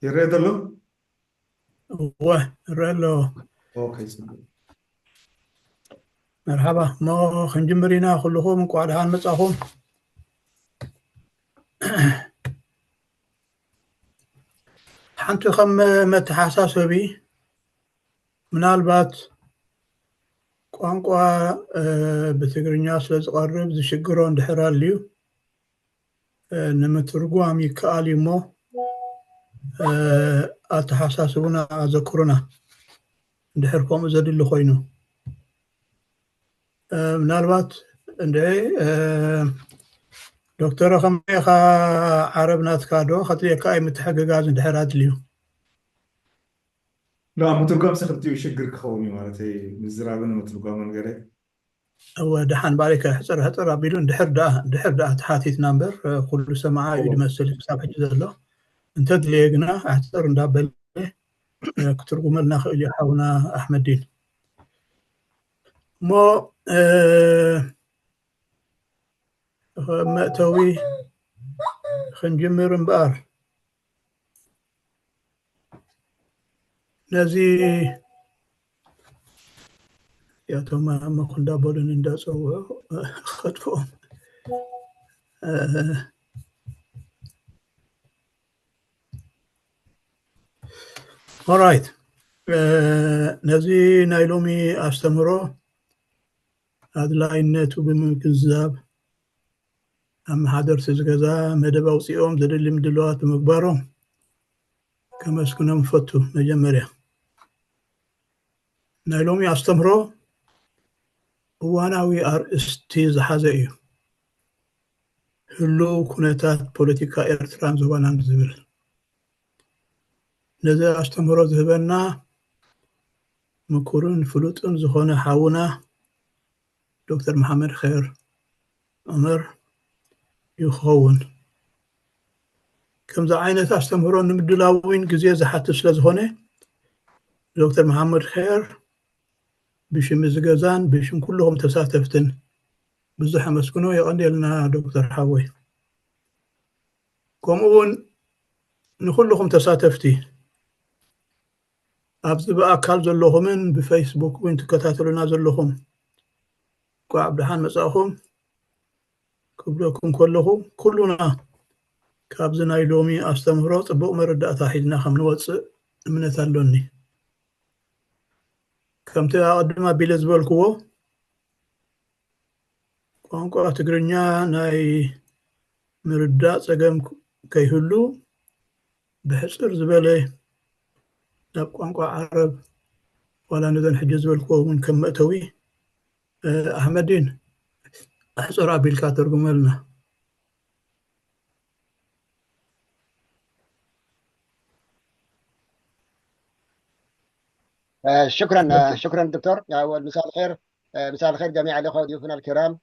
ይረአ ዘሎ? እወ፣ ይረአ ኣሎ። ኦኬ፣ ጽቡቅ። መርሓባ። እሞ ክንጅምር ኢና። ኩልኹም እንኳዕ ደሓን መጻኹም። ሓንቲ ከም መተሓሳሰቢ፣ ምናልባት ቋንቋ፣ እ፣ ብትግርኛ ስለ ዝቐርብ ዝሽግሮ እንድሕር ኣልዩ፣ እ፣ ንምትርጓም ይከኣል እዩ እሞ፣ እ፣ ኣተሓሳስቡና፣ ኣዘክሩና፣ እንድሕር ከምኡ ዘድሊ ኮይኑ። እ፣ ምናልባት እንደ፣ እ፣ ዶክተር፣ ከመይ ኢኻ? ዓረብ ናትካ ዶ ከድልየካ እዩ ምትሕግጋዝ እንድሕር ኣድልዩ? ላ፣ ምትርጓም ሲ ክልቲኡ ሽግር ክኸውን እዩ ማለት እዩ፣ ምዝራብን ምትርጓምን ገለ። እወ፣ ደሓን ባሪከ ሕጽር ሕጽር ኣቢሉ እንድሕር ደኣ፣ እንድሕር ደኣ ተሓቲትና እምበር፣ እ፣ ኩሉ ሰማዓ እዩ እወ። ዝመስል ክሳብ ሕጂ ዘሎ። እንተድልየ ግና ኣሕጽር እንዳበለ፣ እ፣ ክትርጉመልና ክእል እዩ ሓውና ኣሕመዲን። እሞ፣ እ፣ መእተዊ ክንጅምር እምበኣር፣ ነዚ ያቶም መኩ እንዳበሉን እንዳጸውዑ ከጥፍኦም። እ፣ ኦራይት። እ፣ ነዚ ናይ ሎሚ ኣስተምህሮ ኣድላይነቱ ብምግንዛብ፣ ኣመሓደርቲ እዚ ገዛ መደብ ኣውጺኦም ዘድሊ ምድላዋት ብምግባሮም ከመስግኖም እፈቱ። መጀመርያ፣ ናይ ሎሚ ኣስተምህሮ እዋናዊ ኣርእስቲ ዝሓዘ እዩ። ህሉው ኩነታት ፖለቲካ ኤርትራን ዞባናን ዝብል። ነዚ ኣስተምህሮ ዝህበና ምኩርን ፍሉጥን ዝኾነ ሓውና ዶክተር መሓመድ ኸይር ዑመር ይኸውን። ከምዚ ዓይነት ኣስተምህሮ ንምድላው እውን ግዜ ዝሓትት ስለ ዝኾነ፣ ዶክተር መሓመድ ኸይር ብሽም እዚ ገዛን ብሽም ኩልኹም ተሳተፍትን ብዙሕ ኣመስግኖ። የቐንየልና ዶክተር ሓወይ። ከምኡ እውን ንኹልኹም ተሳተፍቲ፣ ኣብዚ ብኣካል ዘለኹምን ብፌስቡክ እውን ትከታተሉና ዘለኹም፣ እንኳዕ ብደሓን መጻእኹም ክብለኩም ከለኹ፣ ኩሉና ካብዚ ናይ ሎሚ ኣስተምህሮ ጽቡቕ መረዳእታ ሒዝና ከም ንወጽእ እምነት ኣሎኒ። ከምቲ ኣቐድም ኣቢለ ዝበልክዎ፣ ቋንቋ ትግርኛ ናይ ምርዳእ ጸገም ከይህሉ፣ ብሕጽር ዝበለ ናብ ቋንቋ ዓረብ፣ ዋላ ነዘን ሕጂ ዝበልክዎ እውን ከም መእተዊ፣ እ፣ ኣሕመዲን፣ ኣሕጽር ኣቢልካ ተርጉመልና። آه، شكرا، آه، شكرا دكتور. آه، مساء الخير. آه، مساء الخير جميع الأخوة وضيوفنا الكرام.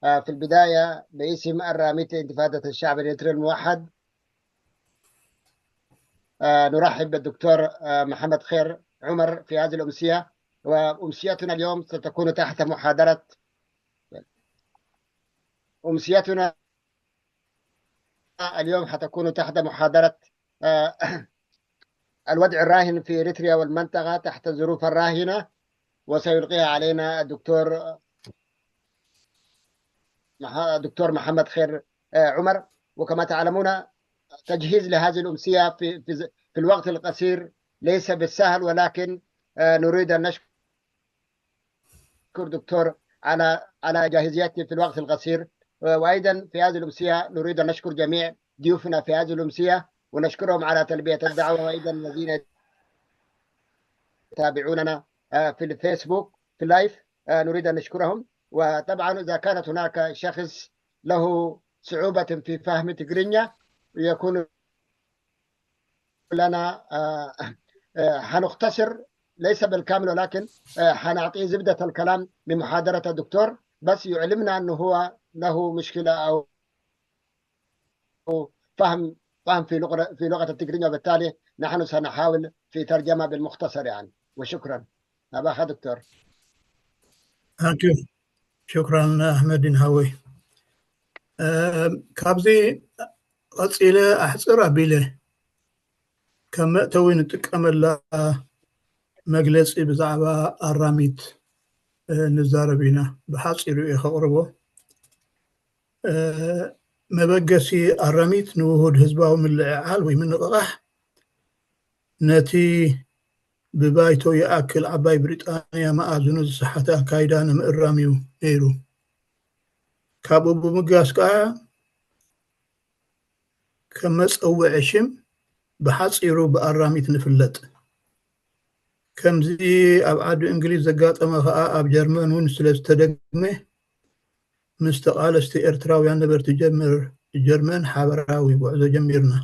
آه، في البداية، باسم الرامي انتفاضة الشعب الإريتري الموحد، آه، نرحب بالدكتور، آه، محمد خير عمر في هذه الأمسية. وأمسيتنا اليوم ستكون تحت محاضرة، أمسيتنا اليوم حتكون تحت محاضرة، آه، الوضع الراهن في إريتريا والمنطقة تحت الظروف الراهنة، وسيلقيها علينا الدكتور مح-، دكتور محمد خير، آه، عمر. وكما تعلمون، تجهيز لهذه الأمسية في، في ز-، في الوقت القصير ليس بالسهل، ولكن، آه، نريد أن نشكر دكتور على، على جاهزيته في الوقت القصير. آه، وأيضًا في هذه الأمسية نريد أن نشكر جميع ضيوفنا في هذه الأمسية، ونشكرهم على تلبية الدعوة، وأيضًا الذين يتابعوننا، آه، في الفيسبوك في اللايف. آه، نريد أن نشكرهم. وطبعًا إذا كانت هناك شخص له صعوبة في فهم تجرينيا، يكون لنا، آه، آه، حنختصر ليس بالكامل، ولكن، آه، حنعطيه زبدة الكلام من محاضرة الدكتور، بس يعلمنا أنه هو له مشكلة أو فهم، فهم في لغة، في لغة التجرينيا، وبالتالي نحن سنحاول في ترجمة بالمختصر يعني. وشكرًا. أباخا دكتور. Thank you. ሽክራን ኣሕመዲን ሓወይ። እ፣ ካብዚ ቀጺለ ኣሕጽር ኣቢለ ከም መእተዊ ንጥቀመላ መግለጺ ብዛዕባ ኣራሚት ንዛረብ ኢና። ብሓጺሩ እየ ከቕርቦ። መበገሲ ኣራሚት ንውሁድ ህዝባዊ ምልዕዓል ወይ ምንቕቓሕ ነቲ ብባይቶ ይኣክል ዓባይ ብሪጣንያ መኣዝኑ ዝሰሓተ ኣካይዳ ንምእራም እዩ ነይሩ። ካብኡ ብምጋስ ከኣ ከም መጸውዒ ሽም ብሓጺሩ ብኣራሚት ንፍለጥ። ከምዚ ኣብ ዓዲ እንግሊዝ ዘጋጠመ ከኣ ኣብ ጀርመን እውን ስለ ዝተደግመ ምስ ተቓለስቲ ኤርትራውያን ነበርቲ ጀርመን ሓበራዊ ጉዕዞ ጀሚርና።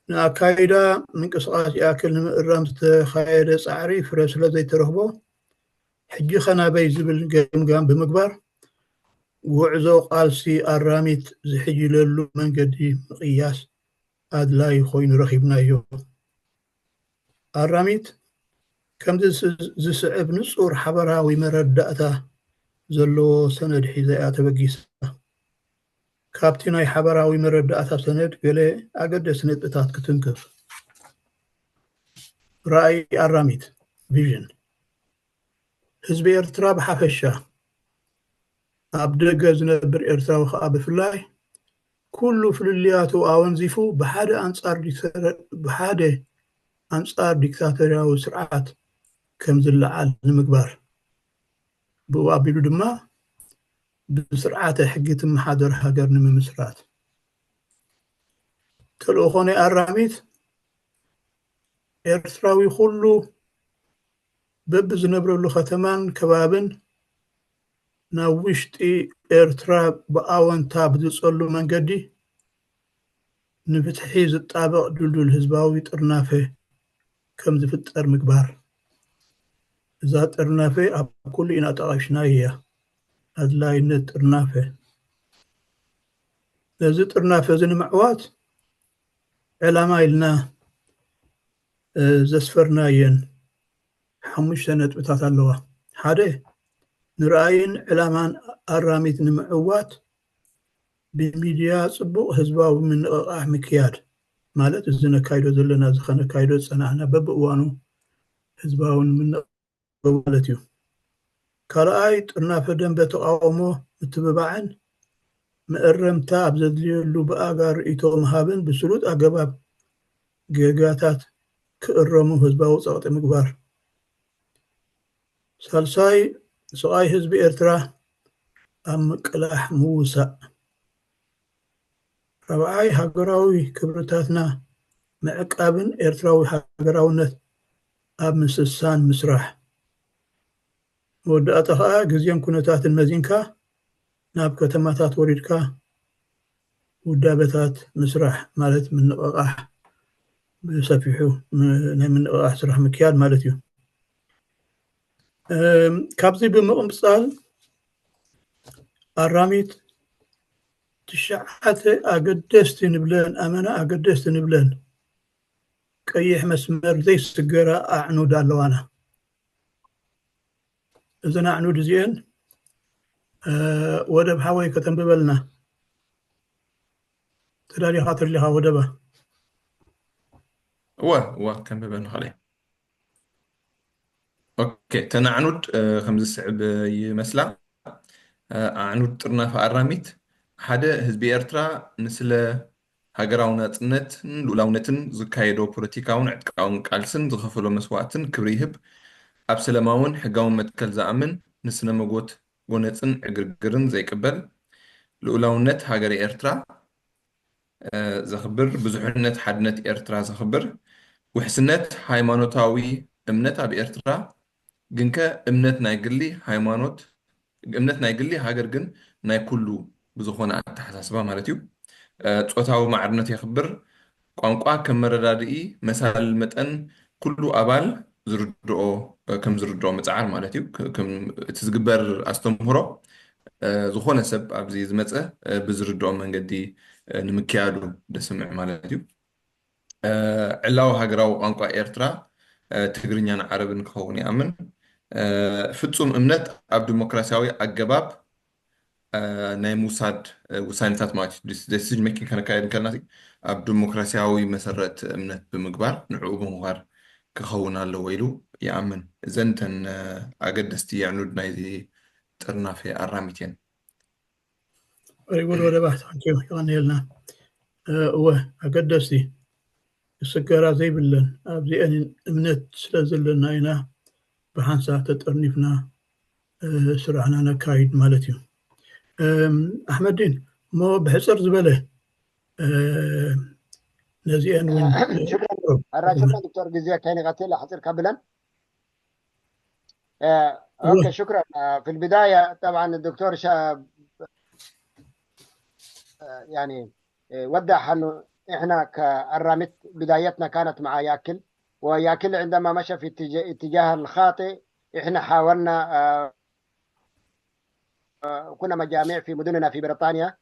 ንኣካይዳ ምንቅስቓስ ይኣክል ንምእራም ዝተኻየደ ጻዕሪ ፍረ ስለ ዘይተረኽቦ ሕጂ ኸ ናበይ ዝብል ገምጋም ብምግባር ጉዕዞ ቃልሲ ኣራሚት ዝሕይለሉ መንገዲ ምቕያስ ኣድላይ ኮይኑ ረኺብናዮ። ኣራሚት ከምዚ ዝስዕብ ንጹር ሓበራዊ መረዳእታ ዘለዎ ሰነድ ሒዛ እያ ተበጊሳ። ካብቲ ናይ ሓበራዊ መረዳእታ ሰነድ ገለ ኣገደስቲ ነጥብታት ክትንክፍ። ራእይ ኣራሚት፣ ቪዥን፣ ህዝቢ ኤርትራ ብሓፈሻ፣ ኣብ ደገ ዝነብር ኤርትራዊ ከኣ ብፍላይ፣ ኩሉ ፍልልያቱ ኣወንዚፉ ብሓደ ኣንጻር ዲክታተር-፣ ብሓደ ኣንጻር ዲክታቶርያዊ ስርዓት ከም ዝለዓል ንምግባር፣ ብኡ ኣቢሉ ድማ ብስርዓተ ሕጊ ትመሓደር ሃገር ንምምስራት። ተልእኾ ናይ ኣራሚት፣ ኤርትራዊ ኩሉ በብዝነብረሉ ከተማን ከባብን ናብ ውሽጢ ኤርትራ ብኣወንታ ብዝጸሉ መንገዲ ንፍትሒ ዝጣበቕ ድልዱል ህዝባዊ ጥርናፈ ከም ዝፍጠር ምግባር። እዛ ጥርናፈ ኣብ ኩሉ ኢና ጠቓሽናያ እያ። ኣድላይነት ጥርናፈ። ነዚ ጥርናፈ እዚ ንምዕዋት ዕላማ ኢልና፣ እ፣ ዘስፈርናየን ሓሙሽተ ነጥብታት ኣለዋ። ሓደ፣ ንራእይን ዕላማን ኣራሚት ንምዕዋት ብሚድያ ጽቡቕ ህዝባዊ ምንቕቓሕ ምክያድ፣ ማለት እዚ ነካይዶ ዘለና፣ እዚ ከነካይዶ ዝጸናሕና በብእዋኑ ህዝባዊ ምንቕ-፣ ማለት እዩ። ካልኣይ፣ ጥርናፈ ደንበ ተቓውሞ ምትብባዕን መእረምታ ኣብ ዘድልየሉ ብኣጋ ርእይቶ ምሃብን ብስሉጥ ኣገባብ ጌጋታት ክእረሙ ህዝባዊ ጸቕጢ ምግባር። ሳልሳይ፣ ስቓይ ህዝቢ ኤርትራ ኣብ ምቅላሕ ምውሳእ። ራብዓይ፣ ሃገራዊ ክብርታትና ምዕቃብን ኤርትራዊ ሃገራውነት ኣብ ምስሳን ምስራሕ። መወዳእታ ከኣ ግዜን ኩነታትን መዚንካ ናብ ከተማታት ወሪድካ ውዳበታት ምስራሕ ማለት ምንቕቓሕ ብሰፊሑ ም-፣ ናይ ምንቕቓሕ ስራሕ ምክያድ ማለት እዩ። እም፣ ካብዚ ብምቕምጻል ኣራሚት ትሽዓተ ኣገደስቲ ንብለን፣ ኣመና ኣገደስቲ ንብለን ቀይሕ መስመር ዘይስገራ ኣዕኑድ ኣለዋና። እዘን ኣዕኑድ እዚአን፣ እ፣ ወደብ ሓወይ ከተንብበልና። ተዳሊኻ ተደሊኻ ወደባ። እወ፣ እወ፣ ከንብበ ንኽእል እየ። ኦኬ፣ እተን ኣዕኑድ፣ እ፣ ከም ዝስዕብ ይመስላ። እ፣ ኣዕኑድ ጥርናፈ ኣራሚት፣ ሓደ፣ ህዝቢ ኤርትራ ንስለ ሃገራዊ ናጽነትን ልኡላውነትን ዝካየዶ ፖለቲካውን ዕጥቃውን ቃልስን ዝኸፈሎ መስዋእትን ክብሪ ይህብ። ኣብ ሰላማውን ሕጋውን መትከል ዝኣምን፣ ንስነ መጎት ጎነጽን ዕግርግርን ዘይቅበል፣ ልኡላውነት ሃገረ ኤርትራ፣ እ፣ ዘኽብር፣ ብዙሕነት ሓድነት ኤርትራ ዘኽብር፣ ውሕስነት ሃይማኖታዊ እምነት ኣብ ኤርትራ፣ ግንከ እምነት ናይ ግሊ ሃይማኖት፣ እምነት ናይ ግሊ ሃገር ግን ናይ ኩሉ ብዝኾነ ኣተሓሳስባ ማለት እዩ። እ፣ ጾታዊ ማዕርነት የኽብር፣ ቋንቋ ከም መረዳድኢ መሳልል መጠን ኩሉ ኣባል ዝርድኦ፣ እ፣ ከም ዝርድኦ ምጽዓር ማለት እዩ። ክ-፣ ከም እቲ ዝግበር ኣስተምህሮ፣ እ፣ ዝኾነ ሰብ ኣብዚ ዝመጸ፣ እ፣ ብዝርድኦ መንገዲ፣ እ፣ ንምክያዱ ደስምዕ ማለት እዩ። እ፣ ዕላዊ ሃገራዊ ቋንቋ ኤርትራ፣ እ፣ ትግርኛን ዓረብን ክኸውን ይኣምን። እ፣ ፍጹም እምነት ኣብ ዲሞክራሲያዊ ኣገባብ ናይ ምውሳድ ውሳኔታት ማለት እዩ። ዲሲዥን ሜኪንግ ከነካየድ እንከልና ኣብ ዲሞክራሲያዊ መሰረት እምነት ብምግባር ንዕኡ ብምኽባር ክኸውን ኣለዎ ኢሉ ይኣምን። እዘን እተን ኣገደስቲ የዕኑድ ናይዚ ጥርናፈ ኣራሚት እየን። ሪጉድ ወደ ባህ ታንኪዩ ይቐንየልና። እወ ኣገደስቲ ክስገራ ዘይብለን ኣብዚአን እምነት ስለ ዘለና ኢና ብሓንሳብ ተጠርኒፍና ስራሕና ነካይድ ማለት እዩ። ኣሕመዲን እሞ ብሕፅር ዝበለ ነዚአን እውን ሽክረን ዶክተር ግዜ ከይንቀትል ኣሕፅር ከብለን اوكي شكرا في البدايه طبعا الدكتور شا... يعني وضح انه احنا كأرامت بدايتنا كانت مع ياكل، وياكل عندما مشى في اتجاه الخاطئ احنا حاولنا كنا مجاميع في مدننا في بريطانيا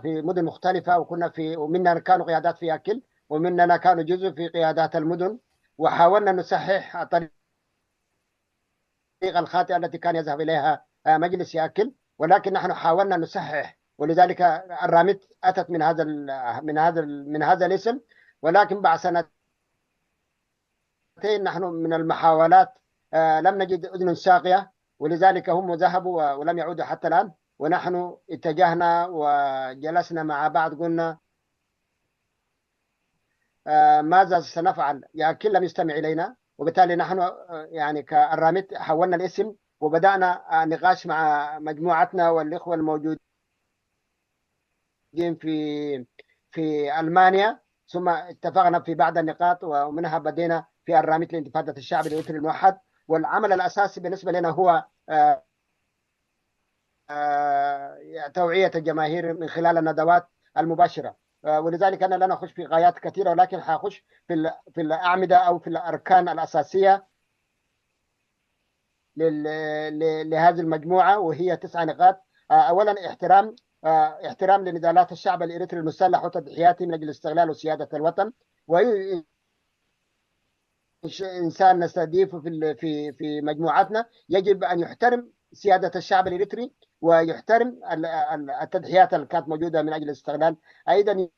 في مدن مختلفة، وكنا في ومننا كانوا قيادات في ياكل ومننا كانوا جزء في قيادات المدن، وحاولنا نصحح الطريق الخاطئة التي كان يذهب إليها مجلس ياكل، ولكن نحن حاولنا نصحح، ولذلك الرامت أتت من هذا من هذا من هذا الاسم، ولكن بعد سنتين نحن من المحاولات لم نجد أذن صاغية، ولذلك هم ذهبوا ولم يعودوا حتى الآن، ونحن اتجهنا وجلسنا مع بعض قلنا ماذا سنفعل؟ ياكل لم يستمع إلينا، وبالتالي نحن يعني كأرامت حولنا الاسم وبدأنا النقاش مع مجموعتنا والإخوة الموجودين في في ألمانيا، ثم اتفقنا في بعض النقاط ومنها بدينا في أرامت لانتفاضة الشعب الإريتري الموحد. والعمل الأساسي بالنسبة لنا هو توعية الجماهير من خلال الندوات المباشرة، ولذلك أنا لن أخش في غايات كثيرة، ولكن حأخش في في الأعمدة أو في الأركان الأساسية لهذه المجموعة، وهي تسع نقاط. أولا احترام احترام لنضالات الشعب الإريتري المسلح وتضحياته من أجل استغلال وسيادة الوطن، وإنسان نستضيفه في في في مجموعتنا يجب أن يحترم سيادة الشعب الإريتري ويحترم التضحيات اللي كانت موجودة من أجل الاستقلال. أيضا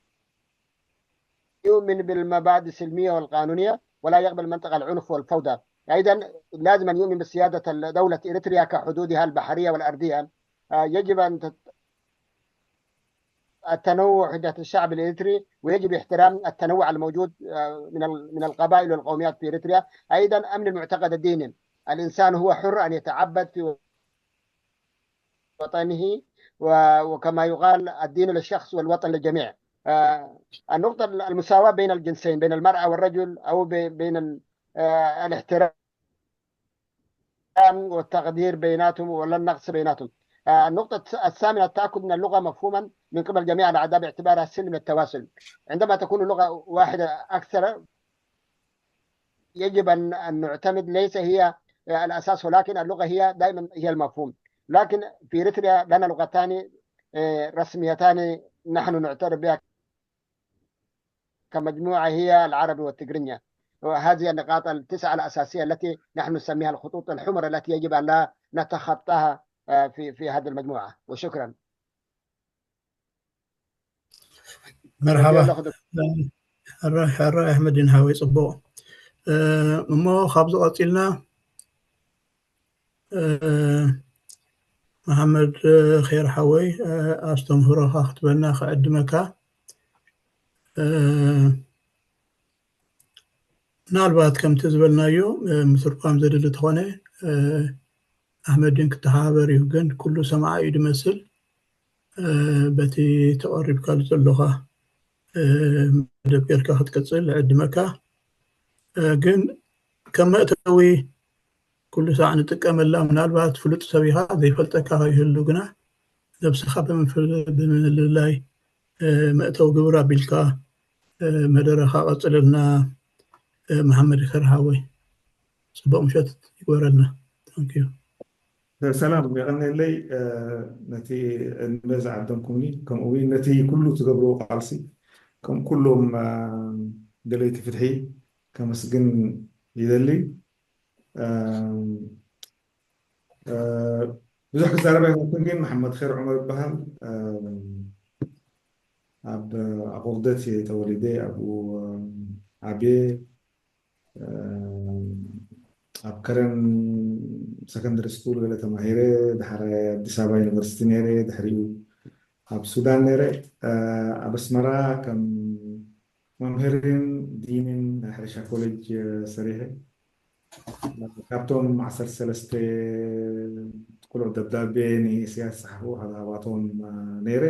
يؤمن بالمبادئ السلمية والقانونية ولا يقبل منطق العنف والفوضى. أيضا لازم أن يؤمن بسيادة دولة إريتريا كحدودها البحرية والأرضية. يجب أن التنوع حدة الشعب الإريتري، ويجب احترام التنوع الموجود من من القبائل والقوميات في إريتريا. أيضا أمن المعتقد الديني، الإنسان هو حر أن يتعبد في وطنه، وكما يقال الدين للشخص والوطن للجميع. النقطة المساواة بين الجنسين، بين المرأة والرجل، أو بين الاحترام والتقدير بيناتهم ولا النقص بيناتهم. النقطة الثامنة التأكد من اللغة مفهوما من قبل جميع الأعضاء باعتبارها سلم التواصل. عندما تكون اللغة واحدة أكثر يجب أن نعتمد ليس هي الأساس، ولكن اللغة هي دائما هي المفهوم. لكن في إريتريا لنا لغتان رسميتان نحن نعترف بها كمجموعة، هي العربي والتقرينيا. وهذه النقاط التسعة الأساسية التي نحن نسميها الخطوط الحمر التي يجب أن لا نتخطاها في في هذه المجموعة. وشكرا. መርሓባ ሕራይ ኣሕመዲን ሓወይ፣ ፅቡቕ። እሞ ካብዚ ቀፂልና መሓመድ ኸይር ሓወይ ኣስተምህሮኻ ክትበና ክዕድመካ። ምናልባት ከምቲ ዝበልናዮ ምትርጓም ዘድሊ ተኾነ ኣሕመዲን ክተሓባበር እዩ፣ ግን ኩሉ ሰማዓ እዩ ድመስል። በቲ ተቐሪብካሉ ዘለኻ መደብ ጌርካ ክትቅፅል ዕድመካ። ግን ከም መእተዊ ኩሉ ሳዕ ንጥቀመላ፣ ምናልባት ፍሉጥ ሰብ ኢኻ ዘይፈልጠካ ይህሉ፣ ግና ነብስኻ ብምልላይ መእተዊ ግብር ኣቢልካ መደረኻ ቀፅለልና። መሓመድ ከርሃወይ ፅቡቅ ምሸት ይግበረልና። ታንኪዩ። ሰላም የቐነለይ ነቲ ዕድመ ዝዓደምኩምኒ፣ ከምኡ እውን ነቲ ኩሉ ትገብርዎ ቃልሲ ከም ኩሎም ደለይቲ ፍትሒ ከመስግን ይደሊ። ብዙሕ ክዛረብ ኣይኮንኩን፣ ግን መሓመድ ኸይር ዑመር ይበሃል። ኣብ ኣቑርደት እየ ተወሊደ፣ ኣብኡ ዓብየ። ኣብ ከረን ሰከንደሪ ስኩል ገለ ተማሂረ፣ ድሓር ኣዲስ ኣበባ ዩኒቨርሲቲ ነይረ፣ ድሕሪኡ ኣብ ሱዳን ነይረ። ኣብ ኣስመራ ከም መምህርን ዲንን ናይ ሕርሻ ኮሌጅ ሰሪሐ። ካብቶም ዓሰርተ ሰለስተ ቁሉዕ ደብዳቤ ንኢሳያስ ዝጸሓፉ ሓደ ካብኣቶም ነይረ።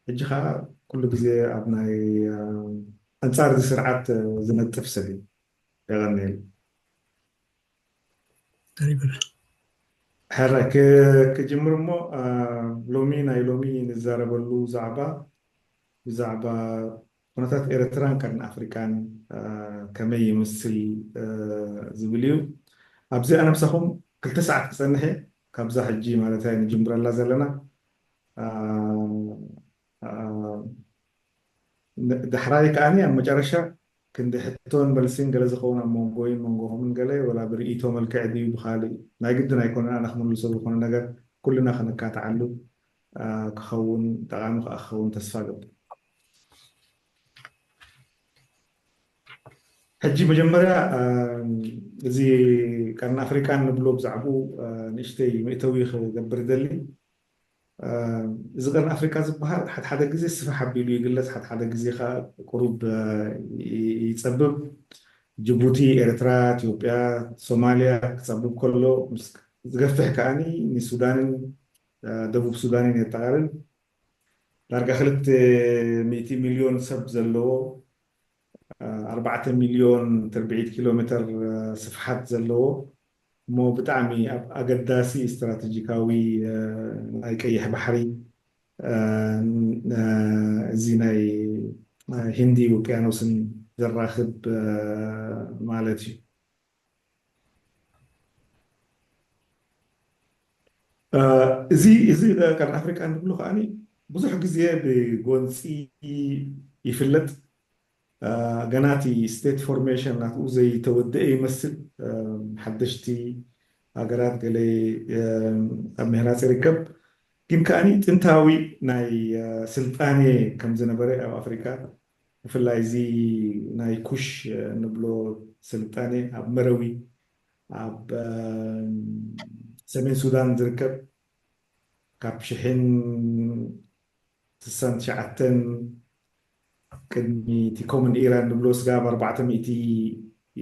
ሕጂ ኸኣ ኩሉ ግዜ ኣብ ናይ ኣንጻር እዚ ስርዓት ዝነጥፍ ሰብ እዩ። የቐንየለይ። ተሪብና ሕራይ ክጅምር እሞ፣ ሎሚ ናይ ሎሚ ንዛረበሉ ዛዕባ ብዛዕባ ኩነታት ኤርትራን ቀርኒ ኣፍሪቃን ከመይ ይምስል ዝብል እዩ። ኣብዚ ኣነ ምሳኹም ክልተ ሰዓት ክጸንሕ እየ። ካብዛ ሕጂ ማለት ንጅምረላ ዘለና። ዳሕራይ ከዓኒ ኣብ መጨረሻ ክንዲ ሕቶን መልሲን ገለ ዝኸውን ኣብ መንጎይን መንጎኹምን ገለ ወላ ብርእይቶ መልክዕ ድዩ ብኻልእ ናይ ግድን ኣይኮነን ኣነ ክምልሶ ዝኾነ ነገር ኩልና ክንካትዓሉ ክኸውን ጠቓሚ ከዓ ክኸውን ተስፋ ገብር። ሕጂ መጀመርያ እዚ ቀርኒ ኣፍሪቃ ንብሎ ብዛዕባኡ ንእሽተይ መእተዊ ክገብር ደሊ። እዚ ቀርኒ ኣፍሪቃ ዝበሃል ሓድሓደ ግዜ ስፍሕ ኣቢሉ ይግለጽ፣ ሓድሓደ ግዜ ከዓ ቁሩብ ይጸብብ። ጅቡቲ፣ ኤርትራ፣ ኢትዮጵያ፣ ሶማልያ ክጸብብ ከሎ ዝገፍሕ ከዓኒ ንሱዳንን ደቡብ ሱዳንን የጠቓልል። ዳርጋ ክልተ ሚእቲ ሚልዮን ሰብ ዘለዎ፣ ኣርባዕተ ሚልዮን ትርብዒት ኪሎ ሜትር ስፍሓት ዘለዎ እሞ ብጣዕሚ ኣብ ኣገዳሲ ስትራቴጂካዊ ናይ ቀይሕ ባሕሪ እዚ ናይ ሂንዲ ውቅያኖስን ዘራኽብ ማለት እዩ። እዚ እዚ ቀርኒ ኣፍሪቃ እንብሎ ከዓኒ ብዙሕ ግዜ ብጎንፂ ይፍለጥ። ገና እቲ ስቴት ፎርሜሽን ናትኡ ዘይተወደአ ይመስል። ሓደሽቲ ሃገራት ገለ ኣብ ምህናፅ ይርከብ። ግን ከዓኒ ጥንታዊ ናይ ስልጣኔ ከም ዝነበረ ኣብ ኣፍሪካ ብፍላይ እዚ ናይ ኩሽ ንብሎ ስልጣኔ ኣብ መረዊ ኣብ ሰሜን ሱዳን ዝርከብ ካብ ሽሕን ስሳን ትሽዓተን ቅድሚ እቲ ኮመን ኢራ ንብሎ ስጋብ ኣርባዕተ ሚእቲ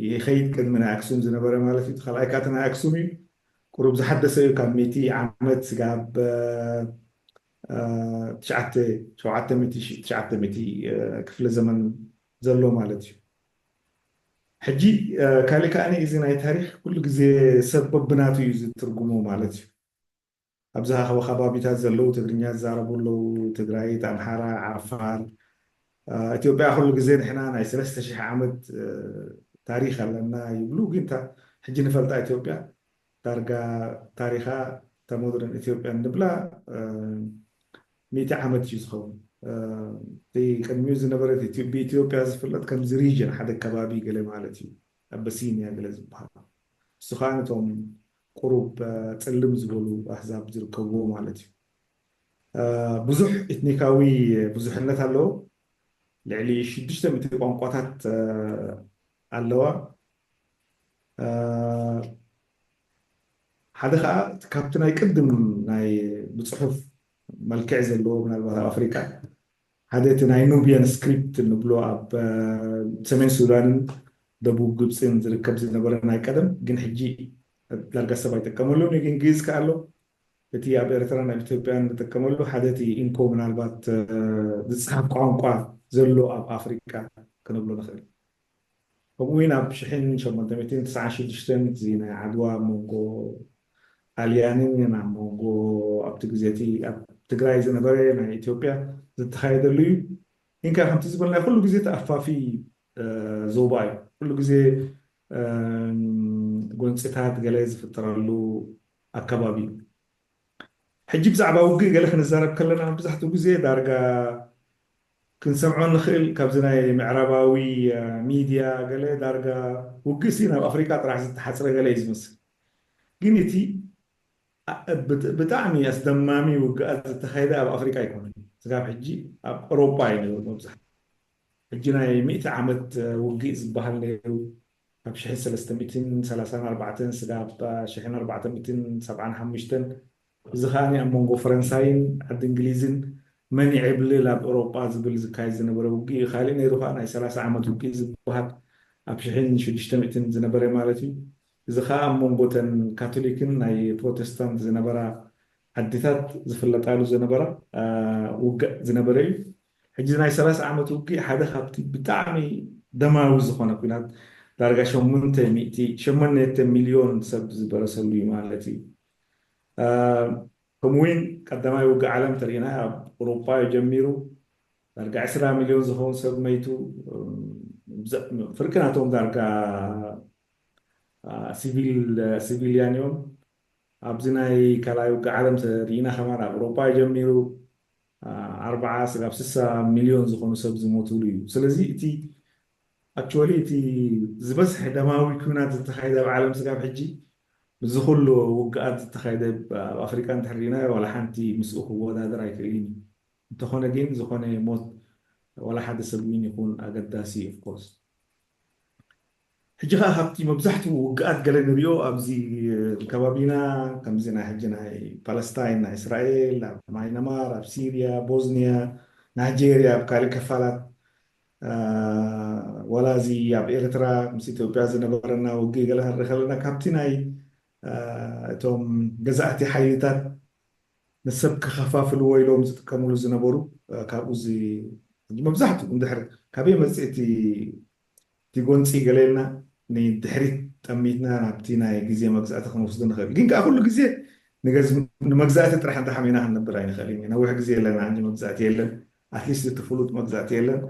ይኸይድ ቅድሚ ናይ ኣክሱም ዝነበረ ማለት እዩ። ካልኣይ ካቲ ናይ ኣክሱም እዩ። ቁሩብ ዝሓደሰ እዩ። ካብ ሚእቲ ዓመት ስጋብ ትሽዓተ ሸውዓተ ሚእቲ ትሽዓተ ሚእቲ ክፍለ ዘመን ዘሎ ማለት እዩ። ሕጂ ካልእ ከዓኒ እዚ ናይ ታሪክ ኩሉ ግዜ ሰብ በብናቱ እዩ ዝትርጉሞ ማለት እዩ። ኣብዛ ከባቢታት ዘለዉ ትግርኛ ዝዛረቡ ኣለዉ፣ ትግራይት፣ ኣምሓራ፣ ዓፋር፣ ኢትዮጵያ ኩሉ ግዜ ንሕና ናይ ሰለስተ ሽሕ ዓመት ታሪክ ኣለና ይብሉ። ግን ሕጂ ንፈልጣ ኢትዮጵያ ዳርጋ ታሪኻ ተሞድርን ኢትዮጵያ እንብላ ሚእቲ ዓመት እዩ ዝኸውን። እቲ ቅድሚኡ ዝነበረት ብኢትዮጵያ ዝፍለጥ ከምዚ ሪጅን ሓደ ከባቢ ገለ ማለት እዩ። ኣበሲንያ ገለ ዝበሃል እሱ ከዓ ነቶም ቁሩብ ፅልም ዝበሉ ኣህዛብ ዝርከብዎ ማለት እዩ። ብዙሕ ኤትኒካዊ ብዙሕነት ኣለዎ። ልዕሊ ሽዱሽተ ሚእቲ ቋንቋታት ኣለዋ። ሓደ ከዓ ካብቲ ናይ ቅድም ናይ ብፅሑፍ መልክዕ ዘለዎ ምናልባት ኣብ ኣፍሪካ ሓደ እቲ ናይ ኑቢያን ስክሪፕት ንብሎ ኣብ ሰሜን ሱዳንን ደቡብ ግብፅን ዝርከብ ዝነበረ ናይ ቀደም ግን ሕጂ ዳርጋ ሰብ ኣይጥቀመሉን እዩ። ግን ግእዝ ከዓ ኣሎ። እቲ ኣብ ኤርትራን ኣብ ኢትዮጵያን ንጥቀመሉ ሓደ እቲ ኢንኮ ምናልባት ዝፅሓፍ ቋንቋ ዘሎ ኣብ ኣፍሪካ ክንብሎ ንኽእል። ከምኡ እውን ኣብ ሽሕን ሸሞንተ ሚእትን ትስዓን ሽዱሽተን እዚ ናይ ዓድዋ ኣብ መንጎ ጣልያንን ኣብ መንጎ ኣብቲ ግዜ እቲ ኣብ ትግራይ ዝነበረ ናይ ኢትዮጵያ ዝተኻየደሉ እዩ። ግን ከዓ ከምቲ ዝበልናዮ ኩሉ ግዜ ተኣፋፊ ዞባ እዩ። ኩሉ ግዜ ጎንፂታት ገለ ዝፍጠረሉ ኣከባቢ እዩ። ሕጂ ብዛዕባ ውግእ ገለ ክንዛረብ ከለና መብዛሕትኡ ግዜ ዳርጋ ክንሰምዖ ንኽእል ካብዚ ናይ ምዕራባዊ ሚድያ ገለ ዳርጋ ውግእ ሲ ናብ ኣፍሪቃ ጥራሕ ዝተሓፅረ ገለ እዩ ዝመስል። ግን እቲ ብጣዕሚ ኣስደማሚ ውግኣት ዝተኻየደ ኣብ ኣፍሪቃ ኣይኮነን። ስጋብ ሕጂ ኣብ ኤውሮጳ እዩ ነይሩ መብዛሕትኡ። ሕጂ ናይ ሚእቲ ዓመት ውግእ ዝበሃል ነይሩ፣ ካብ ሽሕን ሰለስተ ሚእትን ሰላሳን ኣርባዕተን ስጋብ ሽሕን ኣርባዕተ ሚእትን ሰብዓን ሓሙሽተን። እዚ ከኣ ኣብ መንጎ ፈረንሳይን ዓዲ እንግሊዝን መን ይዕብልል ኣብ ኤውሮጳ ዝብል ዝካየድ ዝነበረ ውግእ እዩ። ካሊእ ነይሩ ከኣ ናይ ሰላሳ ዓመት ውግእ ዝበሃል ኣብ ሽሕን ሽዱሽተ ሚእትን ዝነበረ ማለት እዩ። እዚ ከኣ ኣብ መንጎ እተን ካቶሊክን ናይ ፕሮቴስታንት ዝነበራ ዓድታት ዝፍለጣሉ ዝነበራ ውግእ ዝነበረ እዩ። ሕጂ ናይ ሰላሳ ዓመት ውግእ ሓደ ካብቲ ብጣዕሚ ደማዊ ዝኾነ ኩናት፣ ዳርጋ ሸሞንተ ሚእቲ ሸሞንተ ሚልዮን ሰብ ዝበረሰሉ እዩ ማለት እዩ። ከምኡ እውን ቀዳማይ ውግእ ዓለም ተሪእና ኣብ ኤውሮጳ እዩ ጀሚሩ። ዳርጋ ዕስራ ሚልዮን ዝኸውን ሰብ መይቱ። ፍርቂ ናቶም ዳርጋ ሲቪል ሲቪልያን እዮም። ኣብዚ ናይ ካልኣይ ውግእ ዓለም ተሪእና ከማን ኣብ ኤውሮጳ እዩ ጀሚሩ። ኣርባዓ ስጋብ ስሳ ሚልዮን ዝኾኑ ሰብ ዝሞትሉ እዩ። ስለዚ እቲ ኣክቹዋሊ እቲ ዝበዝሐ ደማዊ ኩናት ዝተኻየደ ኣብ ዓለም ስጋብ ሕጂ፣ ምስዚ ኩሉ ውግኣት ዝተኻየደ ኣብ ኣፍሪቃ እንተሕሪና ዋላ ሓንቲ ምስኡ ክወዳደር ኣይክእልን እዩ። እንተኾነ ግን ዝኾነ ሞት ዋላ ሓደ ሰብ እውን ይኹን ኣገዳሲ እዩ። ኦፍኮርስ ሕጂ ከዓ ካብቲ መብዛሕትኡ ውግኣት ገለ ንሪኦ ኣብዚ ከባቢና ከምዚ ናይ ሕጂ ናይ ፓለስታይን ናይ እስራኤል ኣብ ማይናማር ኣብ ሲርያ ቦዝኒያ ናይጄርያ ኣብ ካልእ ክፋላት ዋላ እዚ ኣብ ኤርትራ ምስ ኢትዮጵያ ዝነበረና ውግእ ገለ ክንርኢ ከለና ካብቲ ናይ እቶም ገዛእቲ ሓይልታት ንሰብ ክኸፋፍልዎ ኢሎም ዝጥቀምሉ ዝነበሩ ካብኡ መብዛሕትኡ እንድሕር ካበይ መፅእ እቲ ጎንፂ ገለ ኢልና ንድሕሪት ጠሚትና ናብቲ ናይ ግዜ መግዛእቲ ክንወስዶ ንኽእል። ግን ከዓ ኩሉ ግዜ ንመግዛእቲ ጥራሕ እንተሓሚና ክንነብር ኣይንኽእል እዩ። ነዊሕ ግዜ የለን፣ ዓንዲ መግዛእቲ የለን፣ ኣትሊስት እቲ ፍሉጥ መግዛእቲ የለን።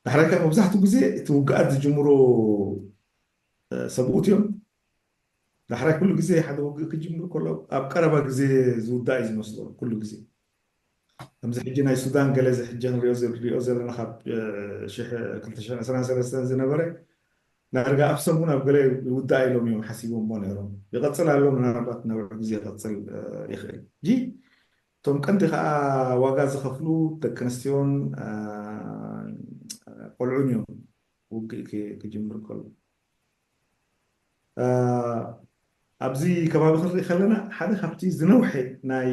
ዳሕራይ ከዓ መብዛሕትኡ ግዜ እቲ ውግኣት ዝጅምሩ ሰብኡት እዮም። ዳሕራይ ኩሉ ግዜ ሓደ ውግእ ክጅምር ከሎ ኣብ ቀረባ ግዜ ዝውዳእ እዩ ዝመስሎ ኩሉ ግዜ። ከምዚ ሕጂ ናይ ሱዳን ገለ ሕጂ ንሪኦ ዘለና ካብ ክልተ ሽሕን ዕስራን ሰለስተን ዝነበረ ዳርጋ ኣብ ሰሙን ኣብ ገለ ይውዳእ ኢሎም እዮም ሓሲቦምዎ ነይሮም። ይቐፅል ኣሎ፣ ምናልባት ነዊሕ ግዜ ይቐፅል ይኽእል። ሕጂ እቶም ቀንዲ ከዓ ዋጋ ዝኸፍሉ ደቂ ኣንስትዮን ቆልዑን እዮም። ውግእ ክጅምር ከሎ ኣብዚ ከባቢ ክንርኢ ከለና ሓደ ካብቲ ዝነውሐ ናይ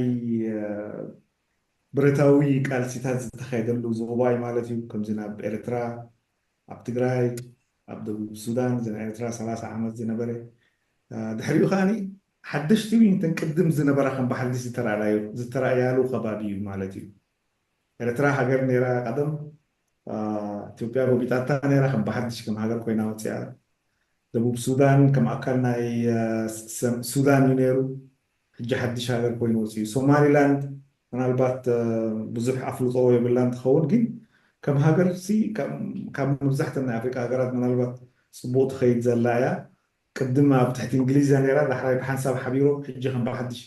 ብረታዊ ቃልሲታት ዝተኻየደሉ ዞባ እዩ ማለት እዩ። ከምዚ ናብ ኤርትራ፣ ኣብ ትግራይ፣ ኣብ ደቡብ ሱዳን፣ እዚ ናይ ኤርትራ ሰላሳ ዓመት ዝነበረ ድሕሪኡ ከዓኒ ሓደሽቲ እውን እተን ቅድም ዝነበራ ከም ባሕልዲ ዝተረኣያሉ ከባቢ እዩ ማለት እዩ። ኤርትራ ሃገር ነይራ ቀደም፣ ኢትዮጵያ ጎቢጣታ ነይራ፣ ከም ብሓድሽ ከም ሃገር ኮይና ወፂኣ። ደቡብ ሱዳን ከም ኣካል ናይ ሱዳን እዩ ነይሩ፣ ሕጂ ሓድሽ ሃገር ኮይኑ ወፂኡ። ሶማሊላንድ ምናልባት ብዙሕ ኣፍልጦ የብላን ትኸውን፣ ግን ከም ሃገር ሲ ካብ መብዛሕተን ናይ ኣፍሪቃ ሃገራት ምናልባት ፅቡቅ ትኸይድ ዘላ እያ። ቅድም ኣብ ትሕቲ እንግሊዝ እያ ነይራ፣ ዳሕራይ ብሓንሳብ ሓቢሮም ሕጂ ከም ብሓድሽ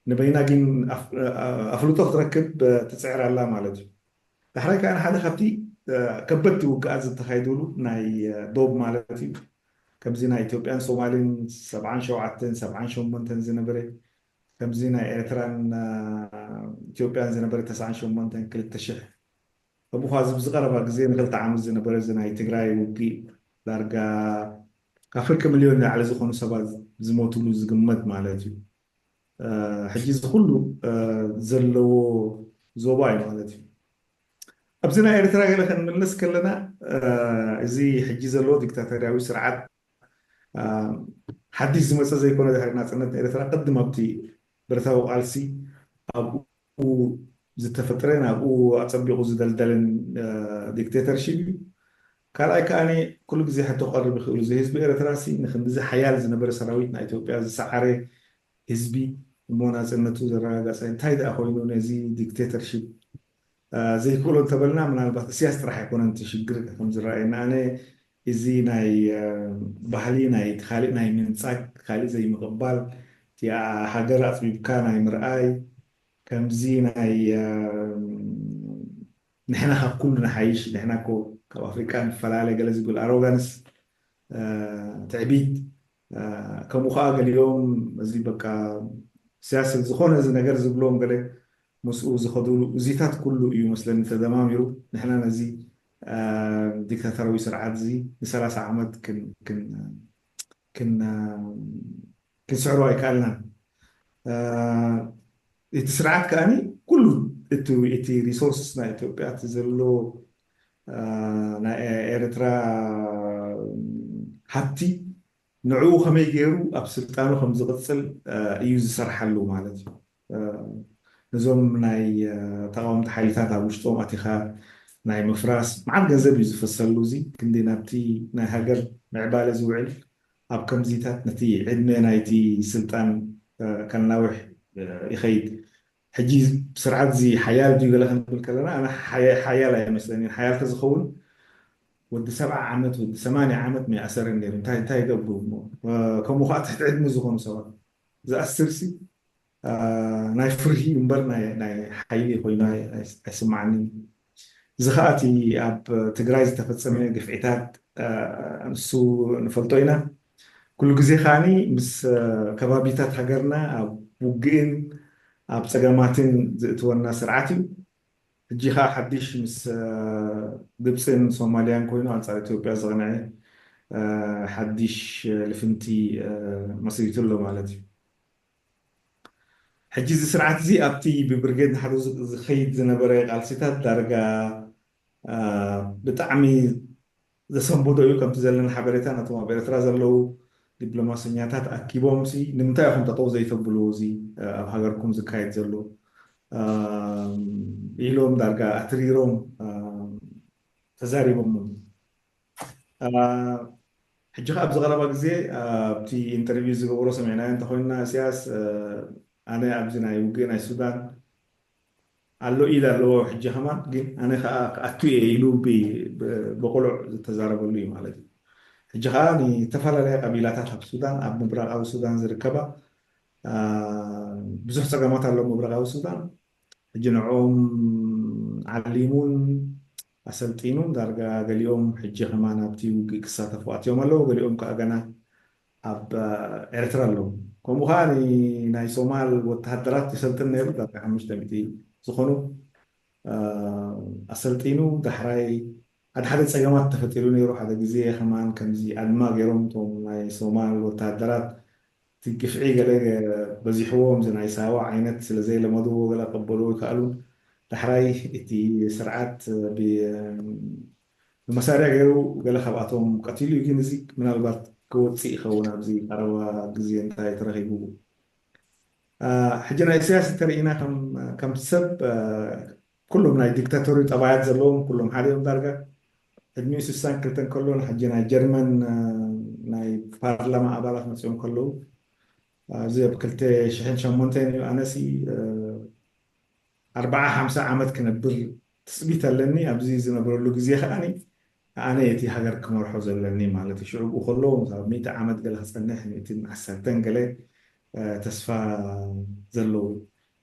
ንበይና ግን ኣፍልጦ ክትረክብ ትፅዕር ኣላ ማለት እዩ። ዳሕራይ ከዓ ሓደ ካብቲ ከበድቲ ውግኣት ዝተኻየድሉ ናይ ዶብ ማለት እዩ። ከምዚ ናይ ኢትዮጵያን ሶማልን ሰብዓን ሸውዓተን ሰብዓን ሸሞንተን ዝነበረ፣ ከምዚ ናይ ኤርትራን ኢትዮጵያን ዝነበረ ተስዓን ሸሞንተን ክልተ ሽሕ፣ ከምኡ ከዓ እዚ ብዝቀረባ ግዜ ንክልተ ዓመት ዝነበረ እዚ ናይ ትግራይ ውግእ ዳርጋ ካብ ፍርቂ ሚልዮን ንላዕሊ ዝኾኑ ሰባት ዝሞትሉ ዝግመት ማለት እዩ። ሕጂ እዚ ኩሉ ዘለዎ ዞባ እዩ ማለት እዩ። ኣብዚ ናይ ኤርትራ ገለ ክንምልስ ከለና እዚ ሕጂ ዘለዎ ዲክታቶርያዊ ስርዓት ሓድሽ ዝመፀ ዘይኮነ ድሕሪ ናፅነት ኤርትራ ቅድም ኣብቲ ብረታዊ ቃልሲ ኣብኡ ዝተፈጥረ ናብኡ ኣፀቢቑ ዝደልደልን ዲክቴተርሺፕ እዩ። ካልኣይ ከዓኒ ኩሉ ግዜ ሕቶ ክቐርብ ይኽእል እዚ ህዝቢ ኤርትራ ሲ ንክንድዚ ሓያል ዝነበረ ሰራዊት ናይ ኢትዮጵያ ዝሰዓረ ህዝቢ እሞ ናፅነቱ ዘረጋገፀ እንታይ ደኣ ኮይኑ ነዚ ዲክቴተርሺፕ ዘይክእሎ እንተበልና ምናልባት እስያስ ጥራሕ ኣይኮነን እቲ ሽግር ከም ዝረኣየና ኣነ እዚ ናይ ባህሊ ናይ ካልእ ናይ ምንፃግ ካልእ ዘይምቕባል እቲኣ ሃገር ኣፅቢብካ ናይ ምርኣይ ከምዚ ናይ ንሕና ካብ ኩሉ ንሓይሽ ንሕና እኮ ካብ ኣፍሪቃ ንፈላለ ገለ ዝብል ኣሮጋንስ ትዕቢት ከምኡ ከዓ ገሊኦም እዚ በቃ ስያስ ዝኾነ እዚ ነገር ዝብሎም ገለ ምስኡ ዝኸዱሉ እዚታት ኩሉ እዩ መስለኒ ተደማሚሩ ንሕና ነዚ ዲክታተራዊ ስርዓት እዚ ንሰላሳ ዓመት ክንስዕሮ ኣይከኣልናን። እቲ ስርዓት ከዓኒ ኩሉ እቲ ሪሶርስስ ናይ ኢትዮጵያ እቲ ዘሎ ናይ ኤርትራ ሃብቲ ንዕኡ ከመይ ገይሩ ኣብ ስልጣኑ ከም ዝቕፅል እዩ ዝሰርሓሉ ማለት እዩ። ነዞም ናይ ተቃወምቲ ሓይልታት ኣብ ውሽጦም ኣቲኻ ናይ ምፍራስ መዓት ገንዘብ እዩ ዝፈሰሉ። እዚ ክንዲ ናብቲ ናይ ሃገር ምዕባለ ዝውዕል ኣብ ከምዚታት ነቲ ዕድመ ናይቲ ስልጣን ከናውሕ ይኸይድ። ሕጂ ስርዓት እዚ ሓያል ድዩ ገለ ክንብል ከለና ኣነ ሓያል ኣይመስለኒ። ሓያል ተዝኸውን ወዲ ሰብዓ ዓመት ወዲ ሰማንያ ዓመት መይኣሰረ ነይሩ። እንታይ እንታይ ይገብሩ እሞ ከምኡ ከዓ ትሕቲ ዕድሚ ዝኾኑ ሰባት ዝኣስር ሲ ናይ ፍርሂ እምበር ናይ ሓይሊ ኮይኑ ኣይስማዓኒ። እዚ ከዓ እቲ ኣብ ትግራይ ዝተፈፀመ ግፍዒታት ንሱ ንፈልጦ ኢና። ኩሉ ግዜ ከዓኒ ምስ ከባቢታት ሃገርና ኣብ ውግእን ኣብ ፀገማትን ዝእትወና ስርዓት እዩ። ሕጂ ከዓ ሓድሽ ምስ ግብፅን ሶማልያን ኮይኑ ኣንፃር ኢትዮጵያ ዝቐንዐ ሓድሽ ልፍንቲ መስሪቱ ኣሎ ማለት እዩ። ሕጂ እዚ ስርዓት እዚ ኣብቲ ብብርጌድ ንሓዱ ዝኸይድ ዝነበረ ቃልሲታት ዳርጋ ብጣዕሚ ዘሰንብዶ እዩ። ከምቲ ዘለና ሓበሬታ ነቶም ኣብ ኤርትራ ዘለዉ ዲፕሎማሰኛታት ኣኪቦም ሲ ንምንታይ ኢኹም ጠጠው ዘይተብልዎ እዚ ኣብ ሃገርኩም ዝካየድ ዘሎ ኢሎም ዳርጋ ኣትሪሮም ተዛሪቦም። ሕጂ ከዓ ኣብዚ ቀረባ ግዜ ኣብቲ ኢንተርቪው ዝገበሮ ሰሚዕናዮ እንተኮይንና እስያስ ኣነ ኣብዚ ናይ ውግእ ናይ ሱዳን ኣሎ ኢድ ኣለዎ ሕጂ ከማን ግን ኣነ ከዓ ክኣቱ እየ ኢሉ ብቆሎዕ ዝተዛረበሉ እዩ ማለት እዩ። ሕጂ ከዓ ንተፈላለያ ቀቢላታት ኣብ ሱዳን ኣብ ምብራቃዊ ሱዳን ዝርከባ ብዙሕ ፀገማት ኣሎ ምብራቃዊ ሱዳን። ሕጂ ንዕኦም ዓሊሙን ኣሰልጢኑን ዳርጋ ገሊኦም ሕጂ ከማን ኣብቲ ውግእ ክሳተፉ ኣትዮም ኣለዉ። ገሊኦም ከዓ ገና ኣብ ኤርትራ ኣለዉ። ከምኡ ከዓ ናይ ሶማል ወተሃደራት ይሰልጥን ነይሩ ዳርጋ ሓሙሽተ ሚእቲ ዝኾኑ ኣሰልጢኑ ዳሕራይ ሓደ ሓደ ፀገማት ተፈጢሩ ነይሩ። ሓደ ግዜ ከማን ከምዚ ኣድማ ገይሮም እቶም ናይ ሶማል ወተሃደራት እቲ ግፍዒ ገለ በዚሕዎም እዚ ናይ ሳዋ ዓይነት ስለዘይለመድዎ ገለ ቀበሉ ይከኣሉ። ዳሕራይ እቲ ስርዓት ብመሳርያ ገይሩ ገለ ካብኣቶም ቀቲሉ እዩ። ግን እዚ ምናልባት ክወፅእ ይኸውን ኣብዚ ቀረባ ግዜ እንታይ ተረኺቡ። ሕጂ ናይ ኢሳያስ እንተርኢና ከም ሰብ ኩሎም ናይ ዲክታቶሪ ጠባያት ዘለዎም ኩሎም ሓደ እዮም ዳርጋ። ዕድሚኡ ስሳን ክልተን ከሎ ንሕጂ ናይ ጀርመን ናይ ፓርላማ ኣባላት መፅኦም ከለዉ ኣብዚ ኣብ ክልተ ሽሕን ሸሞንተን እዩ ኣነሲ ኣርባዓ ሓምሳ ዓመት ክነብር ትፅቢት ኣለኒ። ኣብዚ ዝነብረሉ ግዜ ከዓኒ ኣነ እቲ ሃገር ክመርሖ ዘለኒ ማለት እዩ። ሽዑ ብኡ ከሎ ኣብ ሚእቲ ዓመት ገለ ክፀንሕ ሚእትን ዓሰርተን ገለ ተስፋ ዘለዎ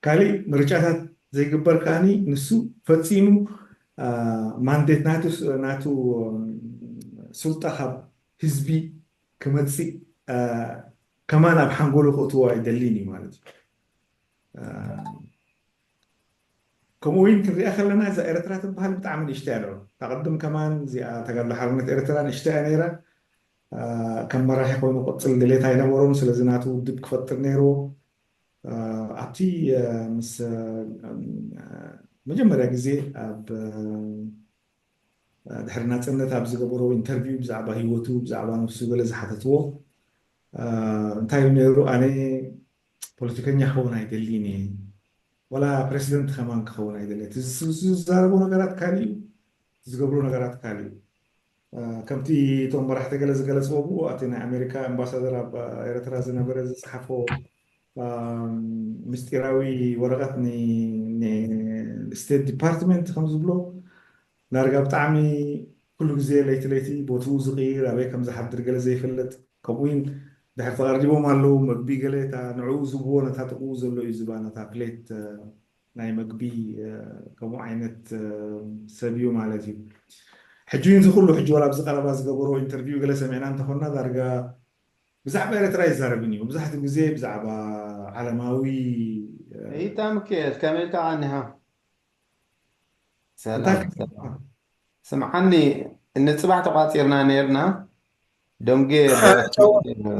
ካሊእ ምርጫታት ዘይግበር ከዓኒ ንሱ ፈፂሙ ማንዴት ናቱ ናቱ ሱልጣ ካብ ህዝቢ ክመፅእ ከማን ኣብ ሓንጎሉ ክእትዎ ኣይደልን እዩ ማለት እዩ። ከምኡ እውን ክንሪኣ ከለና እዛ ኤርትራ ትበሃል ብጣዕሚ ንእሽተያ ዶ ታቅድም ከማን እዚኣ ተጋድሎ ሓርነት ኤርትራ ንእሽተያ ነይራ። ከም መራሒ ኮይኑ ክቅፅል ድሌት ኣይነበሮም። ስለዚ ናቱ ውድብ ክፈጥር ነይርዎ። ኣብቲ ምስ መጀመርያ ግዜ ኣብ ድሕሪ ናፅነት ኣብ ዝገበሮ ኢንተርቪው ብዛዕባ ህይወቱ ብዛዕባ ነፍሱ ገለ ዝሓተትዎ እንታይ እዩ ነይሩ? ኣነ ፖለቲከኛ ክኸውን ኣይደልን እየ፣ ዋላ ፕሬዚደንት ከማን ክኸውን ኣይደልን። ዝዛረቦ ነገራት ካሊእ እዩ፣ ዝገብሮ ነገራት ካሊእ እዩ። ከምቲ እቶም መራሕቲ ገለ ዝገለፅዎ ብኡ እቲ ናይ ኣሜሪካ ኣምባሳደር ኣብ ኤርትራ ዝነበረ ዝፀሓፎ ምስጢራዊ ወረቐት ንስቴት ዲፓርትመንት ከም ዝብሎ ዳርጋ ብጣዕሚ ኩሉ ግዜ ለይቲ ለይቲ ቦትኡ ዝቕይር ኣበይ ከም ዝሓድር ገለ ዘይፈልጥ ከምኡ እውን ድሕር ተቐርዲቦም ኣለዉ መግቢ ገለ እታ ንዕኡ ዝብዎ ነታ ጥቕኡ ዘሎ እዩ ዝባ ነታ ፕሌት ናይ መግቢ ከምኡ ዓይነት ሰብ እዩ ማለት እዩ። ሕጂ እዚ ኩሉ ሕጂ ወላ ኣብዚ ቀረባ ዝገበሮ ኢንተርቪው ገለ ሰሚዕና እንተኾንና ዳርጋ ብዛዕባ ኤርትራ ኣይዛረብን እዩ። መብዛሕትኡ ግዜ ብዛዕባ ዓለማዊ እይታ ምክኤል ከመይ ኢልካ ቀኒኻ? ሰላም እንታይ ሰላም። ስምዓኒ፣ ንጽባሕ ተቋጺርና ነርና። ደንጌ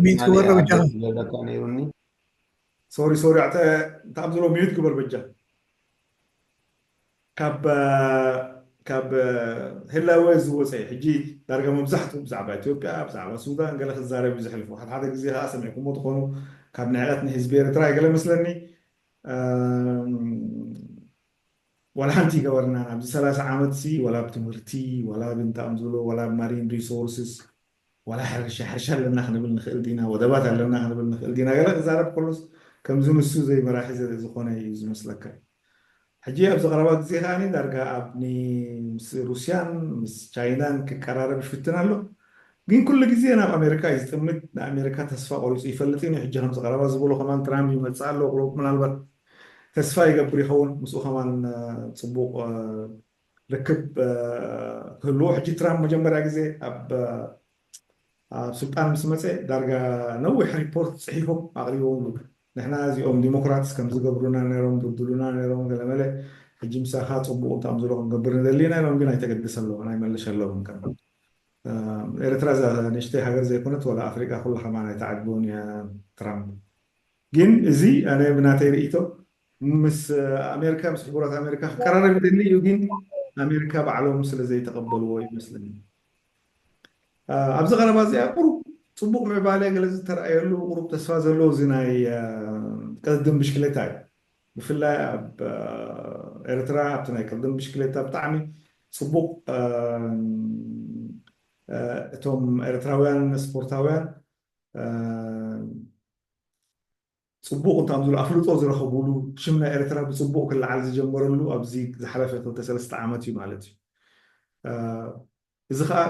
ሚት ወረ ብጃ ለካ ነይሩኒ። ሶሪ ሶሪ ኣተ እንታም ዝሎ ሚዩት ግበር በጃ። ካብ ካብ ህላወ ዝወፀ ሕጂ ዳርጋ መብዛሕትኡ ብዛዕባ ኢትዮጵያ፣ ብዛዕባ ሱዳን ገለ ክዛረብ እዩ ዝሕልፉ። ሓደ ሓደ ግዜ ከዓ ሰሚዕኩሞ ትኾኑ ካብ ንዕቀት ንህዝቢ ኤርትራ ገለ መስለኒ። ዋላ ሓንቲ ይገበርና ኣብዚ ሰላሳ ዓመት ሲ ዋላ ኣብ ትምህርቲ ዋላ ኣብ እንታም ዝሎ ዋላ ኣብ ማሪን ሪሶርስስ ዋላ ሕርሻ ሕርሻ ኣለና ክንብል ንኽእል ዲና፣ ወደባት ኣለና ክንብል ንኽእል ዲና ገለ ክዛረብ ከሎስ ከምዚ ንሱ ዘይመራሒ ዝኾነ እዩ ዝመስለካ። ሕጂ ኣብዚ ቀረባ ግዜ ከዓኒ ዳርጋ ኣብ ኒ- ምስ ሩስያን ምስ ቻይናን ክቀራረብ ይፍትን ኣሎ። ግን ኩሉ ግዜ ናብ ኣሜሪካ እዩ ዝጥምት። ንኣሜሪካ ተስፋ ቆሪፁ ይፈልጥ እዩ። ሕጂ ከምዚ ቀረባ ዝበሎ ከማን ትራምፕ ይመፅእ ኣሎ። ቁሩብ ምናልባት ተስፋ ይገብር ይኸውን ምስኡ ከማን እ፣ ፅቡቅ እ፣ ርክብ እ፣ ክህልዎ። ሕጂ ትራምፕ መጀመርያ ግዜ ኣብ ኣብ ስልጣን ምስ መፀ ዳርጋ ነዊሕ ሪፖርት ፅሒፎም ኣቕሪቦምሉ። ንሕና እዚኦም ዲሞክራትስ ከም ዝገብሩና ነይሮም ብድሉና ነይሮም ገለመለ። ሕጂ ምሳኻ ፅቡቅ እንታም ዝሎ ክንገብር ንደሊ ኢና ኢሎም ግን ኣይተገደሰሎም ኣይመለሸሎም ከም ኤርትራ እዛ ንእሽተይ ሃገር ዘይኮነት ወላ ኣፍሪቃ ኩላ ከማን ኣይተዓግቦን እያ። ትራምፕ ግን እዚ ኣነ ብናተይ ርእይቶ ምስ ኣሜሪካ ምስ ሕቡራት ኣሜሪካ ክቀራረብ ይደሊ እዩ ግን ኣሜሪካ ባዕሎም ስለ ዘይተቀበልዎ ይመስለኒ። ኣብዚ ቀረባ እዚኣ ቁሩብ ፅቡቅ ምዕባለ ገለ ዝተረኣየሉ ቁሩብ ተስፋ ዘለዎ እዚ ናይ ቅድድም ብሽክሌታ እዩ። ብፍላይ ኣብ ኤርትራ ኣብቲ ናይ ቅድድም ብሽክሌታ ብጣዕሚ ፅቡቅ እቶም ኤርትራውያን ስፖርታውያን ፅቡቅ እንታም ዝብሉ ኣፍልጦ ዝረኸብሉ ሽም ናይ ኤርትራ ብፅቡቅ ክለዓል ዝጀመረሉ ኣብዚ ዝሓለፈ ክልተ ሰለስተ ዓመት እዩ ማለት እዩ። እዚ ከዓ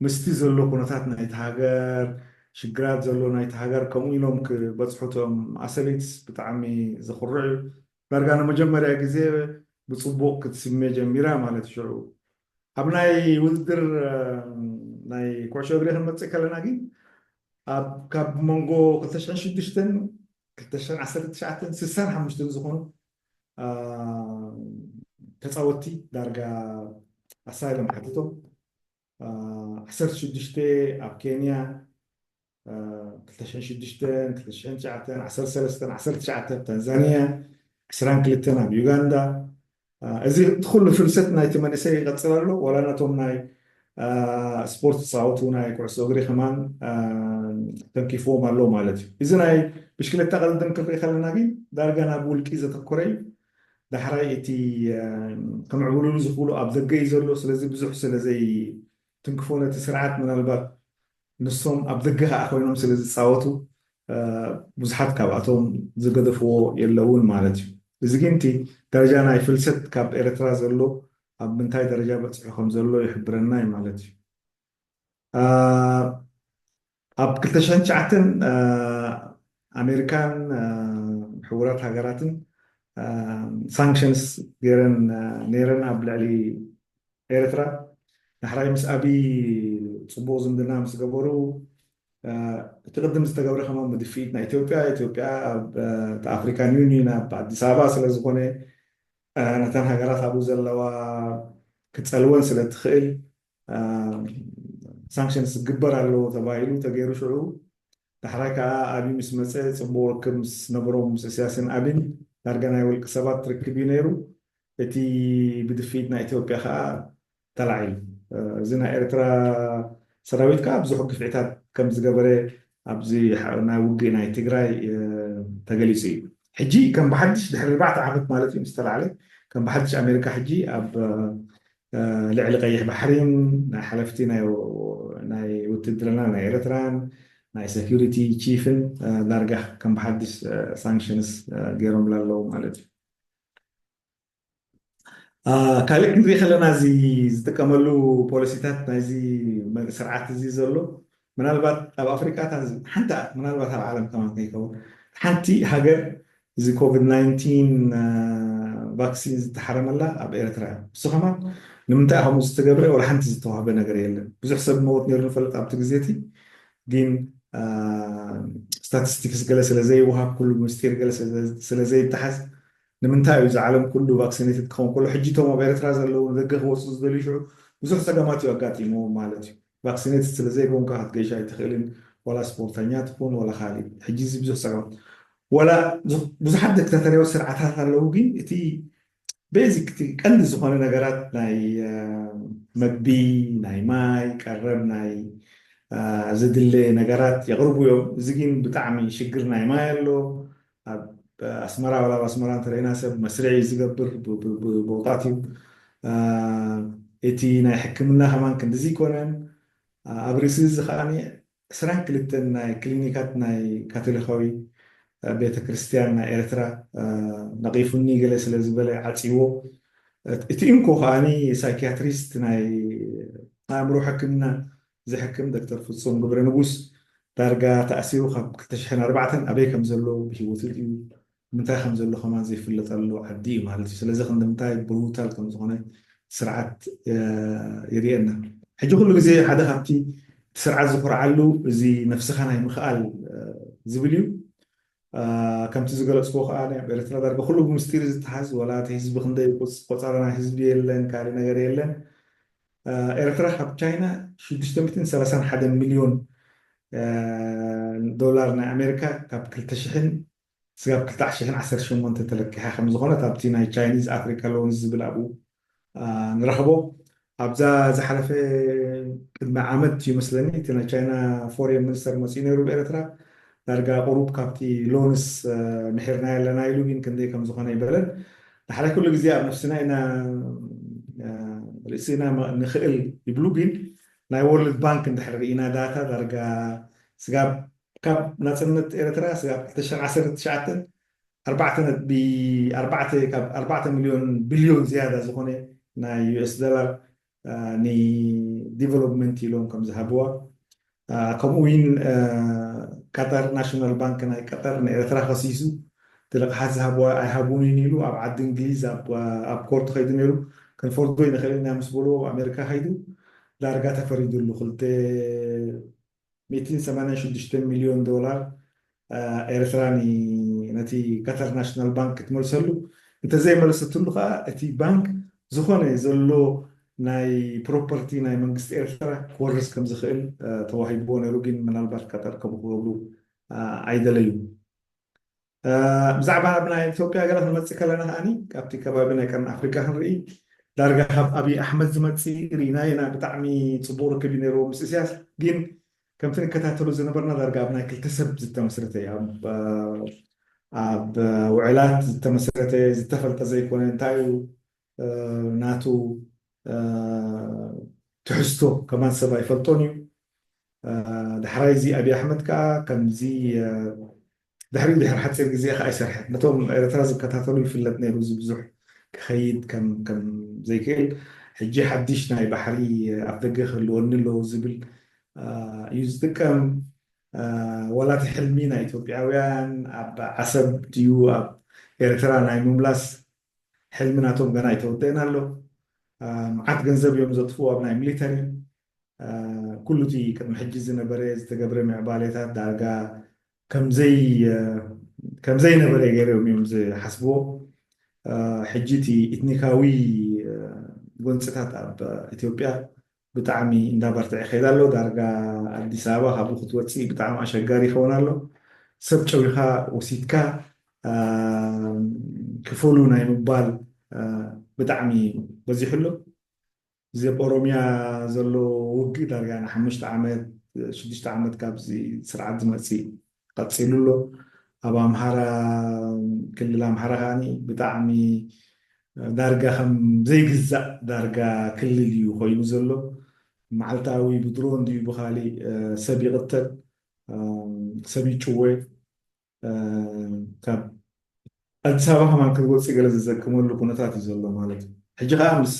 ምስቲ ዘሎ ኩነታት ናይቲ ሃገር ሽግራት ዘሎ ናይቲ ሃገር ከምኡ ኢሎም ክበፅሑ እቶም ኣሰሊትስ ብጣዕሚ ዘኩርዕ እዩ። ዳርጋ ንመጀመርያ ግዜ ብፅቡቅ ክትስሜ ጀሚራ ማለት ሽዑ ኣብ ናይ ውድድር ናይ ኩዕሾ እግሪ ክንመፅእ ከለና ግን ኣብ ካብ መንጎ ክልተ ሽሕን ሽዱሽተን ክልተ ሽሕን ዓሰርተ ትሽዓተን ስሳን ሓሙሽተን ዝኾኑ ተፃወትቲ ዳርጋ ኣሳይሎም ሓቲቶም ዓሰርተ ሽዱሽተ ኣብ ኬንያ ክልተ ሽሕን ሽዱሽተን ክልተ ሽሕን ትሽዓተን ዓሰርተ ሰለስተን ዓሰርተ ትሽዓተ ኣብ ታንዛንያ ዕስራን ክልተን ኣብ ዩጋንዳ እዚ እቲ ኩሉ ፍልሰት ናይቲ መንእሰይ ይቐፅል ኣሎ ዋላ ነቶም ናይ ስፖርት ዝፃወቱ ናይ ኩዕሶ እግሪ ከማን ተንኪፍዎም ኣሎ ማለት እዩ። እዚ ናይ ብሽክለታ ቅድድም ክንርኢ ከለና ግን ዳርጋ ናብ ውልቂ ዘተኮረ እዩ። ዳሕራይ እቲ ከምዕብሉሉ ዝኽእሉ ኣብ ደገ እዩ ዘሎ። ስለዚ ብዙሕ ስለ ዘይትንክፎ ነቲ ስርዓት ምናልባት ንሶም ኣብ ደገ ከዓ ኮይኖም ስለ ዝፃወቱ ብዙሓት ካብኣቶም ዝገደፍዎ የለውን ማለት እዩ። እዚ ግን እቲ ደረጃ ናይ ፍልሰት ካብ ኤርትራ ዘሎ ኣብ ምንታይ ደረጃ በፂሑ ከም ዘሎ ይሕብረና እዩ ማለት እዩ። ኣብ ክልተ ሽሕን ትሽዓተን ኣሜሪካን ሕቡራት ሃገራትን ሳንክሽንስ ገይረን ነይረን ኣብ ልዕሊ ኤርትራ። ዳሕራይ ምስ ኣብይ ፅቡቅ ዝምድና ምስ ገበሩ እቲ ቅድም ዝተገብረ ከማን ብድፍኢት ናይ ኢትዮጵያ ኢትዮጵያ ኣብ ኣፍሪካን ዩኒየን ኣብ ኣዲስ ኣበባ ስለዝኮነ ነተን ሃገራት ኣብኡ ዘለዋ ክፀልወን ስለትኽእል ሳንክሽንስ ክግበር ኣለዎ ተባሂሉ ተገይሩ ሽዑ ዳሕራይ ከዓ ኣብይ ምስ መፀ ፅቡቅ ርክብ ምስ ነበሮም ምስ እስያስን ኣብን ዳርጋ ናይ ውልቂ ሰባት ርክብ እዩ ነይሩ። እቲ ብድፍኢት ናይ ኢትዮጵያ ከዓ ተላዒሉ። እዚ ናይ ኤርትራ ሰራዊት ከዓ ብዙሕ ግፍዕታት ከም ዝገበረ ኣብዚ ናይ ውግእ ናይ ትግራይ ተገሊፁ እዩ። ሕጂ ከም ብሓድሽ ድሕሪ ኣርባዕተ ዓመት ማለት እዩ ምስ ተላዕለ ከም ብሓድሽ ኣሜሪካ ሕጂ ኣብ ልዕሊ ቀይሕ ባሕሪን ናይ ሓለፍቲ ናይ ውትድርና ናይ ኤርትራን ናይ ሴኩሪቲ ቺፍን ዳርጋ ከም ብሓድሽ ሳንክሽንስ ገይሮምላ ኣለዉ ማለት እዩ። ካልእ ክንርኢ ከለና እዚ ዝጥቀመሉ ፖሊሲታት ናይዚ ስርዓት እዚ ዘሎ ምናልባት ኣብ ኣፍሪቃ ሓንቲ ምናልባት ኣብ ዓለም ከማን ከይከውን ሓንቲ ሃገር እዚ ኮቪድ ናይንቲን ቫክሲን ዝተሓረመላ ኣብ ኤርትራ እያ። እሱ ከማን ንምንታይ ከምኡ ዝተገብረ ወላ ሓንቲ ዝተዋህበ ነገር የለን። ብዙሕ ሰብ መውት ነይሩ ንፈልጥ ኣብቲ ግዜ እቲ ግን ስታቲስቲክስ ገለ ስለ ዘይወሃብ፣ ኩሉ ምስጢር ገለ ስለ ዘይተሓዝ፣ ንምንታይ እዩ እዚ ዓለም ኩሉ ቫክሲኔትድ ክኸውን ከሎ፣ ሕጂ እቶም ኣብ ኤርትራ ዘለዉ ንደገ ክወፁ ዝደልዩ ሽዑ ብዙሕ ፀገማት እዩ ኣጋጢምዎም ማለት እዩ። ቫክሲኔትድ ስለ ዘይኮንካ ክትገይሽ ኣይትኽእልን፣ ዋላ ስፖርተኛ ትኹን ዋላ ካልእ። ሕጂ እዚ ብዙሕ ፀገማት፣ ዋላ ብዙሓት ዲክታተርያዊ ስርዓታት ኣለዉ፣ ግን እቲ ቤዚክ እቲ ቀንዲ ዝኾነ ነገራት ናይ መግቢ፣ ናይ ማይ ቀረብ፣ ናይ ዘድለ ነገራት የቕርቡ እዮም። እዚ ግን ብጣዕሚ ሽግር ናይ ማይ ኣሎ። ኣብ ኣስመራ፣ ዋላ ኣብ ኣስመራ እንተረኢና ሰብ መስርዒ ዝገብር ቦታት እዩ። እቲ ናይ ሕክምና ከማን ክንድዚ ይኮነን። ኣብ ርእሲ እዚ ከዓ ዕስራን ክልተን ናይ ክሊኒካት ናይ ካቶሊካዊ ቤተ ክርስቲያን ናይ ኤርትራ ነቒፉኒ ገለ ስለ ዝበለ ዓፂዎ። እቲ እንኮ ከዓኒ ሳይኪያትሪስት ናይ ኣእምሮ ሕክምና ዝሕክም ዶክተር ፍጹም ግብረ ንጉስ ዳርጋ ተኣሲሩ ካብ ክልተ ሽሕን ኣርባዕተን ኣበይ ከም ዘሎ ብህይወቱ ድዩ ምንታይ ከም ዘሎ ከማን ዘይፍለጠሉ ዓዲ እዩ ማለት እዩ። ስለዚ ክንዲ ምንታይ ብሩታል ከም ዝኾነ ስርዓት የርእየና። ሕጂ ኩሉ ግዜ ሓደ ካብቲ እቲ ስርዓት ዝኮርዓሉ እዚ ነፍስኻ ናይ ምኽኣል ዝብል እዩ። ከምቲ ዝገለፅኩዎ ከዓ ኣብ ኤርትራ ዳርጋ ኩሉ ብምስጢር ዝተሓዝ፣ ወላ እቲ ህዝቢ ክንደይ ቆፃሪ ናይ ህዝቢ የለን፣ ካልእ ነገር የለን። ኤርትራ ካብ ቻይና ሽዱሽተ ሚእትን ሰላሳን ሓደን ሚልዮን ዶላር ናይ ኣሜሪካ ካብ ክልተ ሽሕን ስጋብ ክልተ ሽሕን ዓሰርተ ሸሞንተ ተለኪሓ ከም ዝኾነት ኣብቲ ናይ ቻይኒዝ ኣፍሪካ ሎንስ ዝብል ኣብኡ ንረኽቦ። ኣብዛ ዝሓለፈ ቅድሚ ዓመት ይመስለኒ እቲ ናይ ቻይና ፎሬን ሚኒስተር መፂኡ ነይሩ ብኤርትራ። ዳርጋ ቁሩብ ካብቲ ሎንስ ምሒርና ኣለና ኢሉ፣ ግን ክንደይ ከም ዝኾነ ይበለን። ንሓደ ኩሉ ግዜ ኣብ ነፍስና ኢና ርእስና ንኽእል ይብሉ፣ ግን ናይ ወርልድ ባንክ እንድሕር ርኢና ዳታ ዳርጋ ስጋብ ካብ ናፅነት ኤርትራ ስጋብ ክልተ ሽሕን ዓሰርተ ትሽዓተን ኣርባዕተ ነጥቢ ኣርባዕተ ካብ ኣርባዕተ ሚልዮን ቢልዮን ዝያዳ ዝኾነ ናይ ዩኤስ ዶላር ንዲቨሎፕመንት ኢሎም ከም ዝሃብዋ፣ ከምኡ እውን ቀጠር ናሽናል ባንክ ናይ ቀጠር ንኤርትራ ከሲሱ ትልቕሓት ዝሃብዋ ኣይሃቡንን ኢሉ ኣብ ዓዲ እንግሊዝ ኣብ ኮርት ከይዱ ነይሩ። ክንፈርዶ ይንኽእል ኢና ምስ በልዎ ኣብ ኣሜሪካ ከይዱ ዳርጋ ተፈሪዱሉ ክልተ ሚእትን ሰማንያን ሽዱሽተ ሚልዮን ዶላር ኤርትራ ነቲ ቀተር ናሽናል ባንክ ክትመልሰሉ እንተዘይመለሰትሉ ከዓ እቲ ባንክ ዝኾነ ዘሎ ናይ ፕሮፐርቲ ናይ መንግስቲ ኤርትራ ክወርስ ከም ዝኽእል ተዋሂብዎ ነይሩ። ግን ምናልባት ቀጠር ከምኡ ክገብሩ ኣይደለዩ። ብዛዕባ ኣብ ናይ ኢትዮጵያ ገለ ክንመፅእ ከለና ከዓኒ ካብቲ ከባቢ ናይ ቀርኒ ኣፍሪካ ክንርኢ ዳርጋ ካብ ኣብይ ኣሕመድ ዝመፅእ ርኢና ኢና። ብጣዕሚ ፅቡቅ ርክብ እዩ ነይርዎ ምስ እስያስ። ግን ከምቲ ንከታተሎ ዝነበርና ዳርጋ ኣብ ናይ ክልተ ሰብ ዝተመስረተ እዩ። ኣብ ውዕላት ዝተመስረተ ዝተፈልጠ ዘይኮነ እንታይ እዩ ናቱ ትሕዝቶ ከማን ሰብ ኣይፈልጦን እዩ። ዳሕራይ እዚ ኣብይ ኣሕመድ ከዓ ከምዚ ድሕሪኡ ድሕሪ ሓፂር ግዜ ከዓ ኣይሰርሐን። ነቶም ኤርትራ ዝከታተሉ ይፍለጥ ነይሩ እዚ ብዙሕ ክኸይድ ከም ዘይክእል። ሕጂ ሓድሽ ናይ ባሕሪ ኣፍ ደገ ክህልወኒ ኣለዎ ዝብል እዩ ዝጥቀም። ዋላ እቲ ሕልሚ ናይ ኢትዮጵያውያን ኣብ ዓሰብ ድዩ ኣብ ኤርትራ ናይ ምምላስ ሕልሚ ናቶም ገና ኣይተወደአን ኣሎ። መዓት ገንዘብ እዮም ዘጥፍኡ ኣብ ናይ ሚሊተሪ። ኩሉ እቲ ቅድሚ ሕጂ ዝነበረ ዝተገብረ ምዕባሌታት ዳርጋ ከምዘይ ከምዘይነበረ ገይሮም እዮም ዝሓስብዎ። ሕጂ እቲ ኢትኒካዊ ጎንፅታት ኣብ ኢትዮጵያ ብጣዕሚ እንዳበርትዐ ይኸይድ ኣሎ። ዳርጋ ኣዲስ ኣበባ ካብኡ ክትወፅእ ብጣዕሚ ኣሸጋሪ ይኸውን ኣሎ። ሰብ ጨዊኻ ወሲድካ ክፈሉ ናይ ምባል ብጣዕሚ በዚሑ ኣሎ። እዚ ኣብ ኦሮሚያ ዘሎ ውግእ ዳርጋ ንሓሙሽተ ዓመት ሽዱሽተ ዓመት ካብዚ ስርዓት ዝመፅእ ቀፂሉ ኣሎ። ኣብ ኣምሃራ ክልል ኣምሃራ ከዓ ብጣዕሚ ዳርጋ ከም ዘይግዛእ ዳርጋ ክልል እዩ ኮይኑ ዘሎ። መዓልታዊ ብድሮን ድዩ ብካሊእ ሰብ ይቕተል፣ ሰብ ይጭወ። ካብ ኣዲስ ኣበባ ከማን ክትወፅእ ገለ ዘዘክመሉ ኩነታት እዩ ዘሎ ማለት እዩ። ሕጂ ከዓ ምስ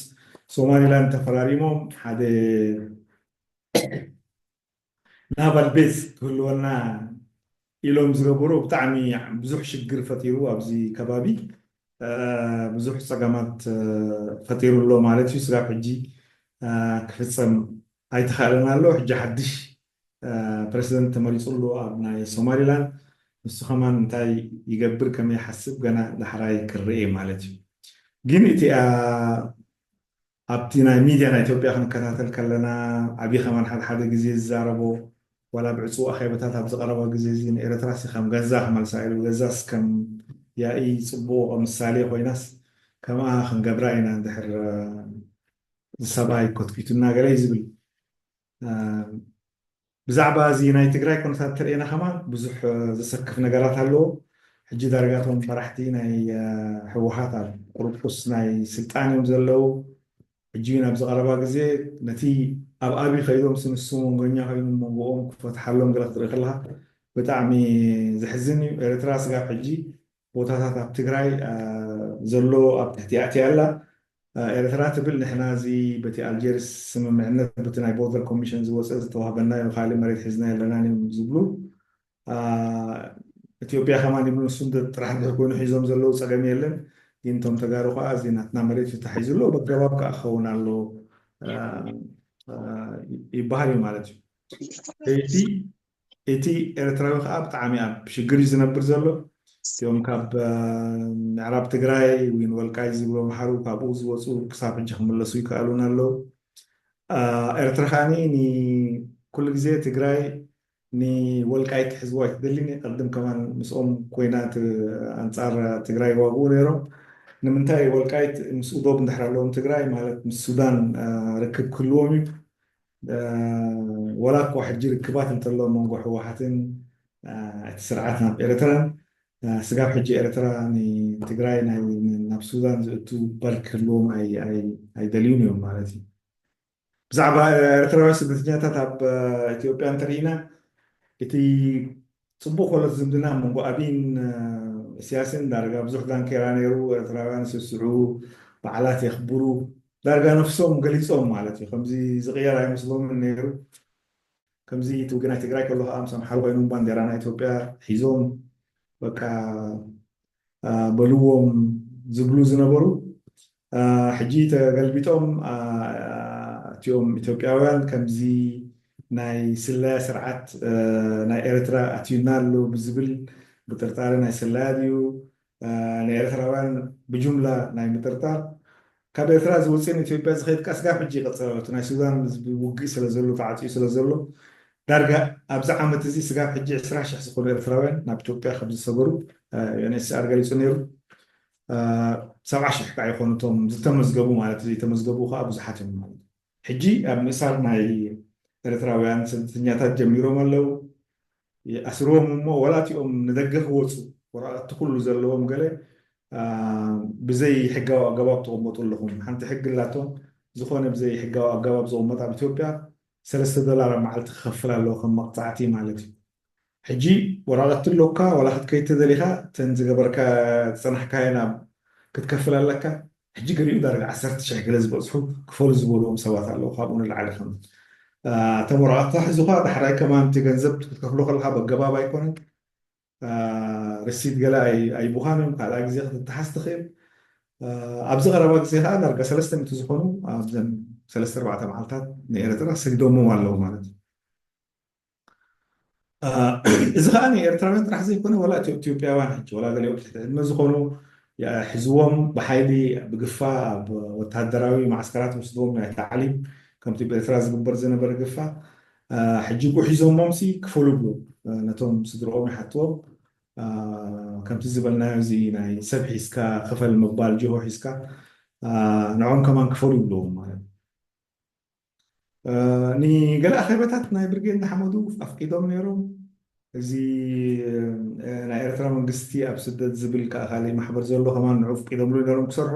ሶማሊላንድ ተፈራሪሞም ሓደ ናቫል ቤዝ ክህልወና ኢሎም ዝገበሩ ብጣዕሚ ብዙሕ ሽግር ፈጢሩ ኣብዚ ከባቢ ብዙሕ ፀገማት ፈጢሩ ኣሎ ማለት እዩ። ስጋብ ሕጂ ክፍፀም ኣይተኻእለን ኣሎ። ሕጂ ሓድሽ ፕረሲደንት ተመሪፁ ኣሎ ኣብ ናይ ሶማሊላንድ። ንሱ ከማን እንታይ ይገብር ከመይ ይሓስብ ገና ዳሕራይ ክረኤ ማለት እዩ። ግን እቲ ኣብቲ ናይ ሚድያ ናይ ኢትዮጵያ ክንከታተል ከለና ዓብዪ ከማን ሓደ ሓደ ግዜ ዝዛረቦ ዋላ ብዕፁ ኣኼበታት ኣብ ዝቐረባ ግዜ እዚ ንኤርትራ ሲ ከም ገዛ ክመልሳ ኢሉ ገዛስ ከም ያኢ ፅቡቕ ምሳሌ ኮይናስ ከምኣ ክንገብራ ኢና እንድሕር ዝሰብኣይ ኮትኪቱና ገለ እዩ ዝብል። ብዛዕባ እዚ ናይ ትግራይ ኩነታት ተርእየና ከማን ብዙሕ ዘሰክፍ ነገራት ኣለዎ። ሕጂ ዳርጋቶም መራሕቲ ናይ ህወሓት ኣብ ቁርቁስ ናይ ስልጣን እዮም ዘለዉ። ሕጂ ናብ ዝቐረባ ግዜ ነቲ ኣብ ኣብይ ከይዶም ስንሱ መንጎኛ ኮይኑ መንጎኦም ክፈትሓሎም ገለ ክትርኢ ከለካ ብጣዕሚ ዘሕዝን እዩ። ኤርትራ ስጋብ ሕጂ ቦታታት ኣብ ትግራይ ዘሎ ኣብ ትሕቲ ኣትያ ኣላ። ኤርትራ ትብል ንሕና እዚ በቲ ኣልጀርስ ስምምዕነት በቲ ናይ ቦርደር ኮሚሽን ዝወፀ ዝተዋህበና እዩ፣ ካልእ መሬት ሒዝና የለናን እዮም ዝብሉ። ኢትዮጵያ ከማን ይብሉ ንሱ ጥራሕ ድሕር ኮይኑ ሒዞም ዘለዉ ፀገም የለን። ግን እቶም ተጋሩ ከዓ እዚ ናትና መሬት ተታሒዙ ኣሎ በገባብ ከዓ ክኸውን ኣሎ ይበሃል እዩ ማለት እዩ። እቲ ኤርትራዊ ከዓ ብጣዕሚ ኣብ ሽግር እዩ ዝነብር ዘሎ። እቲኦም ካብ ምዕራብ ትግራይ ወይን ወልቃይ ዝብሎ ማሕሩ ካብኡ ዝወፁ ክሳብ ሕጂ ክምለሱ ይከኣሉን ኣለዉ። ኤርትራ ከዓኒ ኩሉ ግዜ ትግራይ ንወልቃይት ክሕዝዋ ኣይትደልን። ቀድም ከማን ምስኦም ኮይና ኣንፃር ትግራይ ይዋግኡ ነይሮም። ንምንታይ ወልቃይት ምስኡ ዶብ እንድሕር ኣለዎም ትግራይ ማለት ምስ ሱዳን ርክብ ክህልዎም እዩ። ወላ እኳ ሕጂ ርክባት እንተሎ መንጎ ህወሓትን እቲ ስርዓት ናብ ኤርትራን ስጋብ ሕጂ ኤርትራ ንትግራይ ናብ ሱዳን ዝእቱ በር ክህልዎም ኣይደልዩን እዮም ማለት እዩ። ብዛዕባ ኤርትራውያን ስደተኛታት ኣብ ኢትዮጵያ እንተርኢና እቲ ፅቡቅ ኮለት ዝምድና መንጎ ኣብይን እስያስን ዳርጋ ብዙሕ ዳንኬራ ነይሩ። ኤርትራውያን ስስዑ በዓላት የኽብሩ ዳርጋ ነፍሶም ገሊፆም ማለት እዩ። ከምዚ ዝቅየር ኣይመስሎምን ነይሩ። ከምዚ እቲ ውግናይ ትግራይ ከሎ ከዓ ምስ ኣምሓሩ ኮይኖም ባንዴራ ናይ ኢትዮጵያ ሒዞም በቃ በልዎም ዝብሉ ዝነበሩ ሕጂ ተገልቢጦም እቲኦም ኢትዮጵያውያን ከምዚ ናይ ስለያ ስርዓት ናይ ኤርትራ ኣትዩና ኣሎ ብዝብል ብጥርጣረ ናይ ስለያ ድዩ ንኤርትራውያን ብጅምላ ናይ ምጥርጣር ካብ ኤርትራ ዝወፅእ ንኢትዮጵያ ዝኸይድ ከዓ ስጋብ ሕጂ ይቀፅል ኣሎ። ናይ ሱዳን ውግእ ስለዘሎ ተዓፅዩ ስለዘሎ ዳርጋ ኣብዚ ዓመት እዚ ስጋብ ሕጂ ዕስራ ሽሕ ዝኾኑ ኤርትራውያን ናብ ኢትዮጵያ ከም ዝሰገሩ ዩኤንኤችሲኣር ገሊፁ ነይሩ። ሰብዓ ሽሕ ከዓ ይኾኑ እቶም ዝተመዝገቡ ማለት ዘይተመዝገቡ ከዓ ብዙሓት እዮም ማለት። ሕጂ ኣብ ምእሳር ናይ ኤርትራውያን ስደተኛታት ጀሚሮም ኣለዉ። ይኣስርዎም እሞ ዋላ እቲኦም ንደገ ክወፁ ወረቐቲ ኩሉ ዘለዎም ገለ ብዘይ ሕጋዊ ኣገባብ ተቐመጡ ኣለኹም። ሓንቲ ሕጊ ኣላቶም ዝኾነ ብዘይ ሕጋዊ ኣገባብ ዝቕመጥ ኣብ ኢትዮጵያ ሰለስተ ዶላር ኣብ መዓልቲ ክኸፍል ኣለዎ ከም መቕፃዕቲ ማለት እዩ። ሕጂ ወረቐቲ ኣሎካ ዋላ ክትከይድ ተደሊኻ እተን ዝገበርካ ዝፀናሕካየን ኣብ ክትከፍል ኣለካ። ሕጂ ገሊኡ ዳርጋ ዓሰርተ ሽሕ ገለ ዝበፅሑ ክፈሉ ዝበልዎም ሰባት ኣለዉ። ካብኡ ንላዕሊ ከም እቶም ወረቐትካ ሒዙኻ ዳሕራይ ከማን እቲ ገንዘብ ክትከፍሎ ከለካ በገባብ ኣይኮነን። ርሲት ገለ ኣይቡኻን እዮም። ካልኣ ግዜ ክትተሓዝ ትኽእል። ኣብዚ ቀረባ ግዜ ከዓ ዳርጋ ሰለስተ ሚእቲ ዝኾኑ ኣብዘን ሰለስተ ኣርባዕተ መዓልታት ንኤርትራ ሰጊዶሞም ኣለዉ ማለት እዩ። እዚ ከዓ ንኤርትራውያን ጥራሕ ዘይኮነ ዋላ ኢትዮጵያውያን ሕጂ ዋላ ገሊኦም ትሕቲ ዕድመ ዝኾኑ ሒዝዎም ብሓይሊ ብግፋ ኣብ ወታደራዊ ማዕስከራት ወስድዎም ናይ ታዕሊም ከምቲ ብኤርትራ ዝግበር ዝነበረ ግፋ ሕጂ ጉ ሒዞሞም ሲ ክፈሉ ብሉ ነቶም ስድርኦም ይሓትዎም። ከምቲ ዝበልናዮ እዚ ናይ ሰብ ሒዝካ ክፈል ምባል ጅሆ ሒዝካ ንዖም ከማን ክፈሉ ይብልዎም ማለት ንገለ ኣኼበታት ናይ ብርጌድ ንሓመዱ ኣፍቂዶም ነይሮም። እዚ ናይ ኤርትራ መንግስቲ ኣብ ስደት ዝብል ከዓ ካልእ ማሕበር ዘሎ ከማን ንዑ ኣፍቂዶምሉ ነይሮም ክሰርሑ።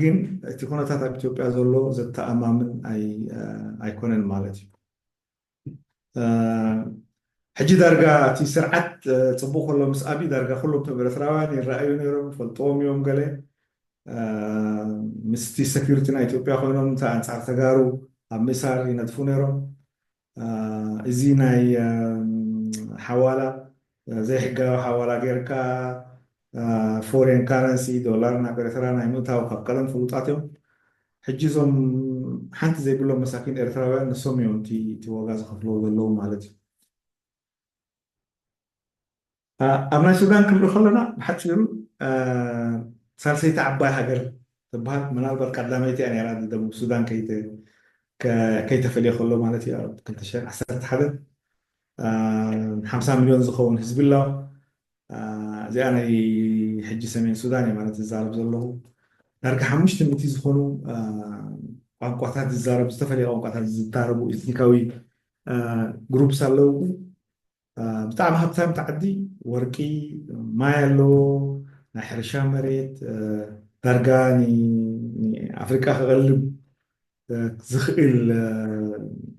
ግን እቲ ኩነታት ኣብ ኢትዮጵያ ዘሎ ዘተኣማምን ኣይኮነን ማለት እዩ። ሕጂ ዳርጋ እቲ ስርዓት ፅቡቅ ከሎ ምስ ኣብይ ዳርጋ ኩሎም እቶም ኤርትራውያን ይረኣዩ ነይሮም፣ ፈልጥዎም እዮም ገለ ምስቲ ሰኪሪቲ ናይ ኢትዮጵያ ኮይኖም እንታይ ኣንፃር ተጋሩ ኣብ ምእሳር ይነጥፉ ነይሮም። እዚ ናይ ሓዋላ ዘይሕጋዊ ሓዋላ ጌርካ ፎሬን ካረንሲ ዶላር ናብ ኤርትራ ናይ ምእታው ካብ ቀደም ፍሉጣት እዮም። ሕጂ እዞም ሓንቲ ዘይብሎም መሳኪን ኤርትራውያን ንሶም እዮም እቲ ዋጋ ዝኸፍልዎ ዘለዉ ማለት እዩ። ኣብ ናይ ሱዳን ክንርኢ ከለና ብሓፂሩ ሳልሰይቲ ዓባይ ሃገር ትበሃል፣ ምናልባት ቀዳመይቲ እያ ነራ ደቡብ ሱዳን ከይተፈልየ ከሎ ማለት እዩ። ኣብ ክልተ ሽሕን ዓሰርተ ሓደን ሓምሳ ሚሊዮን ዝኸውን ህዝቢ ኣለዋ። እዚኣ ናይ ሕጂ ሰሜን ሱዳን እየ ማለት ዝዛረብ ዘለኹ። ዳርጋ ሓሙሽተ ሚእቲ ዝኾኑ ቋንቋታት ዝዛረቡ፣ ዝተፈላለየ ቋንቋታት ዝዛረቡ ኤትኒካዊ ግሩፕስ ኣለዉ። ብጣዕሚ ሃብታም ዓዲ፣ ወርቂ፣ ማይ ኣለዎ፣ ናይ ሕርሻ መሬት፣ ዳርጋ ንኣፍሪቃ ክቐልብ ዝኽእል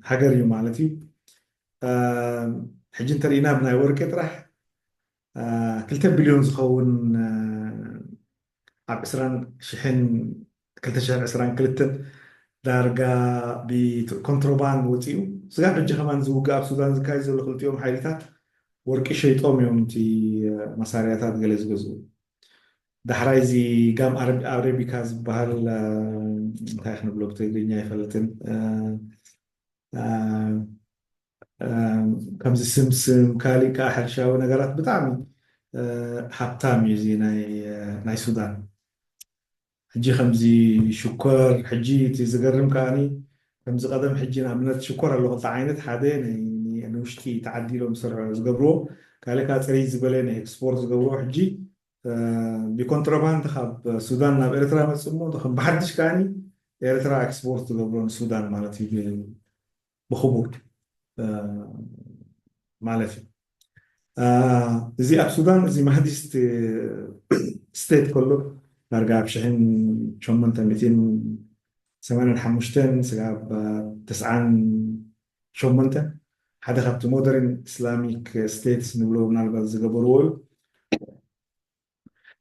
ሃገር እዩ ማለት እዩ። ሕጂ እንተሪኢና ብናይ ወርቂ ጥራሕ ክልተ ቢልዮን ዝኸውን ኣብ ዕስራን ሽሕን ክልተ ሽሕን ዕስራን ክልተን ዳርጋ ብኮንትሮባንድ ወፂኡ። ስጋብ ሕጂ ከማን ዝውግእ ኣብ ሱዳን ዝካየድ ዘሎ ክልቲኦም ሓይልታት ወርቂ ሸይጦም እዮም እቲ መሳርያታት ገለ ዝገዝኡ። ዳሕራይ እዚ ጋም ኣረቢካ ዝበሃል እንታይ ክንብሎ ብትግርኛ ኣይፈልጥን፣ ከምዚ ስምስም፣ ካሊእ ከዓ ሕርሻዊ ነገራት ብጣዕሚ ሃብታም እዩ እዚ ናይ ሱዳን። ሕጂ ከምዚ ሽኮር፣ ሕጂ እቲ ዝገርም ከዓኒ ከምዚ ቀደም ሕጂ ንኣብነት ሽኮር ኣሎ ክልተ ዓይነት፣ ሓደ ንውሽጢ ተዓዲሎም ዝሰርሑ ዝገብርዎ፣ ካልእ ከዓ ፅርይ ዝበለ ናይ ኤክስፖርት ዝገብርዎ። ሕጂ ብኮንትሮባንድ ካብ ሱዳን ናብ ኤርትራ መፅእ እሞ ከም ብሓድሽ ከዓኒ ኤርትራ ኤክስፖርት ትገብሮ ንሱዳን ማለት እዩ። ብክቡር ማለት እዩ። እዚ ኣብ ሱዳን እዚ ማህዲስት ስቴት ከሎ ዳርጋ ኣብ ሽሕን ሸሞንተ ሚእትን ሰማንያን ሓሙሽተን ስጋብ ተስዓን ሸሞንተን ሓደ ካብቲ ሞደርን ኢስላሚክ ስቴትስ ንብሎ ምናልባት ዝገበርዎ እዩ።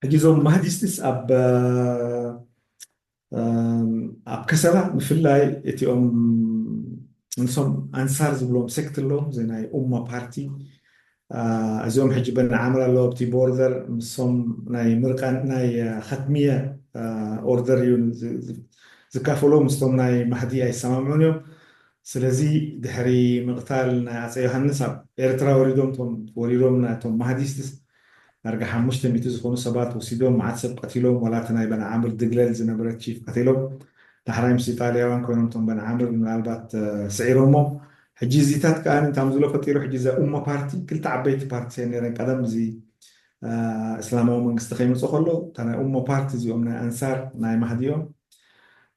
ሕጂ እዞም ማህዲስትስ ኣብ ኣብ ከሰላ ብፍላይ እቲኦም ንሶም ኣንሳር ዝብሎም ሴክት ኣለዎም፣ እዚ ናይ ኡማ ፓርቲ። እዚኦም ሕጂ በንዓምር ኣለዉ ኣብቲ ቦርደር፣ ምሶም ናይ ምርቃን ናይ ኸትሚየ ኦርደር እዩ ዝካፈሎ ምስቶም ናይ ማህዲ ኣይሰማምዑን እዮም። ስለዚ ድሕሪ ምቕታል ናይ ኣፀ ዮሃንስ ኣብ ኤርትራ ወሪዶም ወሪዶም ናቶም ማህዲስትስ ዳርጋ ሓሙሽተ ሚእቲ ዝኾኑ ሰባት ወሲዶም፣ መዓት ሰብ ቀቲሎም፣ ዋላ እቲ ናይ በንዓምር ድግለል ዝነበረ ቺፍ ቀቲሎም። ዳሕራይ ምስ ኢጣልያውያን ኮይኖም እቶም በንዓምር ምናልባት ስዒሮሞ። ሕጂ እዚታት ከዓ እንታምዝሎ ፈጢሩ። ሕጂ እዛ ኡማ ፓርቲ ክልተ ዓበይቲ ፓርቲ እየን ነይረን ቀደም እዚ እስላማዊ መንግስቲ ከይመፅእ ከሎ እታ ናይ ኡማ ፓርቲ እዚኦም ናይ ኣንሳር ናይ ማህዲ እዮም።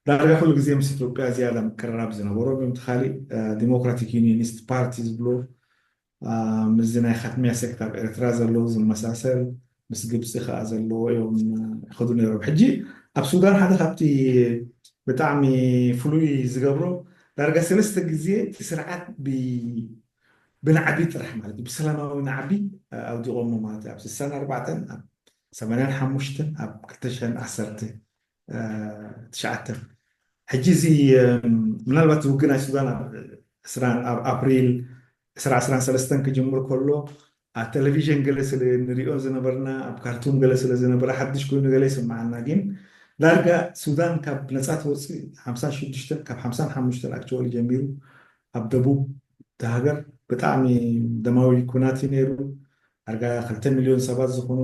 ዳርጋ ኩሉ ግዜ ምስ ኢትዮጵያ ዝያዳ ምቅርራብ ዝነበሮም እዮም። እቲ ካሊእ ዲሞክራቲክ ዩኒየኒስት ፓርቲ ዝብሎ ምስዚ ናይ ኻትሚያ ሴክት ኣብ ኤርትራ ዘለዎ ዝመሳሰል ምስ ግብፂ ከዓ ዘለዎ እዮም ይኸዱ ነይሮም። ሕጂ ኣብ ሱዳን ሓደ ካብቲ ብጣዕሚ ፍሉይ ዝገብሮ ዳርጋ ሰለስተ ግዜ እቲ ስርዓት ብናዕቢ ጥራሕ ማለት እዩ ብሰላማዊ ናዕቢ ኣውዲቖሞ ማለት እዩ። ኣብ ስሳን ኣርባዕተን ኣብ ሰማንያን ሓሙሽተን ኣብ ክልተ ሽሕን ዓሰርተ ትሽዓተ። ሕጂ እዚ ምናልባት ውግእ ናይ ሱዳን ኣብ ኣፕሪል ዕስራ ዕስራን ሰለስተን ክጅምር ከሎ ኣብ ቴሌቪዥን ገለ ስለ ንሪኦ ዝነበርና ኣብ ካርቱም ገለ ስለ ዝነበረ ሓድሽ ኮይኑ ገለ ይስምዓና። ግን ዳርጋ ሱዳን ካብ ነፃ ትወፅእ ሓምሳን ሽዱሽተን ካብ ሓምሳን ሓሙሽተን ኣክቸዋሊ ጀሚሩ ኣብ ደቡብ እቲ ሃገር ብጣዕሚ ደማዊ ኩናት እዩ ነይሩ። ዳርጋ ክልተ ሚልዮን ሰባት ዝኾኑ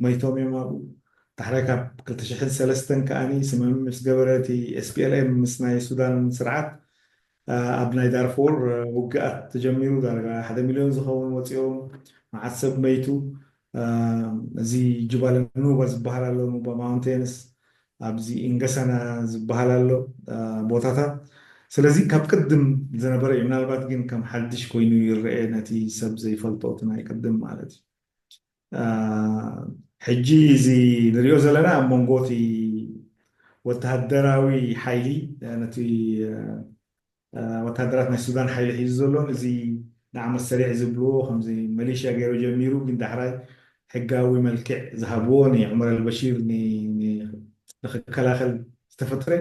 መይቶም እዮም ኣብኡ። ዳሕራይ ካብ ክልተ ሽሕን ሰለስተን ከዓኒ ስምምዕ ምስ ገበረ እቲ ኤስፒኤልኤም ምስ ናይ ሱዳን ስርዓት ኣብ ናይ ዳርፎር ውግኣት ተጀሚሩ ዳርጋ ሓደ ሚልዮን ዝኸውን ወፂኦም መዓት ሰብ መይቱ። እዚ ጅባለ ኑባ ዝበሃል ኣሎ፣ ኑባ ማውንቴንስ ኣብዚ ኢንገሰና ዝበሃል ኣሎ ቦታታት። ስለዚ ካብ ቅድም ዝነበረ እዩ። ምናልባት ግን ከም ሓድሽ ኮይኑ ይረአ ነቲ ሰብ ዘይፈልጦ እቲ ናይ ቅድም ማለት እዩ። ሕጂ እዚ ንሪኦ ዘለና ኣብ መንጎ እቲ ወተሃደራዊ ሓይሊ ነቲ ወተሃደራት ናይ ሱዳን ሓይሊ ሒዙ ዘሎን እዚ ንዓመት ሰሪዕ ዝብልዎ ከምዚ መሌሽያ ገይሩ ጀሚሩ ግን ዳሕራይ ሕጋዊ መልክዕ ዝሃብዎ ንዑመር ኣልበሺር ንክከላኸል ዝተፈጥረ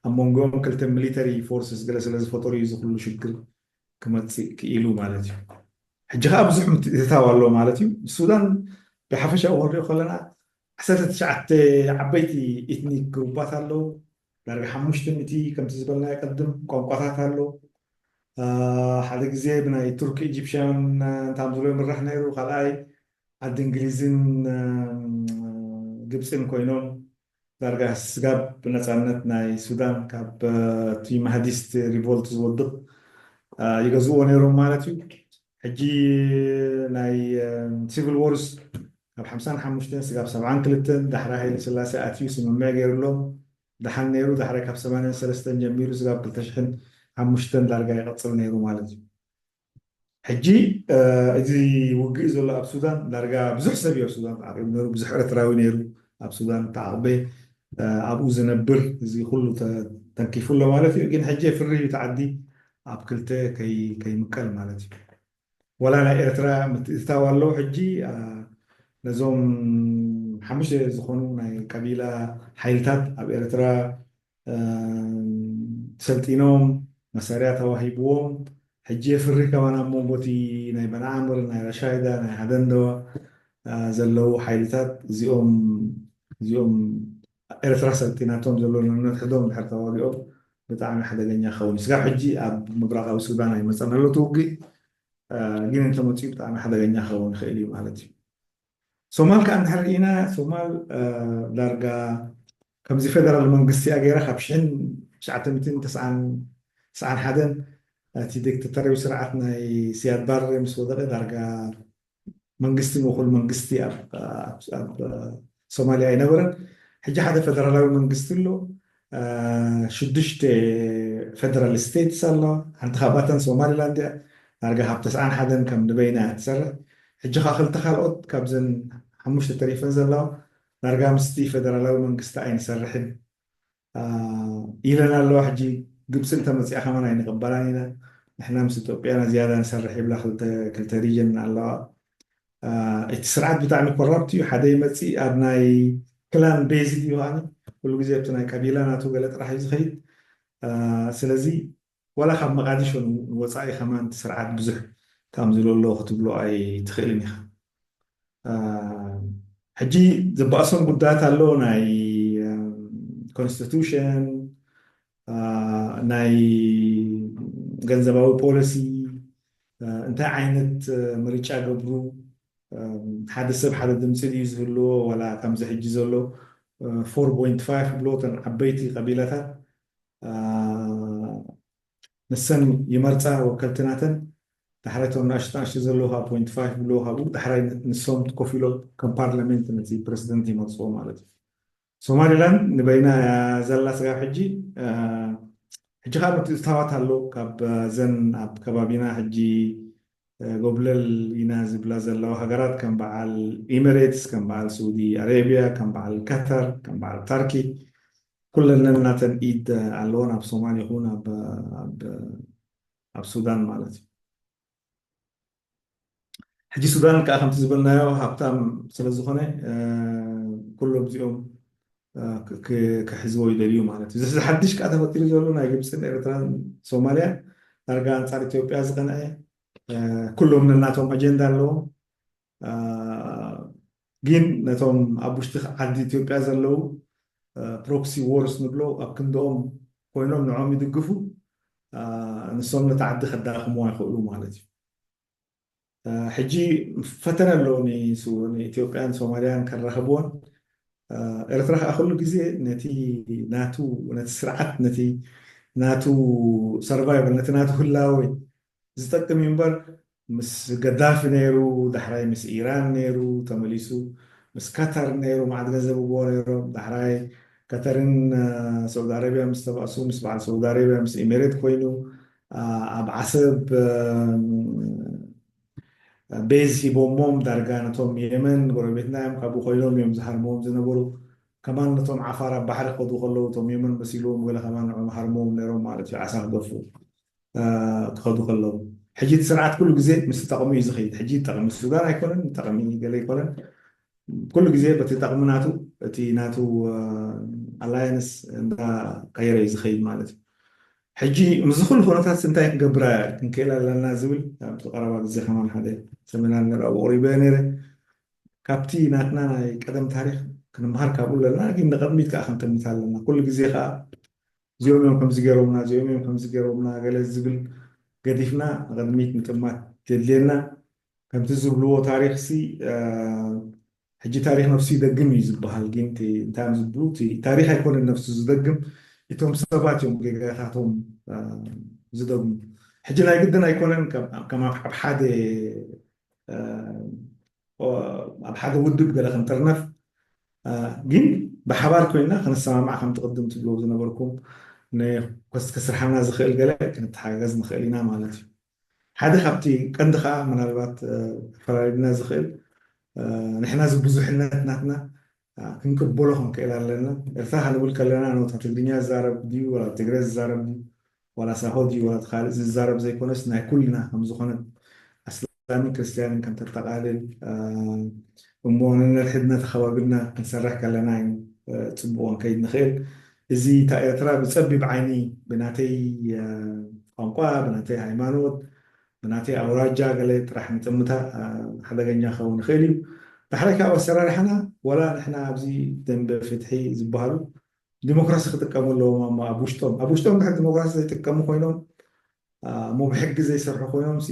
ኣብ መንጎኦም ክልተ ሚሊተሪ ፎርስስ ገለ ስለ ዝፈጠሩ እዩ ዝኩሉ ሽግር ክመፅእ ክኢሉ ማለት እዩ። ሕጂ ከዓ ብዙሕ ምትእትታው ኣሎ ማለት እዩ። ሱዳን ብሓፈሻ ክንሪኦ ከለና ዓሰርተ ትሽዓተ ዓበይቲ ኢትኒክ ግሩባት ኣለዉ። ዳርጋ ሓሙሽተ ሚእቲ ከምቲ ዝበልናዮ ቀድም ቋንቋታት ኣሎ። ሓደ ግዜ ብናይ ቱርክ ኢጂፕሽያን እንታምዝሎ ይምራሕ ነይሩ። ካልኣይ ዓዲ እንግሊዝን ግብፅን ኮይኖም ዳርጋ ስጋብ ነፃነት ናይ ሱዳን ካብ እቲ ማህዲስት ሪቮልት ዝወድቕ ይገዝእዎ ነይሮም ማለት እዩ። ሕጂ ናይ ሲቪል ዎርስ ካብ ሓምሳን ሓሙሽተን ስጋብ ሰብዓን ክልተን ዳሕራይ ሃይለ ስላሴ ኣትዩ ስምምዕ ገይሩሎም ደሓን ነይሩ። ዳሕራይ ካብ ሰማንያን ሰለስተን ጀሚሩ ስጋብ ክልተ ሽሕን ሓሙሽተን ዳርጋ ይቐፅል ነይሩ ማለት እዩ። ሕጂ እዚ ውግእ ዘሎ ኣብ ሱዳን ዳርጋ ብዙሕ ሰብ እዩ ኣብ ሱዳን ተዓቂቡ ነይሩ። ብዙሕ ኤርትራዊ ነይሩ ኣብ ሱዳን ተዓቕበ ኣብኡ ዝነብር። እዚ ኩሉ ተንኪፉ ኣሎ ማለት እዩ። ግን ሕጂ ፍርህ እዩ ተዓዲ ኣብ ክልተ ከይምቀል ማለት እዩ። ወላ ናይ ኤርትራ ምትእትታው ኣለዉ። ሕጂ ነዞም ሓሙሽተ ዝኾኑ ናይ ቀቢላ ሓይልታት ኣብ ኤርትራ ሰልጢኖም መሳርያ ተዋሂብዎም ሕጂ የፍሪ ከማን ኣብ መንጎ እቲ ናይ በንዓምር ናይ ረሻይዳ ናይ ሃደንደዋ ዘለዉ ሓይልታት እዚኦም እዚኦም ኤርትራ ሰልጢናቶም ዘለዉ ነንሕዶም ድሕር ተዋጊኦም ብጣዕሚ ሓደገኛ ክኸውን እዩ። ስጋብ ሕጂ ኣብ ምብራቃዊ ሱዳን ኣይመፀን ኣሎ እቲ ውግእ፣ ግን እንተመፅኡ ብጣዕሚ ሓደገኛ ክኸውን ይኽእል እዩ ማለት እዩ። ሶማል ከዓ እንድሕር ርኢና ሶማል ዳርጋ ከምዚ ፌደራል መንግስቲ እያ ገይራ ካብ ሽሕን ትሽዓተ ሚእትን ተስዓን ሓደን እቲ ዲክታተራዊ ስርዓት ናይ ሲያድ ባሬ ምስ ወደቐ ዳርጋ መንግስቲ ምእኹል መንግስቲ ኣብ ሶማልያ ኣይነበረን። ሕጂ ሓደ ፌደራላዊ መንግስቲ ኣሎ። ሽዱሽተ ፌደራል ስቴትስ ኣሎ። ሓንቲ ካብኣተን ሶማሊላንድ እያ። ዳርጋ ካብ ተስዓን ሓደን ከም ንበይና እያ ትሰርሕ። ሕጂ ከዓ ክልተ ካልኦት ካብዘን ሓሙሽተ ተሪፈን ዘለዋ ዳርጋ ምስቲ ፌደራላዊ መንግስቲ ኣይንሰርሕን ኢለን ኣለዋ። ሕጂ ግብፂ እንተመፅኣ ከማን ኣይንቕበላን ኢና። ንሕና ምስ ኢትዮጵያና ዝያዳ ንሰርሕ ይብላ ክልተ ሪጅን ኣለዋ። እቲ ስርዓት ብጣዕሚ ኮራፕት እዩ። ሓደ ይመፅእ ኣብ ናይ ክላን ቤዝድ እዩ። ከዓኒ ኩሉ ግዜ ኣብቲ ናይ ቀቢላ ናቱ ገለ ጥራሕ እዩ ዝኸይድ። ስለዚ ዋላ ካብ መቃዲሾ ንወፃኢ ከማን እቲ ስርዓት ብዙሕ ከምዚ ዘሎ ክትብሎ ኣይትኽእልን ኢኻ። ሕጂ ዝበኣሶም ጉዳያት ኣሎ። ናይ ኮንስቲቱሽን፣ ናይ ገንዘባዊ ፖሊሲ፣ እንታይ ዓይነት ምርጫ ገብሩ፣ ሓደ ሰብ ሓደ ድምፂ ድዩ ዝህልዎ ዋላ ከምዚ ሕጂ ዘሎ ፎር ፖይንት ፋይቭ ብሎ እተን ዓበይቲ ቀቢላታት ንሰን ይመርፃ ወከልቲ ናተን። ዳሕራይ እቶም ንኣሽቱ ንኣሽቱ ዘለዉ ካብ ፖይንት ፋይቭ ብሎ ካብኡ ዳሕራይ ንሶም ኮፍ ኢሎም ከም ፓርላሜንት ነቲ ፕረዚደንት ይመርፅዎ ማለት እዩ። ሶማሊላንድ ንበይና እያ ዘላ ስጋብ ሕጂ። ሕጂ ከዓ ምትእትታዋት ኣሎ ካብ ዘን ኣብ ከባቢና ሕጂ ጎብለል ኢና ዝብላ ዘለዋ ሃገራት ከም በዓል ኢሚሬትስ፣ ከም በዓል ስዑዲ ኣረቢያ፣ ከም በዓል ካታር፣ ከም በዓል ታርኪ ኩለን ነናተን ኢድ ኣለወን ኣብ ሶማል ይኹን ኣብ ሱዳን ማለት እዩ። ሕጂ ሱዳን ከዓ ከምቲ ዝበልናዮ ሃብታም ስለዝኾነ ኩሎም እዚኦም ክሕዝዎ ይደልዩ ማለት እዩ። እዚ ሓድሽ ከዓ ተፈጢሩ ዘሎ ናይ ግብፅን ኤርትራን ሶማልያ ዳርጋ ኣንፃር ኢትዮጵያ ዝቐንዐ ኩሎም ነናቶም ኣጀንዳ ኣለዎም። ግን ነቶም ኣብ ውሽጢ ዓዲ ኢትዮጵያ ዘለዉ ፕሮክሲ ዎርስ ንብሎ ኣብ ክንድኦም ኮይኖም ንዖም ይድግፉ፣ ንሶም ነቲ ዓዲ ከዳኽምዋ ይኽእሉ ማለት እዩ። ሕጂ ፈተነ ኣለዎ ንኢትዮጵያን ሶማልያን ከራኽብዎን። ኤርትራ ከዓ ኩሉ ግዜ ነቲ ናቱ ነቲ ስርዓት ነቲ ናቱ ሰርቫይቨል ነቲ ናቱ ህላወ ዝጠቅም እዩ እምበር ምስ ገዳፊ ነይሩ፣ ዳሕራይ ምስ ኢራን ነይሩ፣ ተመሊሱ ምስ ካታር ነይሩ፣ መዓት ገንዘብ ይብዎ ነይሮም። ዳሕራይ ካታርን ሳውዲ ኣረቢያ ምስ ተባእሱ ምስ በዓል ሳውዲ ኣረቢያ ምስ ኢሜሬት ኮይኑ ኣብ ዓሰብ ቤዝ ሂቦሞም ዳርጋ ነቶም የመን ጎረቤትና እዮም ካብኡ ኮይኖም እዮም ዝሃርምዎም ዝነበሩ። ከማን ነቶም ዓፋር ኣብ ባሕሪ ክኸዱ ከለዉ እቶም የመን መሲልዎም ገለ ከማን ንዕኦም ሃርምዎም ነይሮም ማለት እዩ ዓሳ ክገፉ ክኸዱ ከለዉ። ሕጂ እቲ ስርዓት ኩሉ ግዜ ምስ ጠቕሙ እዩ ዝኸይድ። ሕጂ ጠቕሚ ሱዳን ኣይኮነን፣ ጠቕሚ ገለ ኣይኮነን። ኩሉ ግዜ በቲ ጠቕሚ ናቱ እቲ ናቱ ኣላያንስ እንዳቀየረ እዩ ዝኸይድ ማለት እዩ። ሕጂ ምስዚ ኩሉ ኩነታት እንታይ ክንገብር ክንክእል ኣለና ዝብል ኣብቲ ቀረባ ግዜ ከማን ሓደ ሰሚናር ነር ኣብኡ ኣቕሪበ ነይረ። ካብቲ ናትና ናይ ቀደም ታሪክ ክንምሃር ካብኡ ኣለና፣ ግን ንቐድሚት ከዓ ክንጥምት ኣለና። ኩሉ ግዜ ከዓ እዚኦም እዮም ከምዚ ገይሮምና፣ እዚኦም እዮም ከምዚ ገይሮምና ገለ ዝብል ገዲፍና ንቕድሚት ምጥማት የድልየና። ከምቲ ዝብልዎ ታሪኽሲ፣ እ፣ ሕጂ ታሪኽ ነፍሱ ይደግም እዩ ዝበሃል። ግን እቲ እንታይ እዮም ዝብሉ? እቲ ታሪኽ ኣይኮነን ነፍሱ ዝደግም፣ እቶም ሰባት እዮም ጌጋታቶም፣ እ፣ ዝደግሙ። ሕጂ ናይ ግድን ኣይኮነን ከም ከም ኣብ ሓደ፣ እ፣ ኣብ ሓደ ውድብ ገለ ክንጥርነፍ፣ እ፣ ግን ብሓባር ኮይና ክንሰማማዕ፣ ከምቲ ቅድም ትብልዎ ዝነበርኩም፣ ን-፣ ከስ-፣ ከስርሓና ዝኽእል ገለ ክንተሓጋገዝ ንኽእል ኢና ማለት እዩ። ሓደ ካብቲ ቀንዲ ከዓ ምናልባት፣ እ፣ ኣፈላልየና ዝኽእል፣ እ፣ ንሕና እዚ ብዙሕነት ናትና፣ እ፣ ክንቅበሎ ክንክእል ኣለና። ኤርትራ ክንብል ከለና፣ ነታ ትግርኛ ዝዛረብ ድዩ፣ ዋላ ትግረ ዝዛረብ ድዩ፣ ዋላ ሳሆ ድዩ፣ ዋላ እቲ ካልእ ዝዛረብ ዘይኮነስ፣ ናይ ኩልና ከም ዝኾነ፣ ኣስላምን ክርስትያንን ከም ተጠቓልል፣ እ፣ እሞ ነንሕድነት ከባቢና ክንሰርሕ ከለና እዩ፣ እ፣ ጽቡቕ ክንከይድ ንኽእል። እዚ እታ ኤርትራ ብጸቢብ ዓይኒ፣ ብናተይ፣ እ፣ ቋንቋ፣ ብናተይ ሃይማኖት፣ ብናተይ ኣውራጃ ገለ ጥራሕ ምጥምታ፣ እ፣ ሓደገኛ ክኸውን ይኽእል እዩ። ዳሕራይ ካብ ኣሰራርሓና፣ ዋላ ንሕና ኣብዚ ደንበ ፍትሒ ዝበሃሉ ዲሞክራሲ ክጥቀሙ ኣለዎም። እሞ ኣብ ውሽጦም፣ ኣብ ውሽጦም ድሕሪ ዲሞክራሲ ዘይጥቀሙ ኮይኖም፣ እ፣ እሞ ብሕጊ ዘይሰርሑ ኮይኖም ሲ፣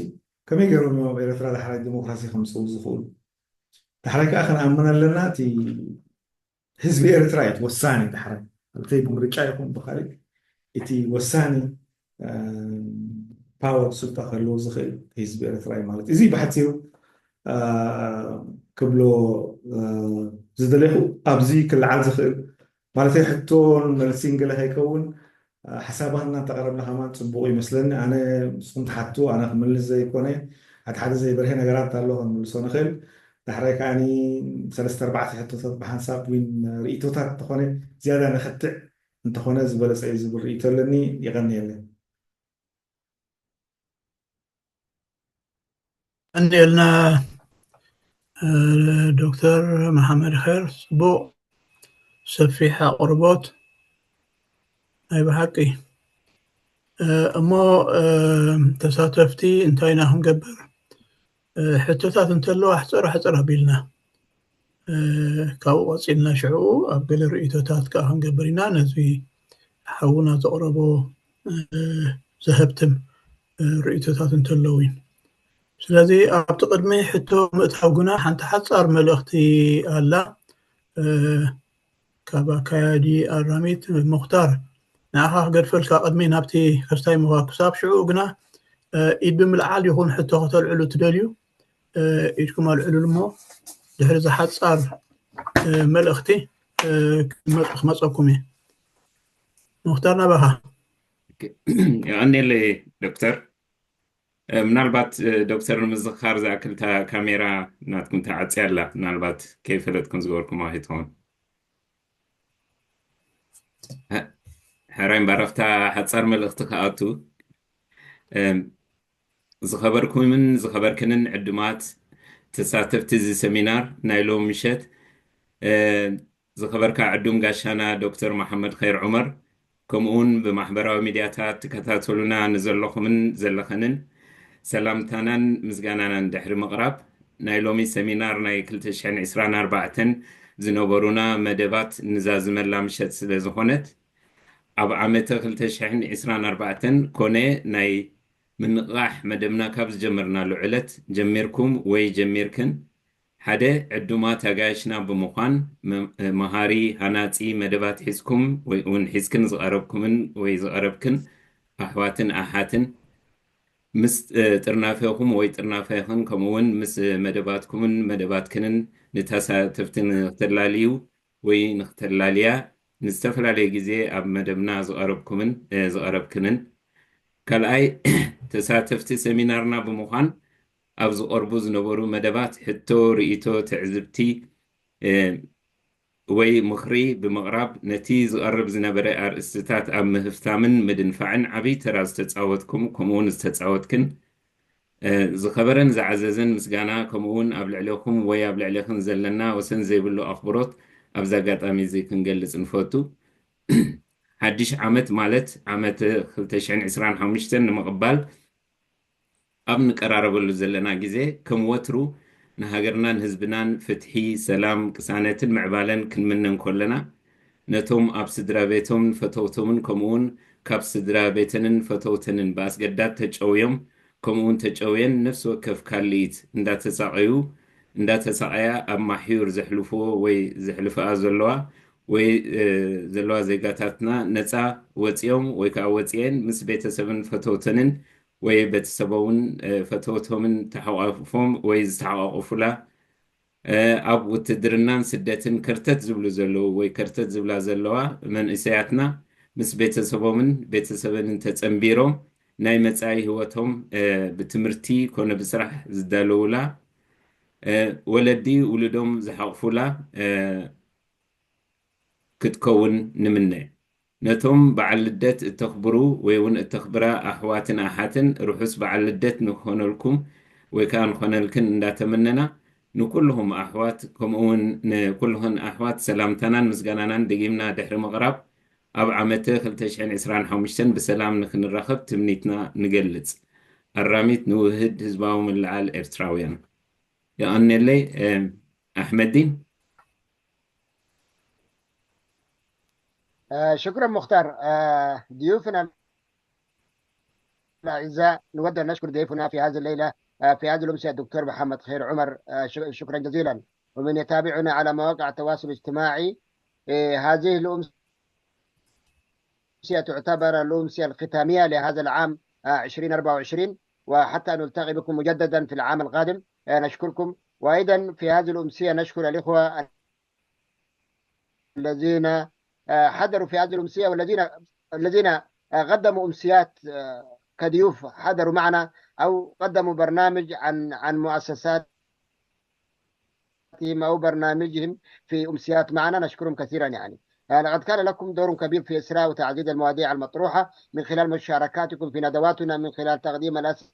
ከመይ ገይሮም እዮም ኣብ ኤርትራ ዳሕራይ ዲሞክራሲ ከምፅኡ ዝኽእሉ? ዳሕራይ ከዓ ክንኣምን ኣለና፣ እቲ ህዝቢ ኤርትራ እዩ እቲ ወሳኒ። ዳሕራይ፣ ማለተይ፣ ብምርጫ ይኹን ብኻሊእ፣ እቲ ወሳኒ፣ እ፣ ፓወር፣ ስልጣን ክህልዎ ዝኽእል ህዝቢ ኤርትራ እዩ ማለት እዩ። እዚ ብሓጺሩ፣ እ፣ ክብሎ፣ እ፣ ዝደለኹ፣ ኣብዚ ክለዓል ዝኽእል፣ ማለተይ፣ ሕቶን መልሲን ገለ ከይከውን፣ እ፣ ሓሳባትና እንተቕረብና ከማን ጽቡቕ ይመስለኒ። ኣነ፣ ንስኹም ትሓቱ፣ ኣነ ክምልስ ዘይኮነ፣ ሓደ ሓደ ዘይበርሀ ነገራት ኣሎ፣ ክንምልሶ ንኽእል። ዳሕራይ ከኣኒ ሰለስተ ኣርባዕተ ሕቶታት ብሓንሳብ ወይ ርእይቶታት እንተኾነ፣ ዝያዳ ንኽትዕ እንተኾነ ዝበለጸ እዩ ዝብል ርእይቶ ኣለኒ። የቐንየለይ። ቀንየልና፣ እ፣ ዶክተር መሓመድ ኸይር፣ ጽቡቕ ሰፊሕ ኣቕርቦት ናይ ብሓቂ። እ፣ እሞ፣ እ፣ ተሳተፍቲ እንታይ ኢና ክንገብር? እ፣ ሕቶታት እንተለዋ ሕጽር ሕጽር ኣቢልና፣ እ፣ ካብኡ ቀጺልና ሽዕኡ ኣብ ገለ ርእይቶታት ከኣ ክንገብር ኢና። ነዚ ሓውና ዘቕረቦ፣ እ፣ ዘሀብትም፣ እ፣ ርእይቶታት እንተለዉ እዩ። ስለዚ ኣብቲ ቅድሚ ሕቶ ምእታው ግና ሓንቲ ሓጻር መልእኽቲ ኣላ። እ፣ ካብ ኣካያዲ ኣራሚት ሙኽታር፣ ንዓኻ ክገድፈልካ ቅድሚ ናብቲ ክስታይ ምዃ-፣ ክሳብ ሽዑ ግና፣ እ፣ ኢድ ብምልዓል ይኹን ሕቶ ከተልዕሉ ትደልዩ፣ እ፣ ኢድኩም ኣልዕሉሉ እሞ ድሕሪ ዝሓጻር፣ እ፣ መልእኽቲ፣ እ፣ ክመ-፣ ክመጸኩም እየ። ሙኽታር ናባኻ። የቐንየለይ ዶክተር። እ፣ ምናልባት፣ እ፣ ዶክተር ንምዝኽኻር ዝኣክል እታ ካሜራ ናትኩም ተዓጽያ ኣላ። ምናልባት ከይፈለጥኩም ዝገበርኩማ ከይትኸውን። ሐ-፣ ሕራይ እምበኣር ኣብታ ሓጻር መልእኽቲ ክኣቱ፣ እም፣ ዝኸበርኩምን ዝኸበርክንን ዕዱማት ተሳተፍቲ እዚ ሰሚናር ናይ ሎሚ ምሸት፣ እ፣ ዝኸበርካ ዕዱም ጋሻና ዶክተር መሓመድ ኸይር ዑመር፣ ከምኡ እውን ብማሕበራዊ ሚድያታት ትከታተሉና ንዘለኹምን ዘለኽንን ሰላምታናን ምስጋናናን ድሕሪ ምቕራብ፣ ናይ ሎሚ ሰሚናር ናይ ክልተ ሽሕን ዕስራን ኣርባዕተን ዝነበሩና መደባት ንዛዝመላ ምሸት ስለ ዝኾነት፣ ኣብ ዓመተ ክልተ ሽሕን ዕስራን ኣርባዕተን ኮነ ናይ ምንቕቓሕ መደብና ካብ ዝጀመርናሉ ዕለት ጀሚርኩም ወይ ጀሚርክን ሓደ ዕዱማት ኣጋይሽና ብምዃን መ-፣ መሃሪ፣ ሃናጺ መደባት ሒዝኩም ወይ እውን ሒዝክን ዝቐረብኩምን ወይ ዝቐረብክን ኣሕዋትን ኣሓትን ምስ፣ እ፣ ጥርናፈኹም ወይ ጥርናፈኽን ከምኡ እውን ምስ መደባትኩምን መደባትክንን ንተሳተፍቲ ንክተላልዩ ወይ ንክተላልያ ንዝተፈላለየ ግዜ ኣብ መደብና ዝቐረብኩምን፣ እ፣ ዝቐረብክንን። ካልኣይ፣ ተሳተፍቲ ሰሚናርና ብምዃን ኣብ ዝቐርቡ ዝነበሩ መደባት ሕቶ፣ ርእይቶ፣ ትዕዝብቲ፣ እ፣ ወይ ምኽሪ ብምቕራብ ነቲ ዝቐርብ ዝነበረ ኣርእስትታት ኣብ ምህፍታምን ምድንፋዕን ዓብዪ ተራ ዝተጻወትኩም ከምኡ እውን ዝተጻወትክን፣ እ፣ ዝኸበረን ዝዓዘዘን ምስጋና ከምኡ እውን ኣብ ልዕሌኹም ወይ ኣብ ልዕሌኽን ዘለና ወሰን ዘይብሉ ኣኽብሮት ኣብዚ ኣጋጣሚ እዚ ክንገልጽ ንፈቱ። ሓድሽ ዓመት ማለት ዓመት ክልተ ሽሕን ዕስራን ሓሙሽተን ንምቕባል ኣብ ንቀራረበሉ ዘለና ግዜ፣ ከም ወትሩ ንሃገርናን ህዝብናን ፍትሒ፣ ሰላም፣ ቅሳነትን ምዕባለን ክንምነ እንከለና፣ ነቶም ኣብ ስድራ ቤቶም ፈተውቶምን ከምኡውን ካብ ስድራ ቤተንን ፈተውተንን ብኣስገዳድ ተጨውዮም ከምኡውን ተጨውየን ነፍሲ ወከፍ ካልኢት እንዳተሳቐዩ እንዳተሳቐያ ኣብ ማሕዩር ዘሕልፍዎ ወይ ዘሕልፍኣ ዘለዋ ወይ ዘለዋ ዜጋታትና ነፃ ወፂኦም ወይ ከዓ ወፂኤን ምስ ቤተሰብን ፈተውተንን ወይ ቤተሰቦምን ፈተውቶምን ተሓቋፎም ወይ ዝተሓቋቆፉላ ኣብ ውትድርናን ስደትን ከርተት ዝብሉ ዘለዉ ወይ ከርተት ዝብላ ዘለዋ መንእሰያትና ምስ ቤተሰቦምን ቤተሰበንን ተፀንቢሮም ናይ መፃኢ ህይወቶም ብትምህርቲ ኮነ ብስራሕ ዝዳለውላ ወለዲ ውሉዶም ዝሓቕፉላ ክትከውን ንምነ። ነቶም በዓል ልደት እተኽብሩ ወይ እውን እተኽብራ ኣሕዋትን ኣሓትን ርሑስ በዓል ልደት ንኾነልኩም ወይ ከዓ ንኾነልክን እንዳተመነና ንኩልኹም ኣሕዋት ከምኡ እውን ንኩልኽን ኣሕዋት ሰላምታናን ምስጋናናን ደጊምና ድሕሪ ምቕራብ ኣብ ዓመተ ክልተ ሽሕን ዕስራን ሓሙሽተን ብሰላም ንክንራኸብ ትምኒትና ንገልጽ። ኣራሚት ንውህድ ህዝባዊ ምልዓል ኤርትራውያን። የቐንየለይ ኣሕመዲን። شكرا مختار. ضيوفنا الأعزاء، نود أن نشكر ضيفنا في هذه الليلة، في هذه الأمسية، الدكتور محمد خير عمر. شكرا جزيلا. ومن يتابعنا على مواقع التواصل الاجتماعي، هذه الأمسية تعتبر الأمسية الختامية لهذا العام عشرين أربعة وعشرين، وحتى نلتقي بكم مجددا في العام القادم. نشكركم. وأيضا في هذه الأمسية نشكر الإخوة الذين حضروا في هذه الأمسية والذين الذين قدموا أمسيات كضيوف، حضروا معنا أو قدموا برنامج عن عن مؤسساتهم أو برنامجهم في أمسيات معنا. نشكرهم كثيرا. يعني لقد كان لكم دور كبير في إسراء وتعزيز المواضيع المطروحة من خلال مشاركاتكم في ندواتنا، من خلال تقديم الأسئلة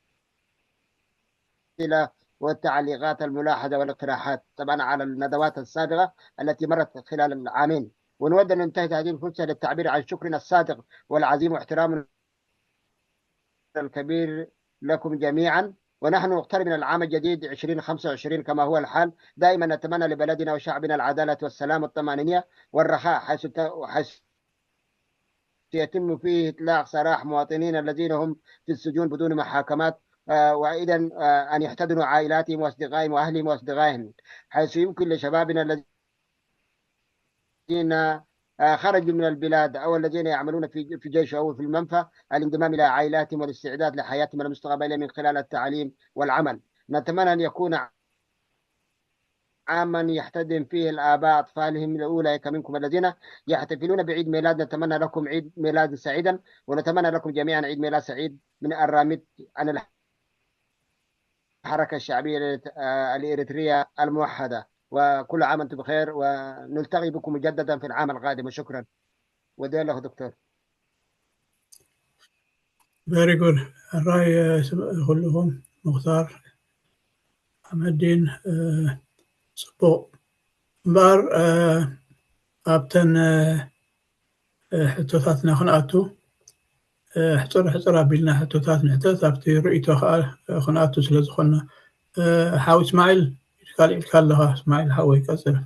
والتعليقات، الملاحظة والاقتراحات طبعا على الندوات السابقة التي مرت خلال العامين. ونود أن ننتهز هذه الفرصة للتعبير عن شكرنا الصادق والعظيم واحترامنا الكبير لكم جميعا. ونحن نقترب من العام الجديد عشرين خمسة وعشرين كما هو الحال. دائما نتمنى لبلدنا وشعبنا العدالة والسلام والطمأنينة والرخاء، حيث حيث يتم فيه إطلاق سراح مواطنين الذين هم في السجون بدون محاكمات، وأيضا أن يحتضنوا عائلاتهم وأصدقائهم وأهلهم وأصدقائهم، حيث يمكن لشبابنا الذين خرجوا من البلاد أو الذين يعملون في في جيش أو في المنفى الانضمام إلى عائلاتهم والاستعداد لحياتهم المستقبلية من خلال التعليم والعمل. نتمنى أن يكون عاما يحتضن فيه الآباء أطفالهم، أولئك منكم الذين يحتفلون بعيد ميلاد. نتمنى لكم عيد ميلاد سعيدا، ونتمنى لكم جميعا عيد ميلاد سعيد من الرامد عن الحركة الشعبية الإريترية الموحدة. وكل عام وأنتم بخير، ونلتقي بكم مجددا في العام القادم. وشكرا. ودي لك دكتور. Very good. ሕራይ ኩልኹም። ሙኽታር፣ ኣሕመዲን፣ ፅቡቕ እምበኣር ኣብተን ሕቶታትና ክንኣቱ፣ ሕፅር ሕፅር ኣቢልና ሕቶታት ንሕተት፣ ኣብቲ ርእይቶ ከዓ ክንኣቱ ስለ ዝኾንና። ሓው እስማዒል ኢድካ ኣልዒልካ ኣለኻ። እስማዒል ሓወይ ቀፅል።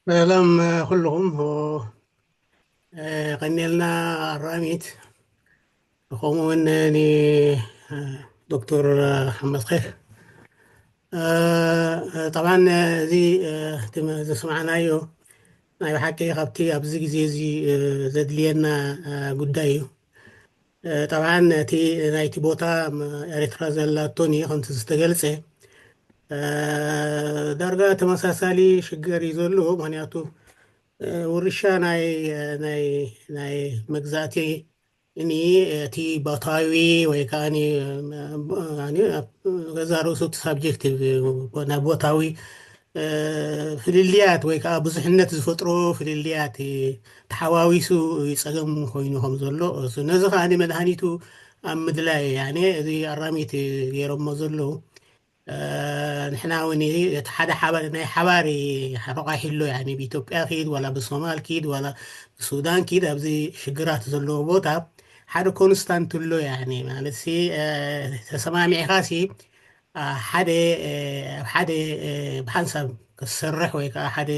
ሰላም ኩልኹም። ቀኒልና ኣራሚት፣ ከምኡ እውን ንዶክተር ሓመድ ኸይር። ጠብዓን እዚ ዝሰማዕናዮ ናይ ብሓቂ ካብቲ ኣብዚ ግዜ እዚ ዘድልየና ጉዳይ እዩ። ጠብዓን እቲ ናይቲ ቦታ ኤርትራ ዘላቶን እዩ ከምቲ ዝተገልጸ። ዳርጋ ተመሳሳሊ ሽግር እዩ ዘሎ። ምክንያቱ ውርሻ ናይ ናይ ናይ መግዛእቲ እኒ እቲ ቦታዊ ወይ ከዓ ገዛ ርእሱ እቲ ሳብጀክቲቭ ናይ ቦታዊ ፍልልያት ወይ ከዓ ብዙሕነት ዝፈጥሮ ፍልልያት ተሓዋዊሱ እዩ ጸገም ኮይኑ ከም ዘሎ። ነዚ ከዓ መድሃኒቱ ኣብ ምድላይ፣ ያኔ እዚ ኣራሚት ገይሮሞ ዘለዉ። ንሕና እውን እቲ ሓደ ሓባር ናይ ሓባር ረቋሒ ኣሎ። ያኔ ብኢትዮጵያ ኪድ ዋላ ብሶማል ኪድ ዋላ ብሱዳን ኪድ ኣብዚ ሽግራት ዘለዎ ቦታ ሓደ ኮንስታንት ኣሎ። ያኔ ማለት ሲ ተሰማሚዕካ ሲ ሓደ ኣብ ሓደ ብሓንሳብ ክትሰርሕ ወይ ከዓ ሓደ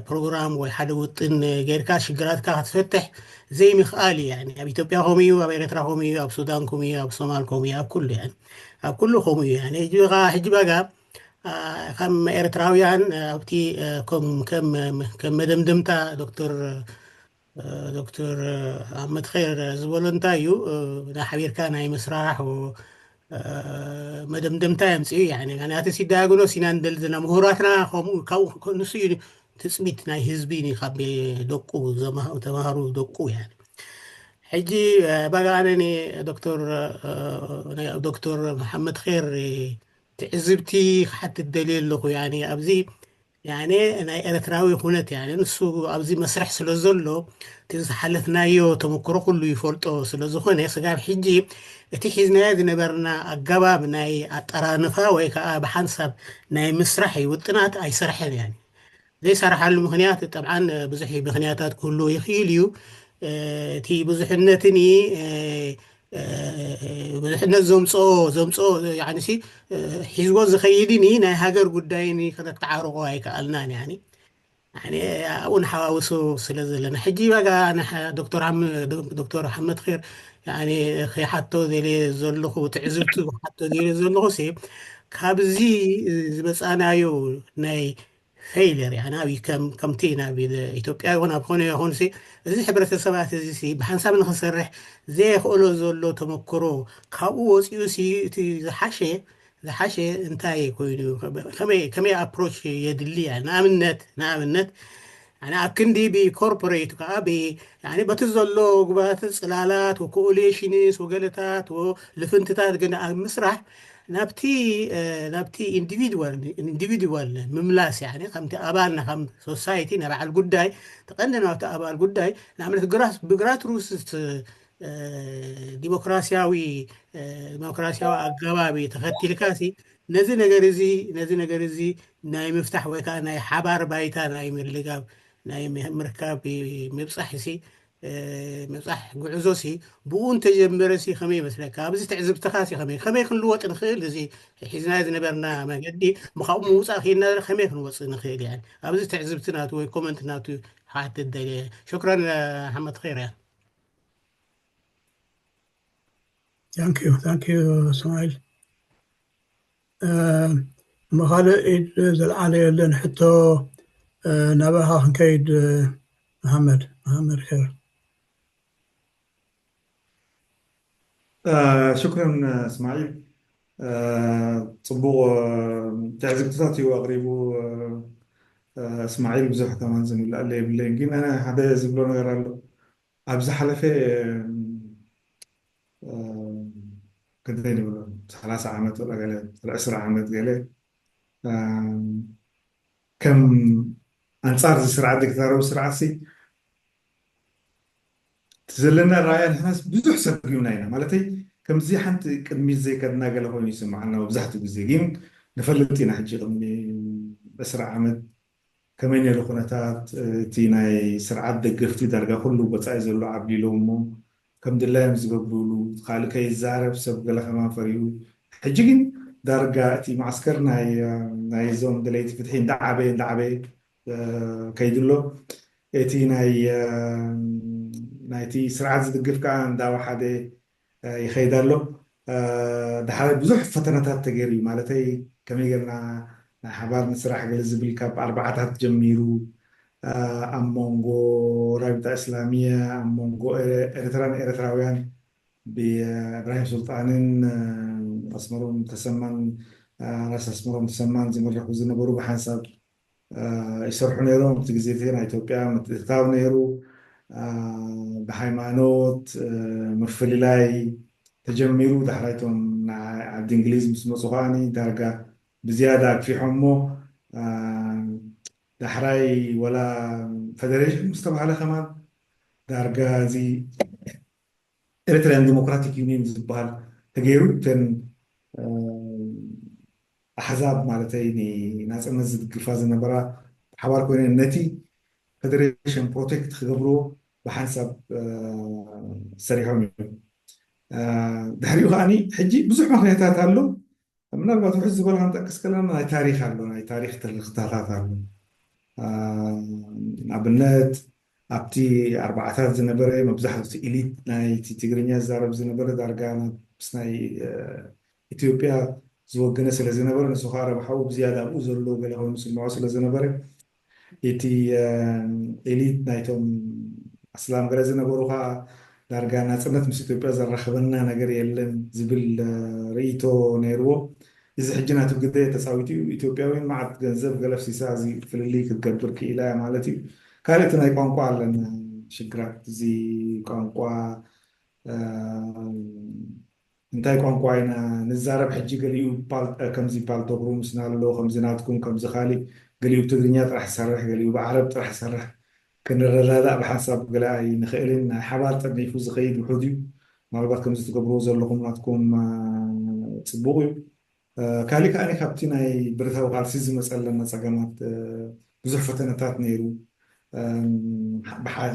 ፕሮግራም ወይ ሓደ ውጥን ጌርካ ሽግራትካ ክትፈትሕ ዘይምኽኣል እዩ። ኣብ ኢትዮጵያ ከምኡ እዩ፣ ኣብ ኤርትራ ከምኡ እዩ፣ ኣብ ሱዳን ከምኡ እዩ፣ ኣብ ሶማል ከምኡ እዩ፣ ኣብ ኩሉ ኣብ ኩሉ ከምኡ እዩ። ሕጂ በጋ ከም ኤርትራውያን ኣብቲ ከም መደምደምታ ዶክተር ዶክተር ኣመትኸር ዝበሎ እንታይ እዩ? ናይ ሓቢርካ ናይ ምስራሕ መደምደምታ የምፅኡ። ናቲ ሲዳያግኖስ ኢና ንደሊ ዘለና ምሁራትና ከምኡ ንሱ እዩ ትፅቢት ናይ ህዝቢ ካብ ደቁ ተማሃሩ ደቁ። ሕጂ ባጋ ኣነ ዶክተር ዶክተር መሓመድ ር ትዕዝብቲ ክሓትት ደልየ ኣለኹ። ኣብዚ ናይ ኤርትራዊ ኩነት ንሱ ኣብዚ መስርሕ ስለ ዘሎ እቲ ዝሓለፍናዮ ተመክሮ ኩሉ ይፈልጦ ስለ ዝኾነ ስጋብ ሕጂ እቲ ሒዝናዮ ዝነበርና ኣገባብ ናይ ኣጠራንፋ ወይ ከዓ ብሓንሳብ ናይ ምስራሕ ውጥናት ኣይሰርሐን። ዘይሰርሓሉ ምኽንያት ጠብዓን ብዙሕ ምኽንያታት ክህልዎ ይኽእል እዩ። እቲ ብዙሕነትን ብዙሕነት ዘምፅኦ ዘምፅኦ ሒዝዎ ዝኸይድን ናይ ሃገር ጉዳይን ከተተዓርቆ ኣይከኣልናን። ኣብኡ ንሓዋውሶ ስለ ዘለና ሕጂ በጋ ዶክተር ሓመድ ር ከይሓቶ ዘለ ዘለኹ ትዕዝብቱ ሓቶ ዘለ ዘለኹ ካብዚ ዝመፃናዮ ናይ ፌይለር ያ ናብ ከምቲ ናብ ኢትዮጵያ ይኹን ኣብ ኮነ ይኹን እዚ ሕብረተሰባት እዚ ብሓንሳብ ንክሰርሕ ዘየኽእሎ ዘሎ ተመክሮ ካብኡ ወፂኡ እቲ ዝሓሸ ዝሓሸ እንታይ ኮይኑ ከመይ ኣፕሮች የድሊ? ንኣብነት ንኣብነት ኣብ ክንዲ ብኮርፖሬት ከዓ በቲ ዘሎ ግባተ ፅላላት ኮኦሌሽንስ ወገለታት ልፍንትታት ግን ኣብ ምስራሕ ናብቲ ናብቲ ኢንዲቪድዋል ምምላስ ከምቲ ኣባልና ከም ሶሳይቲ ናይ በዓል ጉዳይ ተቐንዲ ናብቲ ኣባል ጉዳይ ንኣብነት ብግራት ሩስ ዲሞክራሲያዊ ዲሞክራሲያዊ ኣገባቢ ተኸቲልካ ነዚ ነገር እዚ ነዚ ነገር እዚ ናይ ምፍታሕ ወይ ከዓ ናይ ሓባር ባይታ ናይ ምልጋብ ናይ ምርካብ ምብፃሕ ሲ ምብፃሕ ጉዕዞ ሲ ብኡ እንተጀመረ ሲ ከመይ ይመስለካ? ኣብዚ ትዕዝብትኻ ሲ ከመይ ከመይ ክንልወጥ ንኽእል? እዚ ሒዝና ዝነበርና መገዲ ምኻብኡ ምውፃእ ክኢልና ከመይ ክንወፅእ ንኽእል? ኣብዚ ትዕዝብቲ ናቱ ወይ ኮመንት ናቱ ሓትት ደልየ። ሹክራን ሓመድ ር እያ። ታንኪዩ ታንኪዩ እስማኤል። እሞ ካልእ ኢድ ዘልዓለ የለን። ሕቶ ናባኻ ክንከይድ መሓመድ መሓመድ ር ሽኩረን እስማዒል። ፅቡቕ ትዕዝብትታት እዩ ኣቕሪቡ እስማዒል። ብዙሕ ከማን ዝምላኣለ የብለይን፣ ግን ኣነ ሓደ ዝብሎ ነገር ኣሎ። ኣብ ዝሓለፈ ክንደይ ንብሎ ሰላሳ ዓመት ወላ ገለ ዕስራ ዓመት ገለ ከም ኣንፃር እዚ ስርዓት ዲክታራዊ ስርዓት ሲ እቲ ዘለና ራእያ ንሕናስ ብዙሕ ሰጊምና ኢና። ማለተይ ከምዚ ሓንቲ ቅድሚት ዘይከድና ገለ ኮይኑ ይስምዓና መብዛሕትኡ ግዜ። ግን ንፈልጥ ኢና ሕጂ ቅድሚ ዕስራ ዓመት ከመይ ነይሩ ኩነታት እቲ ናይ ስርዓት ደገፍቲ ዳርጋ ኩሉ ወፃኢ ዘሎ ዓብሊሎም እሞ ከም ድላዮም ዝገብሩሉ ካልእ ከይዛረብ ሰብ ገለ ከማን ፈሪሁ ሕጂ ግን ዳርጋ እቲ ማዕስከር ናይ ናይዞም ደለይቲ ፍትሒ እንዳዓበየ እንዳዓበየ ከይድሎ እቲ ናይ ናይቲ ስርዓት ዝድግፍ ከዓ እንዳወሓደ ይኸይድ ኣሎ። ዳሓረ ብዙሕ ፈተነታት ተገይሩ እዩ ማለተይ ከመይ ገርና ናይ ሓባር ንስራሕ ገለ ዝብል ካብ ኣርባዓታት ጀሚሩ ኣብ መንጎ ራቢጣ እስላሚያ ኣብ መንጎ ኤርትራን ኤርትራውያን ብእብራሂም ሱልጣንን ኣስመሮም ተሰማን ራስ ኣስመሮም ተሰማን ዝምርሑ ዝነበሩ ብሓንሳብ ይሰርሑ ነይሮም። ኣብቲ ግዜ እቲ ናይ ኢትዮጵያ ምትእትታው ነይሩ። ብሃይማኖት ምፍልላይ ተጀሚሩ። ዳሕራይቶም ዓዲ እንግሊዝ ምስ መፁ ከዓኒ ዳርጋ ብዝያዳ ኣግፊሖሞ። ዳሕራይ ወላ ፈደሬሽን ምስ ተባሃለ ከማን ዳርጋ እዚ ኤሪትሪያን ዲሞክራቲክ ዩኒየን ዝበሃል ተገይሩ እተን ኣሕዛብ ማለተይ ንናፅነት ዝድግፋ ዝነበራ ብሓባር ኮይነን ነቲ ፈደሬሽን ፕሮቴክት ክገብርዎ ብሓንሳብ ሰሪሖም እዮም። ድሕሪኡ ከዓኒ ሕጂ ብዙሕ ምክንያታት ኣሎ። ምናልባት ውሕድ ዝበልካ ክንጠቅስ ከለና ናይ ታሪኽ ኣሎ፣ ናይ ታሪኽ ትርክታታት ኣሎ። ንኣብነት ኣብቲ ኣርባዓታት ዝነበረ መብዛሕትኡ ኢሊት ናይቲ ትግርኛ ዝዛረብ ዝነበረ ዳርጋ ምስ ናይ ኢትዮጵያ ዝወገነ ስለ ዝነበረ፣ ንሱ ከዓ ረብሓኡ ብዝያዳ ኣብኡ ዘሎ ገለ ኮይኑ ስምዖ ስለ ዝነበረ፣ እቲ ኢሊት ናይቶም ኣስላም ገለ ዝነበሩ ከዓ ዳርጋ ናፅነት ምስ ኢትዮጵያ ዘራኽበና ነገር የለን ዝብል ርእይቶ ነይርዎ። እዚ ሕጂ ናቱ ግደ ተፃዊቱ እዩ። ኢትዮጵያውያን መዓት ገንዘብ ገለ ኣፍሲሳ እዚ ፍልልይ ክትገብር ክኢላ እያ ማለት እዩ። ካልእ እቲ ናይ ቋንቋ ኣለና ሽግራት፣ እዚ ቋንቋ እንታይ ቋንቋ ኢና ንዛረብ ሕጂ? ገሊኡ ከምዚ ፓልቶክ ሩምስና ኣሎ፣ ከምዚ ናትኩም፣ ከምዚ ካሊእ፣ ገሊኡ ብትግርኛ ጥራሕ ይሰርሕ፣ ገሊኡ ብዓረብ ጥራሕ ይሰርሕ። ክንረዳዳእ ብሓንሳብ ገለ ኣይንኽእልን። ናይ ሓባር ጠርኒፉ ዝኸይድ ውሑድ እዩ። ምናልባት ከምዚ ትገብርዎ ዘለኹም ናትኩም ፅቡቕ እዩ። ካሊእ ከኣ ካብቲ ናይ ብረታዊ ቃልሲ ዝመፀለና ፀገማት ብዙሕ ፈተነታት ነይሩ።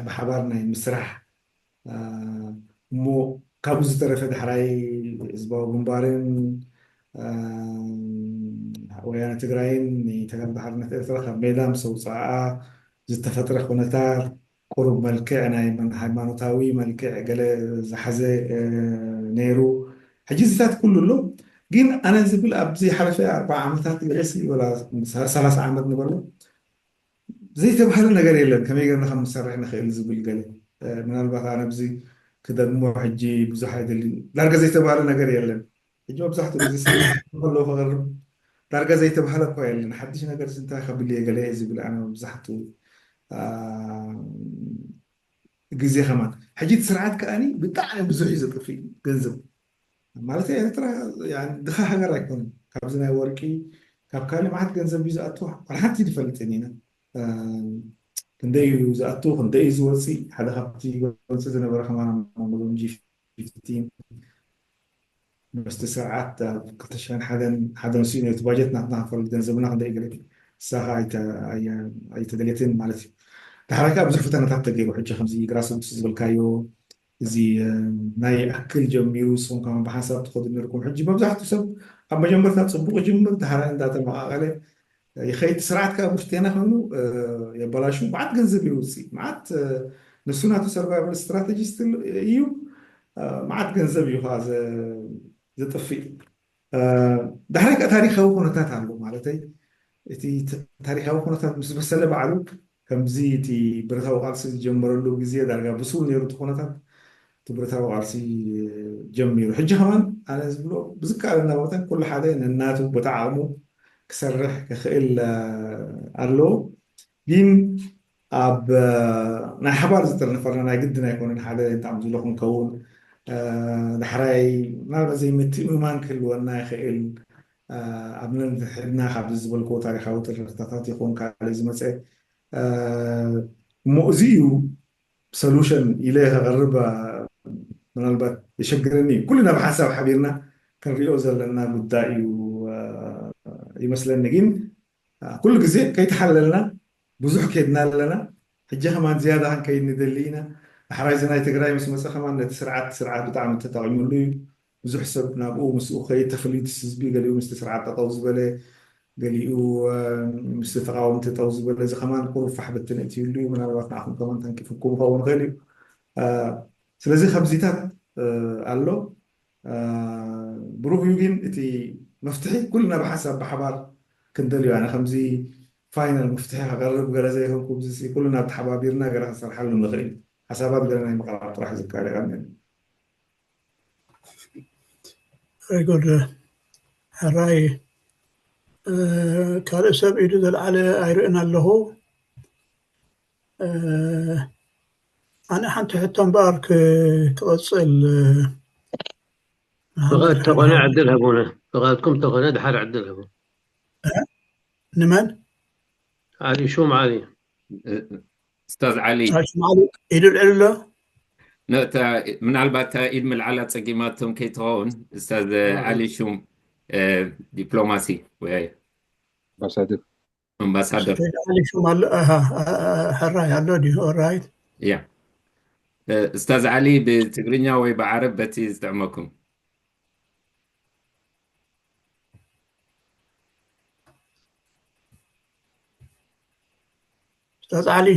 ብሓባር ናይ ምስራሕ እሞ ካብኡ ዝተረፈ ዳሕራይ ህዝባዊ ግንባርን ወያነ ትግራይን ንተጋድሎ ሓርነት ኤርትራ ካብ ሜዳ ምስ ኣውፅኣ ዝተፈጥረ ኩነታት ቁሩብ መልክዕ ናይ ሃይማኖታዊ መልክዕ ገለ ዝሓዘ ነይሩ። ሕጂ እዚታት ኩሉ ኣሎ። ግን ኣነ ዝብል ኣብዚ ሓለፈ ኣርባዓ ዓመታት ገለሲ ወላ ሰላሳ ዓመት ንበሎ ዘይተባህለ ነገር የለን። ከመይ ገርና ከም ንሰርሕ ንኽእል ዝብል ገለ ምናልባት ኣነ ኣብዚ ክደግሞ ሕጂ ብዙሕ ኣይደልን። ዳርጋ ዘይተባህለ ነገር የለን። ሕጂ መብዛሕትኡ ግዜ ሰብ ከሎ ከቕርብ ዳርጋ ዘይተባህለ እኳ የለን። ሓድሽ ነገር እንታይ ከብል እየ ገለ እየ ዝብል ኣነ መብዛሕትኡ ግዜ ከማን። ሕጂ እቲ ስርዓት ከኣኒ ብጣዕሚ ብዙሕ እዩ ዘጥፍእ ገንዘብ ማለት ኤርትራ ድኻ ሃገር ኣይኮነን። ካብዚ ናይ ወርቂ ካብ ካልእ መዓት ገንዘብ እዩ ዝኣቱ። ዋላ ሓንቲ ንፈልጥን ኢና ክንደይ እዩ ዝኣቱ ክንደይ እዩ ዝወፅእ። ሓደ ካብቲ ይወፅእ ዝነበረ ከማን ጂ ፊፍቲን ምስቲ ስርዓት ኣብ ክልተ ሽሕን ሓደን ሓደ ንስኡ ነቲ ባጀት ናትና ክፈል ገንዘብና ክንደይ ገለ ንሳኻ ኣይተደልየትን ማለት እዩ። ዳሕራይ ከዓ ብዙሕ ፈተነታት ተገይሩ ሕጂ ከምዚ ግራስሩትስ ዝበልካዮ እዚ ናይ ኣክል ጀሚሩ ንስኹም ከማን ብሓንሳብ ትኸዱ ነርኩም። ሕጂ መብዛሕትኡ ሰብ ኣብ መጀመርታ ፅቡቅ ይጅምር ዳሕራይ እንዳተመቃቀለ ይኸይድ። ስርዓት ከዓ ውሽጤና ኮይኑ የበላሹ። መዓት ገንዘብ ይውፅእ። መዓት ንሱ ናቱ ሰርቫይቫል ስትራቴጂ እዩ። መዓት ገንዘብ እዩ ከዓ ዘጥፍእ። ዳሕራይ ከዓ ታሪካዊ ኩነታት ኣሎ ማለተይ እቲ ታሪካዊ ኩነታት ምስ በሰለ ባዕሉ ከምዚ እቲ ብረታዊ ቃልሲ ዝጀመረሉ ግዜ ዳርጋ ብስው ነይሩ እቲ ኩነታት እቲ ብረታዊ ቃልሲ ጀሚሩ። ሕጂ ከማን ኣነ ዝብሎ ብዝከኣለና መጠን ኩሉ ሓደ ነናቱ ቦታ ዓቕሙ ክሰርሕ ክኽእል ኣለዎ። ግን ኣብ ናይ ሓባር ዝጠርነፈልና ናይ ግድን ኣይኮነን ሓደ እንታም ዝሎ ክንከውን ዳሕራይ ምናልባት ዘይምትእምማን ክህልወና ይኽእል። ኣብ ነንሕድና ካብዚ ዝበልክዎ ታሪካዊ ትርክታታት ይኹን ካልእ ዝመፀ እሞ እዚ እዩ ሰሉሽን ኢለ ከቕርብ ምናልባት የሸግረኒ እዩ። ኩልና ብሓንሳብ ሓቢርና ክንሪኦ ዘለና ጉዳይ እዩ ይመስለኒ። ግን ኩሉ ግዜ ከይተሓለልና ብዙሕ ከድና ኣለና። ሕጂ ከማን ዝያዳ ክንከይድ ንደሊ ኢና። ዳሕራይ እዚ ናይ ትግራይ ምስ መፀ ከማን ነቲ ስርዓት ስርዓት ብጣዕሚ ተጠቂሙሉ እዩ። ብዙሕ ሰብ ናብኡ ምስኡ ከይድ ተፈሊዩትስ ህዝቢ ገሊኡ ምስቲ ስርዓት ጠጠው ዝበለ ገሊኡ ምስቲ ተቃወምቲ ጠው ዝበለ እዚ ከማን ቁሩብ ፋሕ ብትን እትይሉ እዩ። ምናልባት ንዓኹም ከማን ተንኪፉኩም ክኸውን ይኽእል እዩ። ስለዚ ከምዚታት ኣሎ። ብሩህ እዩ ግን እቲ መፍትሒ ኩልና ብሓንሳብ ብሓባር ክንደልዩ ኣነ ከምዚ ፋይናል መፍትሒ ከቀርብ ገለ ዘይኮንኩ እዚ ኩልና ተሓባቢርና ገለ ክንሰርሓሉ ንኽእል ሓሳባት ገለ ናይ ምቕራብ ጥራሕ ዝከኣል ይቐንል። Very good. ሕራይ ካልእ ሰብ ኢዱ ዘልዓለ ኣይርእን ኣለኹ። ኣነ ሓንቲ ሕቶ እምበኣር ክቕፅል ፍቓድ ተኾነ ዕድል ህቡና። ፍቓድኩም ተኾነ ድሓር ዕድል ህቡ። ንመን? ዓሊ ሹም ዓሊ። ኡስታዝ ዓሊ ሽማሉ ኢዱ ልዕል ኣሎ። ምናልባት ኢድ ምልዓል ኣፀጊማቶም ከይትኸውን ኡስታዝ ዓሊ ሹም ዲፕሎማሲ ወይ ኣምባሳደር ኣምባሳደር ዓሊ ሹም ኣሎ። ሕራይ ኣሎ ድዩ? ኦራይት ያ ኡስታዝ ዓሊ ብትግርኛ ወይ ብዓረብ በቲ ዝጥዕመኩም። ኡስታዝ ዓሊ፣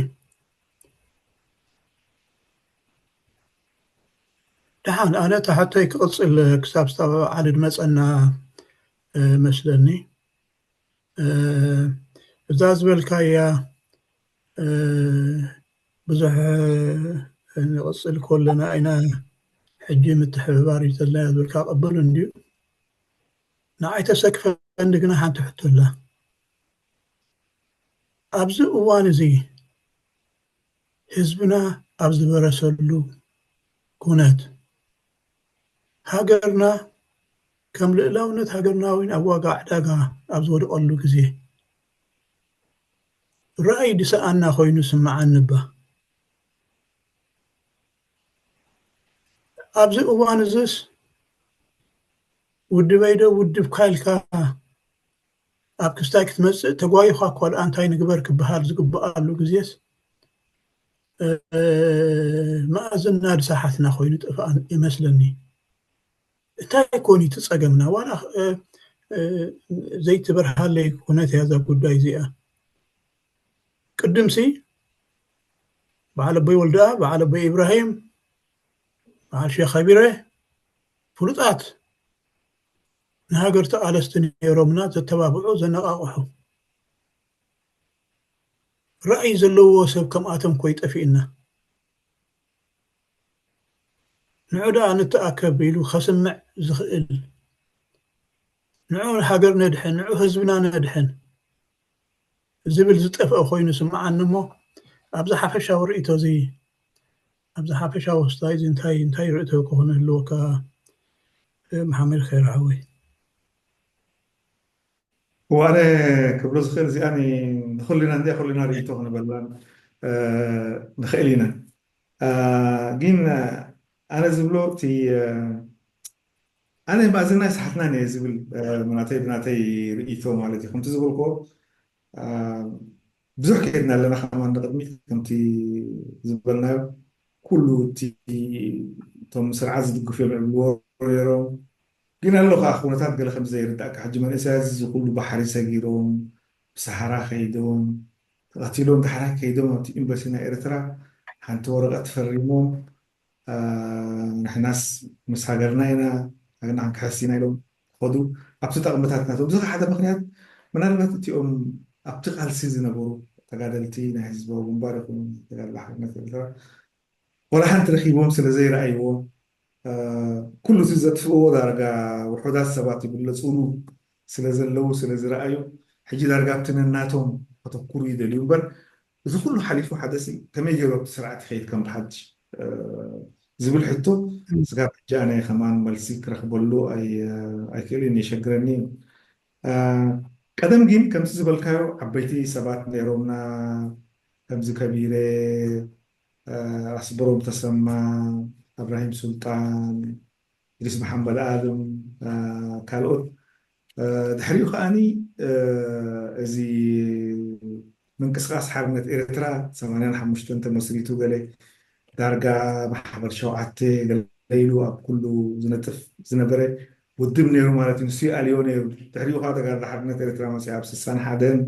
ደሓን፣ ኣነ እታ ሕቶይ ክቕጽል ክሳብ ኡስታዝ ዓሊ ድመጸና መስለኒ። እዛ ዝበልካያ ብዙሕ ንቕጽል ከለና ኢና፣ ሕጂ ምትሕብባር እዩ ዘለና ዝበልካ ቅቡል እንድዩ። ንዓይ ተሰክፈኒ ግና ሓንቲ ሕቶ ኣላ። ኣብዚ እዋን እዚ ህዝብና ኣብ ዝበረሰሉ ኩነት፣ ሃገርና ከም ልእላውነት ሃገርና እውን ኣብ ዋጋ ዕዳጋ ኣብ ዝወደቐሉ ግዜ፣ ራእይ ድሰኣና ኮይኑ ስምዓኒ እባ። ኣብዚ እዋን እዝስ ውድበይ ዶ ውድብካ ኢልካ ኣብ ክስታይ ክትመጽእ ተጓይኻ እኳ ደኣ እንታይ ንግበር ክበሃል ዝግበኣሉ ግዜስ፣ መኣዝና ድሰሓትና ኮይኑ ጠፍኣን ይመስለኒ። እንታይ ኮን እቲ ጸገምና? ዋላ ዘይትበርሃለይ ኩነት እያ እዛ ጉዳይ እዚኣ። ቅድምሲ በዓል ኣቦይ ወልደኣ፣ በዓል ኣቦይ ኢብራሂም፣ በዓል ሼክ ከቢረ ፍሉጣት ንሃገር ተቓለስቲ ነይሮምና፣ ዘተባብዑ፣ ዘነቓቕሑ። ራእይ ዘለዎ ሰብ ከምኣቶም ኮይ ጠፊእና። ንዑ ደኣ ንተኣከብ ኢሉ ከስምዕ ዝኽእል፣ ንዑ ሃገር ነድሕን፣ ንዑ ህዝብና ነድሕን ዝብል ዝጠፍአ ኮይኑ ስምዓኒ እሞ፣ ኣብዚ ሓፈሻዊ ርእይቶ እዚ፣ ኣብዚ ሓፈሻዊ ክስታይ እዚ እንታይ፣ እንታይ ርእይቶ ክኾነ ኣለዎ ከ መሓመድ ኸይር ሓወይ? ዋነ ክብሎ ዝኽእል እዚኣ ንኹልና እንዲያ ኩልና ርእይቶ ክንበላን ንኽእል ኢና። ግን ኣነ ዝብሎ እቲ ኣነ ማእዝና ይስሓትናን እየ ዝብል ናተይ ብናተይ ርእይቶ ማለት እዩ። ከምቲ ዝበልኮ ብዙሕ ከይድና ኣለና ከማን ንቕድሚት። ከምቲ ዝበልናዮ ኩሉ እቲ እቶም ስርዓት ዝድግፉ እዮም ዕብልዎ ነይሮም። ግን ኣሎ ከዓ ኩነታት ገለ ከም ዘይርዳእካ ሕጂ መንእሰያት እዚ ኩሉ ባሕሪ ሰጊሮም ብሰሃራ ከይዶም ተቐቲሎም ዳሕራይ ከይዶም ኣብቲ ኤምባሲ ናይ ኤርትራ ሓንቲ ወረቐት ፈሪሞም ንሕናስ ምስ ሃገርና ኢና፣ ሃገርና ክንክሕስ ኢና ኢሎም ከዱ ኣብቲ ጠቕምታት ናቶም። እዚ ሓደ ምክንያት ምናልባት እቲኦም ኣብቲ ቃልሲ ዝነበሩ ተጋደልቲ ናይ ህዝባዊ ግንባር ይኹኑ ተጋድሎ ሓርነት ኤርትራ ወላ ሓንቲ ረኺቦም ስለ ዘይረኣይዎ ኩሉ እቲ ዘጥፍእዎ ዳርጋ ውሑዳት ሰባት ይብለፁሉ ስለ ዘለዉ ስለ ዝረኣዩ ሕጂ ዳርጋ ኣብቲ ነናቶም ከተኩሩ ይደልዩ እምበር እዚ ኩሉ ሓሊፉ ሓደሲ ከመይ ገይሩ ኣብቲ ስርዓት ይኸይድ ከም ብሓድሽ ዝብል ሕቶ ስጋብ ሕጂ ኣነ ከማን መልሲ ክረኽበሉ ኣይክእልን የሸግረኒ እዩ። ቀደም ግን ከምቲ ዝበልካዮ ዓበይቲ ሰባት ነይሮምና ከምዚ ከቢረ ኣስበሮም ተሰማ፣ ኣብራሂም ሱልጣን፣ ኢድሪስ መሓመድ ኣለም፣ ካልኦት ድሕሪኡ ከዓኒ እዚ ምንቅስቃስ ሓርነት ኤርትራ ሰማንያን ሓሙሽተን ተመስሪቱ ገለ ዳርጋ ማሕበር ሸውዓተ ገለ ኢሉ ኣብ ኩሉ ዝነጥፍ ዝነበረ ውድብ ነይሩ ማለት እዩ። ንሱ ይኣልዮ ነይሩ። ድሕሪኡ ከዓ ተጋድሎ ሓርነት ኤርትራ መፅኣ ኣብ ስሳን ሓደን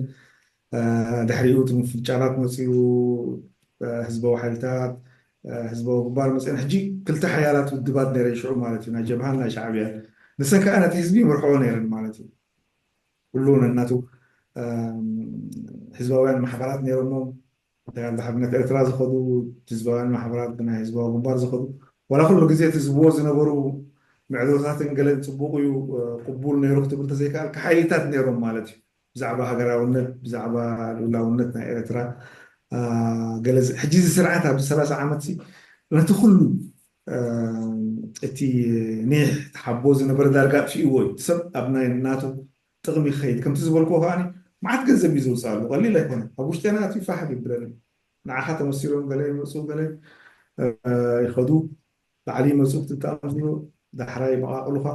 ድሕሪኡ እቲ ምፍንጫላት መፅኡ ህዝባዊ ሓይልታት ህዝባዊ ግንባር መፅአን ሕጂ ክልተ ሓያላት ውድባት ነይረን ሽዑ ማለት እዩ ናይ ጀብሃን ናይ ሻዕብያን ንሰን ከዓ ነቲ ህዝቢ ይመርሕዎ ነይረን ማለት እዩ። ኩሉ ነናቱ ህዝባውያን ማሕበራት ነይሮሞም ተጋድሎ ሓርነት ኤርትራ ዝኸዱ ህዝባውያን ማሕበራት ናይ ህዝባዊ ግንባር ዝኸዱ ዋላ ኩሉ ግዜ እቲ ዝብዎ ዝነበሩ ምዕዶታትን ገለን ፅቡቅ እዩ ቅቡል ነይሩ ክትብል ተዘይከኣልካ ሓይልታት ነይሮም ማለት እዩ። ብዛዕባ ሃገራውነት ብዛዕባ ልኡላውነት ናይ ኤርትራ ገለ ሕጂ እዚ ስርዓት ኣብዚ ሰላሳ ዓመት ነቲ ኩሉ እቲ ኒሕ ተሓቦ ዝነበረ ዳርጋ ኣጥፊእዎ እዩ። ሰብ ኣብ ናይ ናቱ ጥቕሚ ክኸይድ ከምቲ ዝበልክዎ ከዓኒ መዓት ገንዘብ እዩ ዝውፅኣሉ ቀሊል ኣይኮነ ኣብ ውሽጢና ኣትዩ ፋሕ ይብለኒ ንዓኻ ተመሲሎም ገለ ይመፁ ገለ ይኸዱ ላዕሊ ይመፁ ክትጠቐም ዝብሉ ዳሕራይ መቓቕሉኻ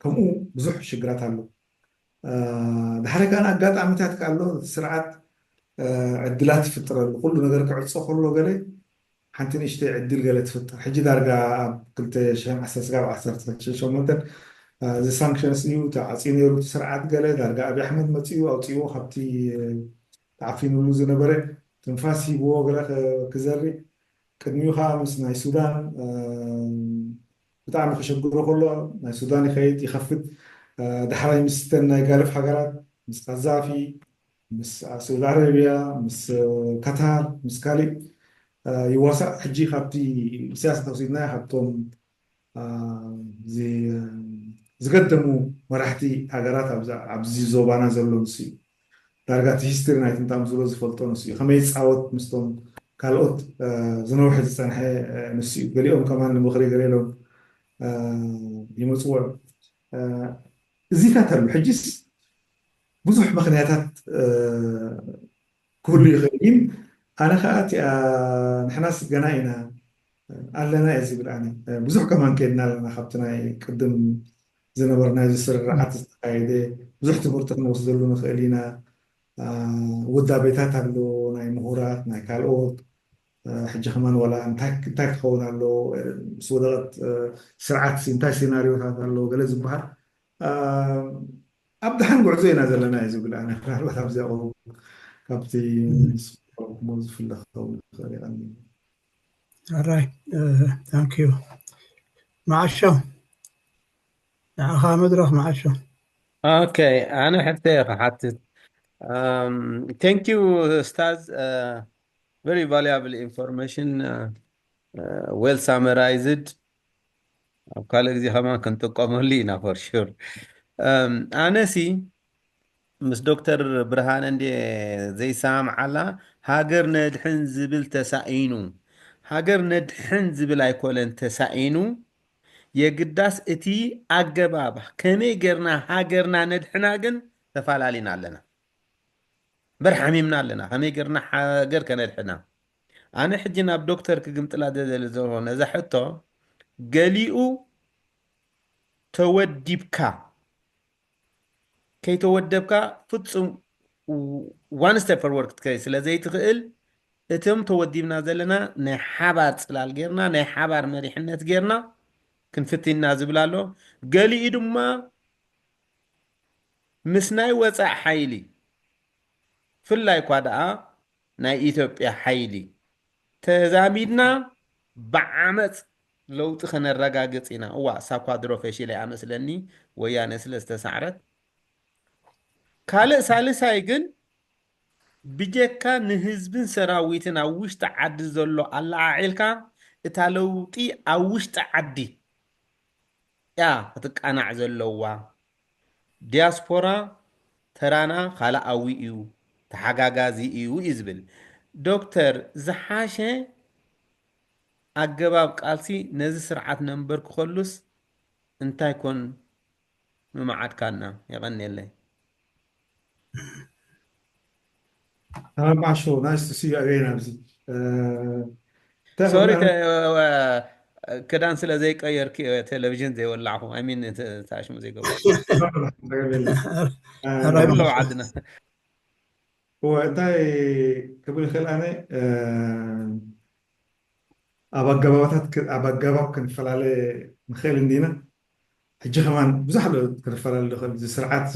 ከምኡ ብዙሕ ሽግራት ኣሎ። ድሕሪ ከኣ ኣጋጣሚታት ከኣ ኣሎ እቲ ስርዓት ዕድላት ይፍጥረሉ ኩሉ ነገር ክዕፆ ከሎ ገለ ሓንቲ ንእሽተይ ዕድል ገለ ትፍጠር። ሕጂ ዳርጋ ኣብ ክልተ ሽሕን ዓሰርተ ስጋብ ዓሰርተ ሸሞንተን እዚ ሳንክሽንስ እዩ ተዓፅዩ ነይሩ እቲ ስርዓት ገለ ዳርጋ ኣብይ ኣሕመድ መፅኡ ኣውፅዎ ካብቲ ተዓፊኑሉ ዝነበረ ትንፋስ ሂብዎ ገለ ክዘርእ ቅድሚኡ ከዓ ምስ ናይ ሱዳን ብጣዕሚ ከሸግሮ ከሎ ናይ ሱዳን ይኸይድ ይኸፍት። ዳሕራይ ምስ ተን ናይ ጋልፍ ሃገራት ምስ ቀዛፊ ምስ ሳዑዲ ዓረብያ ምስ ካታር ምስ ካሊእ ይዋሳእ። ሕጂ ካብቲ ኢሳያስ እንተወሲድናዮ ካብቶም ዝገደሙ መራሕቲ ሃገራት ኣብዚ ዞባና ዘሎ ንሱ እዩ። ዳርጋ እቲ ሂስትሪ ናይቲ እንታይ ዝብሎ ዝፈልጦ ንሱ እዩ። ከመይ ይፃወት ምስቶም ካልኦት ዝነውሐ ዝፀንሐ ንሱ እዩ። ገሊኦም ከማን ንምኽሪ ገለ ኢሎም ይመፅዎ እዮም። እዚታት ኣሉ። ሕጂስ ብዙሕ ምኽንያታት ክህሉ ይኽእል። ግን ኣነ ከዓ እቲኣ ንሕናስ ገና ኢና ኣለና እየ ዝብል። ኣነ ብዙሕ ከማን ከድና ኣለና። ካብቲ ናይ ቅድም ዝነበርና እዚ ስርርዓት ዝተካየደ ብዙሕ ትምህርቲ ክንወስደሉ ንኽእል ኢና። ውዳቤታት ኣሎ፣ ናይ ምሁራት ናይ ካልኦት። ሕጂ ከማን ዋላ እንታይ እንታይ ክኸውን ኣሎ፣ ምስ ወደቐት ስርዓት እንታይ ሴናሪዮታት ኣሎ ገለ ዝበሃል ኣብ ደሓን ጉዕዞ ኢና ዘለና እዩ ዝብል። ኣነ ምናልባት ኣብዚኣ ቆ ካብቲ ዝፍለ ክኸውን ይኽእል ይቐኒ። ኣራይ ታንክ ዩ። መዓሾ ንዓኻ መድረኽ መዓሾ። ኦኬ፣ ኣነ ሕቶ እየ ክሓትት። Thank you ኡስታዝ፣ very valuable information, well summarized። ኣብ ካልእ ግዜ ከማን ክንጥቀመሉ ኢና for sure። ኣነሲ ምስ ዶክተር ብርሃነ እንዴ ዘይሰማምዓላ፣ ሃገር ነድሕን ዝብል ተሳኢኑ፣ ሃገር ነድሕን ዝብል ኣይኮነን ተሳኢኑ። የግዳስ እቲ ኣገባብ ከመይ ጌርና ሃገርና ነድሕና ግን ተፋላሊና ኣለና። በር ሓሚምና ኣለና ከመይ ጌርና ሃገር ከነድሕና። ኣነ ሕጂ ናብ ዶክተር ክግምጥላ ደደሊ ዘሎ ነዛ ሕቶ፣ ገሊኡ ተወዲብካ ከይተወደብካ ፍጹም one step forward ክትከይድ ስለ ዘይትኽእል፣ እቶም ተወዲብና ዘለና ናይ ሓባር ጽላል ጌርና ናይ ሓባር መሪሕነት ጌርና ክንፍትን ኢና ዝብል ኣሎ። ገሊኡ ድማ ምስ ናይ ወጻእ ሓይሊ ፍላይ እኳ ደኣ ናይ ኢትዮጵያ ሓይሊ ተዛሚድና ብዓመፅ ለውጢ ከነረጋግፅ ኢና። እዋ እሳ እኳ ድሮ ፈሺላ እያ መስለኒ፣ ወያነ ስለ ዝተሳዕረት። ካልእ ሳልሳይ ግን ብጀካ ንህዝብን ሰራዊትን ኣብ ውሽጢ ዓዲ ዘሎ ኣለዓዒልካ እታ ለውጢ ኣብ ውሽጢ ዓዲ እያ ክትቃናዕ ዘለዋ። ዲያስፖራ ተራና ካልኣዊ እዩ፣ ተሓጋጋዚ እዩ እዩ ዝብል። ዶክተር፣ ዝሓሸ ኣገባብ ቃልሲ ነዚ ስርዓት ነንበርክኸሉስ እንታይ ኮን ምመዓድካና? የቐንየለይ። ሰላም ማሾ፣ nice to see you again ኣብዚ። ሶሪ፣ ክዳን ስለ ዘይቀየርክ ቴሌቪዥን ዘይወላዕኹ፣ I mean ታሽሙ ዘይገበርኩ። ዓድና። እንታይ ክብል ይኽእል ኣነ፣ ኣብ ኣገባባታት ኣብ ኣገባብ ክንፈላለ ንኽእል እንዲና። ሕጂ ከማን ብዙሕ ኣሎ ክንፈላለ ንኽእል። እዚ ስርዓት እዚ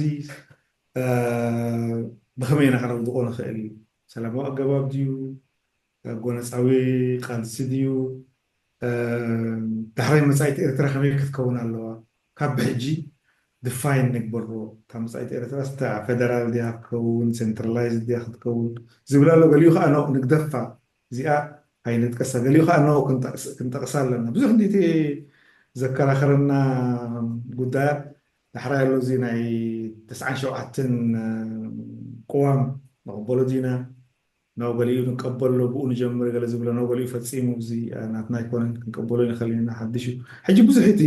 ብኸመይ ኢና ክነውድቆ ንኽእል? ሰላማዊ ኣገባብ ድዩ? ጎነፃዊ ቃልሲ ድዩ? ዳሕራይ መፃኢት ኤርትራ ከመይ ክትከውን ኣለዋ? ካብ ብሕጂ ድፋይን ንግበሮ። ካብ መፃኢት ኤርትራ ስታ ፌደራል ድያ ክትከውን፣ ሴንትራላይዝ ድያ ክትከውን ዝብል ኣሎ። ገሊኡ ከዓ ኖ ንግደፋ፣ እዚኣ ኣይንጥቀሳ። ገሊኡ ከዓ ኖ ክንጠቕሳ ኣለና። ብዙሕ እንዲቲ ዘከራኸረና ጉዳያት ዳሕራይ ኣሎ። እዚ ናይ ተስዓን ሸውዓተን ቅዋም ንቕበሎ ዲና? ናብ ገሊኡ ንቀበሎ፣ ብኡ ንጀምር፣ ገለ ዝብሎ ናብ ገሊኡ ፈጺሙ፣ እዚ ናትና ኣይኮነን፣ ክንቀበሎ ንኽእል ኢና፣ ሓድሽ እዩ። ሕጂ ብዙሕ እቲ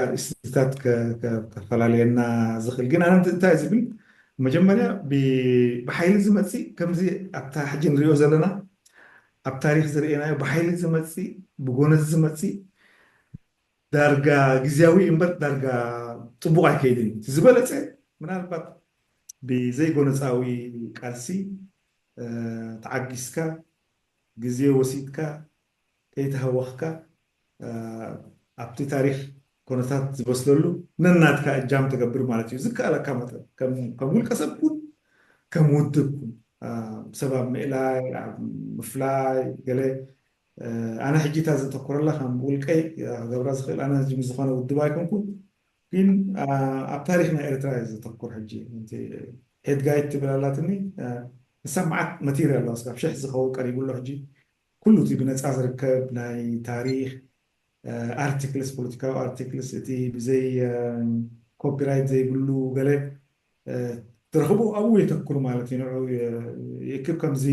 ኣርእስትታት ከፈላለየና ዝኽእል ግን ኣነ እንታይ ዝብል፣ መጀመርያ ብሓይሊ ዝመፅእ ከምዚ ኣብታ ሕጂ ንሪኦ ዘለና ኣብ ታሪክ ዝርኤናዮ ብሓይሊ ዝመፅእ ብጎነዝ ዝመፅእ ዳርጋ ግዝያዊ እምበር ዳርጋ ጥቡቕ ኣይከይድን እዩ። እቲ ዝበለፀ ምናልባት ብዘይጎነፃዊ ቃልሲ ተዓጊስካ ግዜ ወሲድካ ከይተሃወኽካ ኣብቲ ታሪክ ኮነታት ዝበስለሉ ነናትካ እጃም ተገብር ማለት እዩ። ዝከኣለካ መጠን ከም ውልቀ ሰብ እውን ከም ውድብ፣ እ፣ ሰብ ኣብ ምእላይ፣ ኣብ ምፍላይ፣ ገለ፣ እ፣ ኣነ ሕጂ እታ ዘተኩረላ ከም ውልቀይ፣ እ፣ ክገብራ ዝኽእል፣ ኣነ ሕጂ ምስ ዝኾነ ውድብ ኣይኮንኩን፣ ግን፣ እ፣ ኣብ ታሪኽ ናይ ኤርትራ እየ ዘተኩር። ሕጂ እቲ ሄድጋይት ትብል ኣላትኒ፣ እ፣ ንሳ መዓት ማቴሪያል ኣለዋ፣ እስካብ ሽሕ ዝኸውን ቀሪቡ ኣሎ። ሕጂ ኩሉ እቲ ብነጻ ዝርከብ ናይ ታሪኽ፣ እ፣ ኣርቲክልስ፣ ፖለቲካዊ ኣርቲክልስ፣ እቲ ብዘይ፣ እ፣ ኮፒራይት ዘይብሉ ገለ፣ እ፣ ትረኽቦ ኣብኡ የተኩር ማለት እዩ። ንዑ የ-፣ ይእክብ። ከምዚ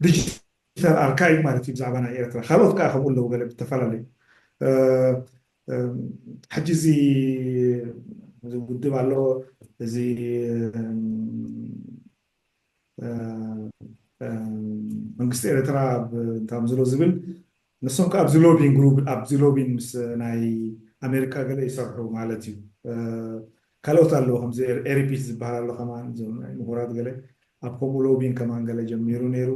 ዲጂታል ኣርካይቭ ማለት እዩ ብዛዕባ ናይ ኤርትራ። ካልኦት ከኣ ከምኡ ኣለዉ፣ ገለ ብተፈላለዩ። እ፣ እ፣ ሕጂ እዚ፣ እዚ ውድብ ኣሎ፣ እዚ፣ እ፣ እ፣ እ፣ መንግስቲ ኤርትራ ብ-፣ እንታም ዝሎ ዝብል፣ ንሶም ከኣ ኣብዚ ሎቢን ግሩፕ፣ ኣብዚ ሎቢን ምስ ናይ ኣሜሪካ ገለ ይሰርሑ ማለት እዩ። እ፣ ካልኦት ኣለዉ፣ ከምዚ ኤር-፣ ኤሪፒስ ዝበሃል ኣሎ ከማን፣ እዞም ናይ ምሁራት ገለ ኣብ ከምኡ ሎቢን ከማን ገለ ጀሚሩ ነይሩ።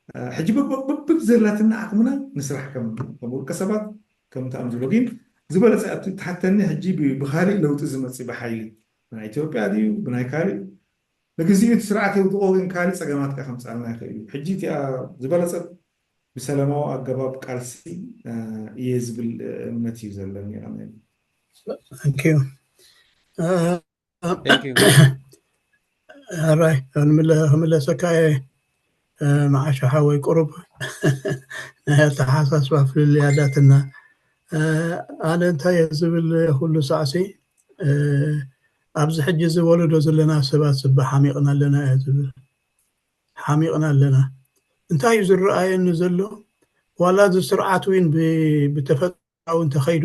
እ፣ ሕጂ በብ-፣ በብ-፣ በብ ዘላትና ዓቕምና ንስራሕ ከም፣ ከም ውልቀ ሰባት፣ ከም እንታም ዝሎ። ግን ዝበለጸ ኣብቲ ትሓተኒ ሕጂ ብ-፣ ብኻሊእ ለውጢ ዝመጽእ ብሓይሊ፣ ብናይ ኢትዮጵያ ድዩ፣ ብናይ ካልእ፣ ንግዚኡ እቲ ስርዓት የውድቖ፣ ግን ካልእ ጸገማት ከኣ ከምጽኣልና ይኽእል እዩ። ሕጂ እቲኣ ዝበለጸት ብሰላማዊ ኣገባብ ቃልሲ፣ እ፣ እየ ዝብል እምነት እዩ ዘለኒ። ኣሜን። Thank you። እ፣ Thank you። ሕራይ ንምለ-፣ ክምለሰካ እየ። እ፣ መዓሻ ሓወይ ቁሩብ ናይ ኣተሓሳስባ ፍልልይ ኣላትና። እ፣ ኣነ እንታይ እየ ዝብል ኩሉ ሳዕሲ፣ እ፣ ኣብዚ ሕጂ እዚ ወለዶ ዘለና ሰባት ስባ ሓሚቕና ኣለና እየ ዝብል። ሓሚቕና ኣለና። እንታይ እዩ ዝረኣየኒ ዘሎ? ዋላ እዚ ስርዓት እውን ብ-፣ ብተፈጥሮኣዊ እንተኸይዱ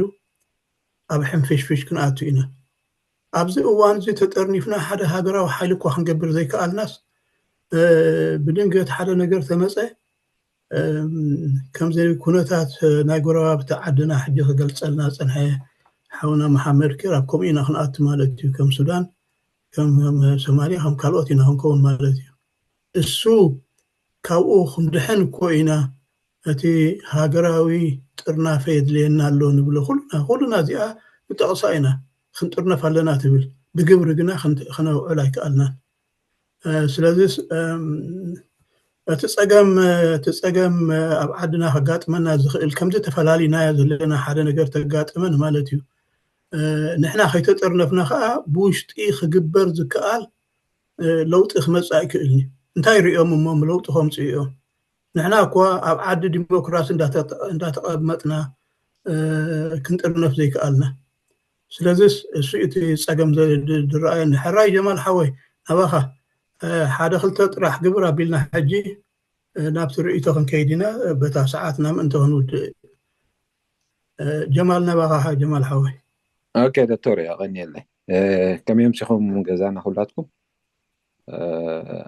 ኣብ ሕንፍሽፍሽ ክንኣቱ ኢና። ኣብዚ እዋን እዚ ተጠርኒፍና ሓደ ሃገራዊ ሓይሊ እኳ ክንገብር ዘይከኣልናስ፣ እ፣ ብድንገት ሓደ ነገር ተመጸ፣ እም፣ ከምዚ ኩነታት ናይ ጎረባብቲ ዓድና ሕጂ ክገልጸልና ጸንሐ ሓውና መሓመድ ኪር፣ ኣብ ከምኡ ኢና ክንኣቱ ማለት እዩ። ከም ሱዳን፣ ከም፣ ከም ሶማልያ፣ ከም ካልኦት ኢና ክንከውን ማለት እዩ። እሱ ካብኡ ክንድሕን እኮ ኢና። እቲ ሃገራዊ ጥርናፈ የድልየና ኣሎ ንብሎ ኩልና፣ ኩልና እዚኣ ንጠቕሳ ኢና። ክንጥርነፍ ኣለና ትብል፣ ብግብሪ ግና ክንት-፣ ክነውዕል ኣይከኣልናን። እ፣ ስለዚስ፣ እም፣ እቲ ጸገም፣ እቲ ጸገም ኣብ ዓድና ከጋጥመና ዝኽእል፣ ከምዚ ተፈላሊናዮ ዘለና ሓደ ነገር ተጋጥመን ማለት እዩ። እ፣ ንሕና ከይተጠርነፍና ከኣ ብውሽጢ ክግበር ዝከኣል፣ እ፣ ለውጢ ክመጽእ ኣይክእልን እዩ። እንታይ ሪኦም እሞ ለውጢ ከምጽኡ እዮም? ንሕና እኳ ኣብ ዓዲ ዲሞክራሲ እንዳተ-፣ እንዳተቐመጥና፣ እ፣ ክንጥርነፍ ዘይከኣልና። ስለዚስ እሱ እቲ ጸገም ዘ-፣ ድ-፣ ዝረኣየኒ። ሕራይ ጀማል ሓወይ፣ ናባኻ፣ እ፣ ሓደ ክልተ ጥራሕ ግብር ኣቢልና ሕጂ፣ እ፣ ናብቲ ርእይቶ ክንከይድ ኢና፣ እ፣ በታ ሰዓትና ምእንቲ ክንውድእ። እ፣ ጀማል ናባኻ፣ ሓ-፣ ጀማል ሓወይ። ኦኬ ዶክተር፣ የቐንየለይ። እ፣ ከመይ ኣምሲኹም ገዛና ኩላትኩም? እ፣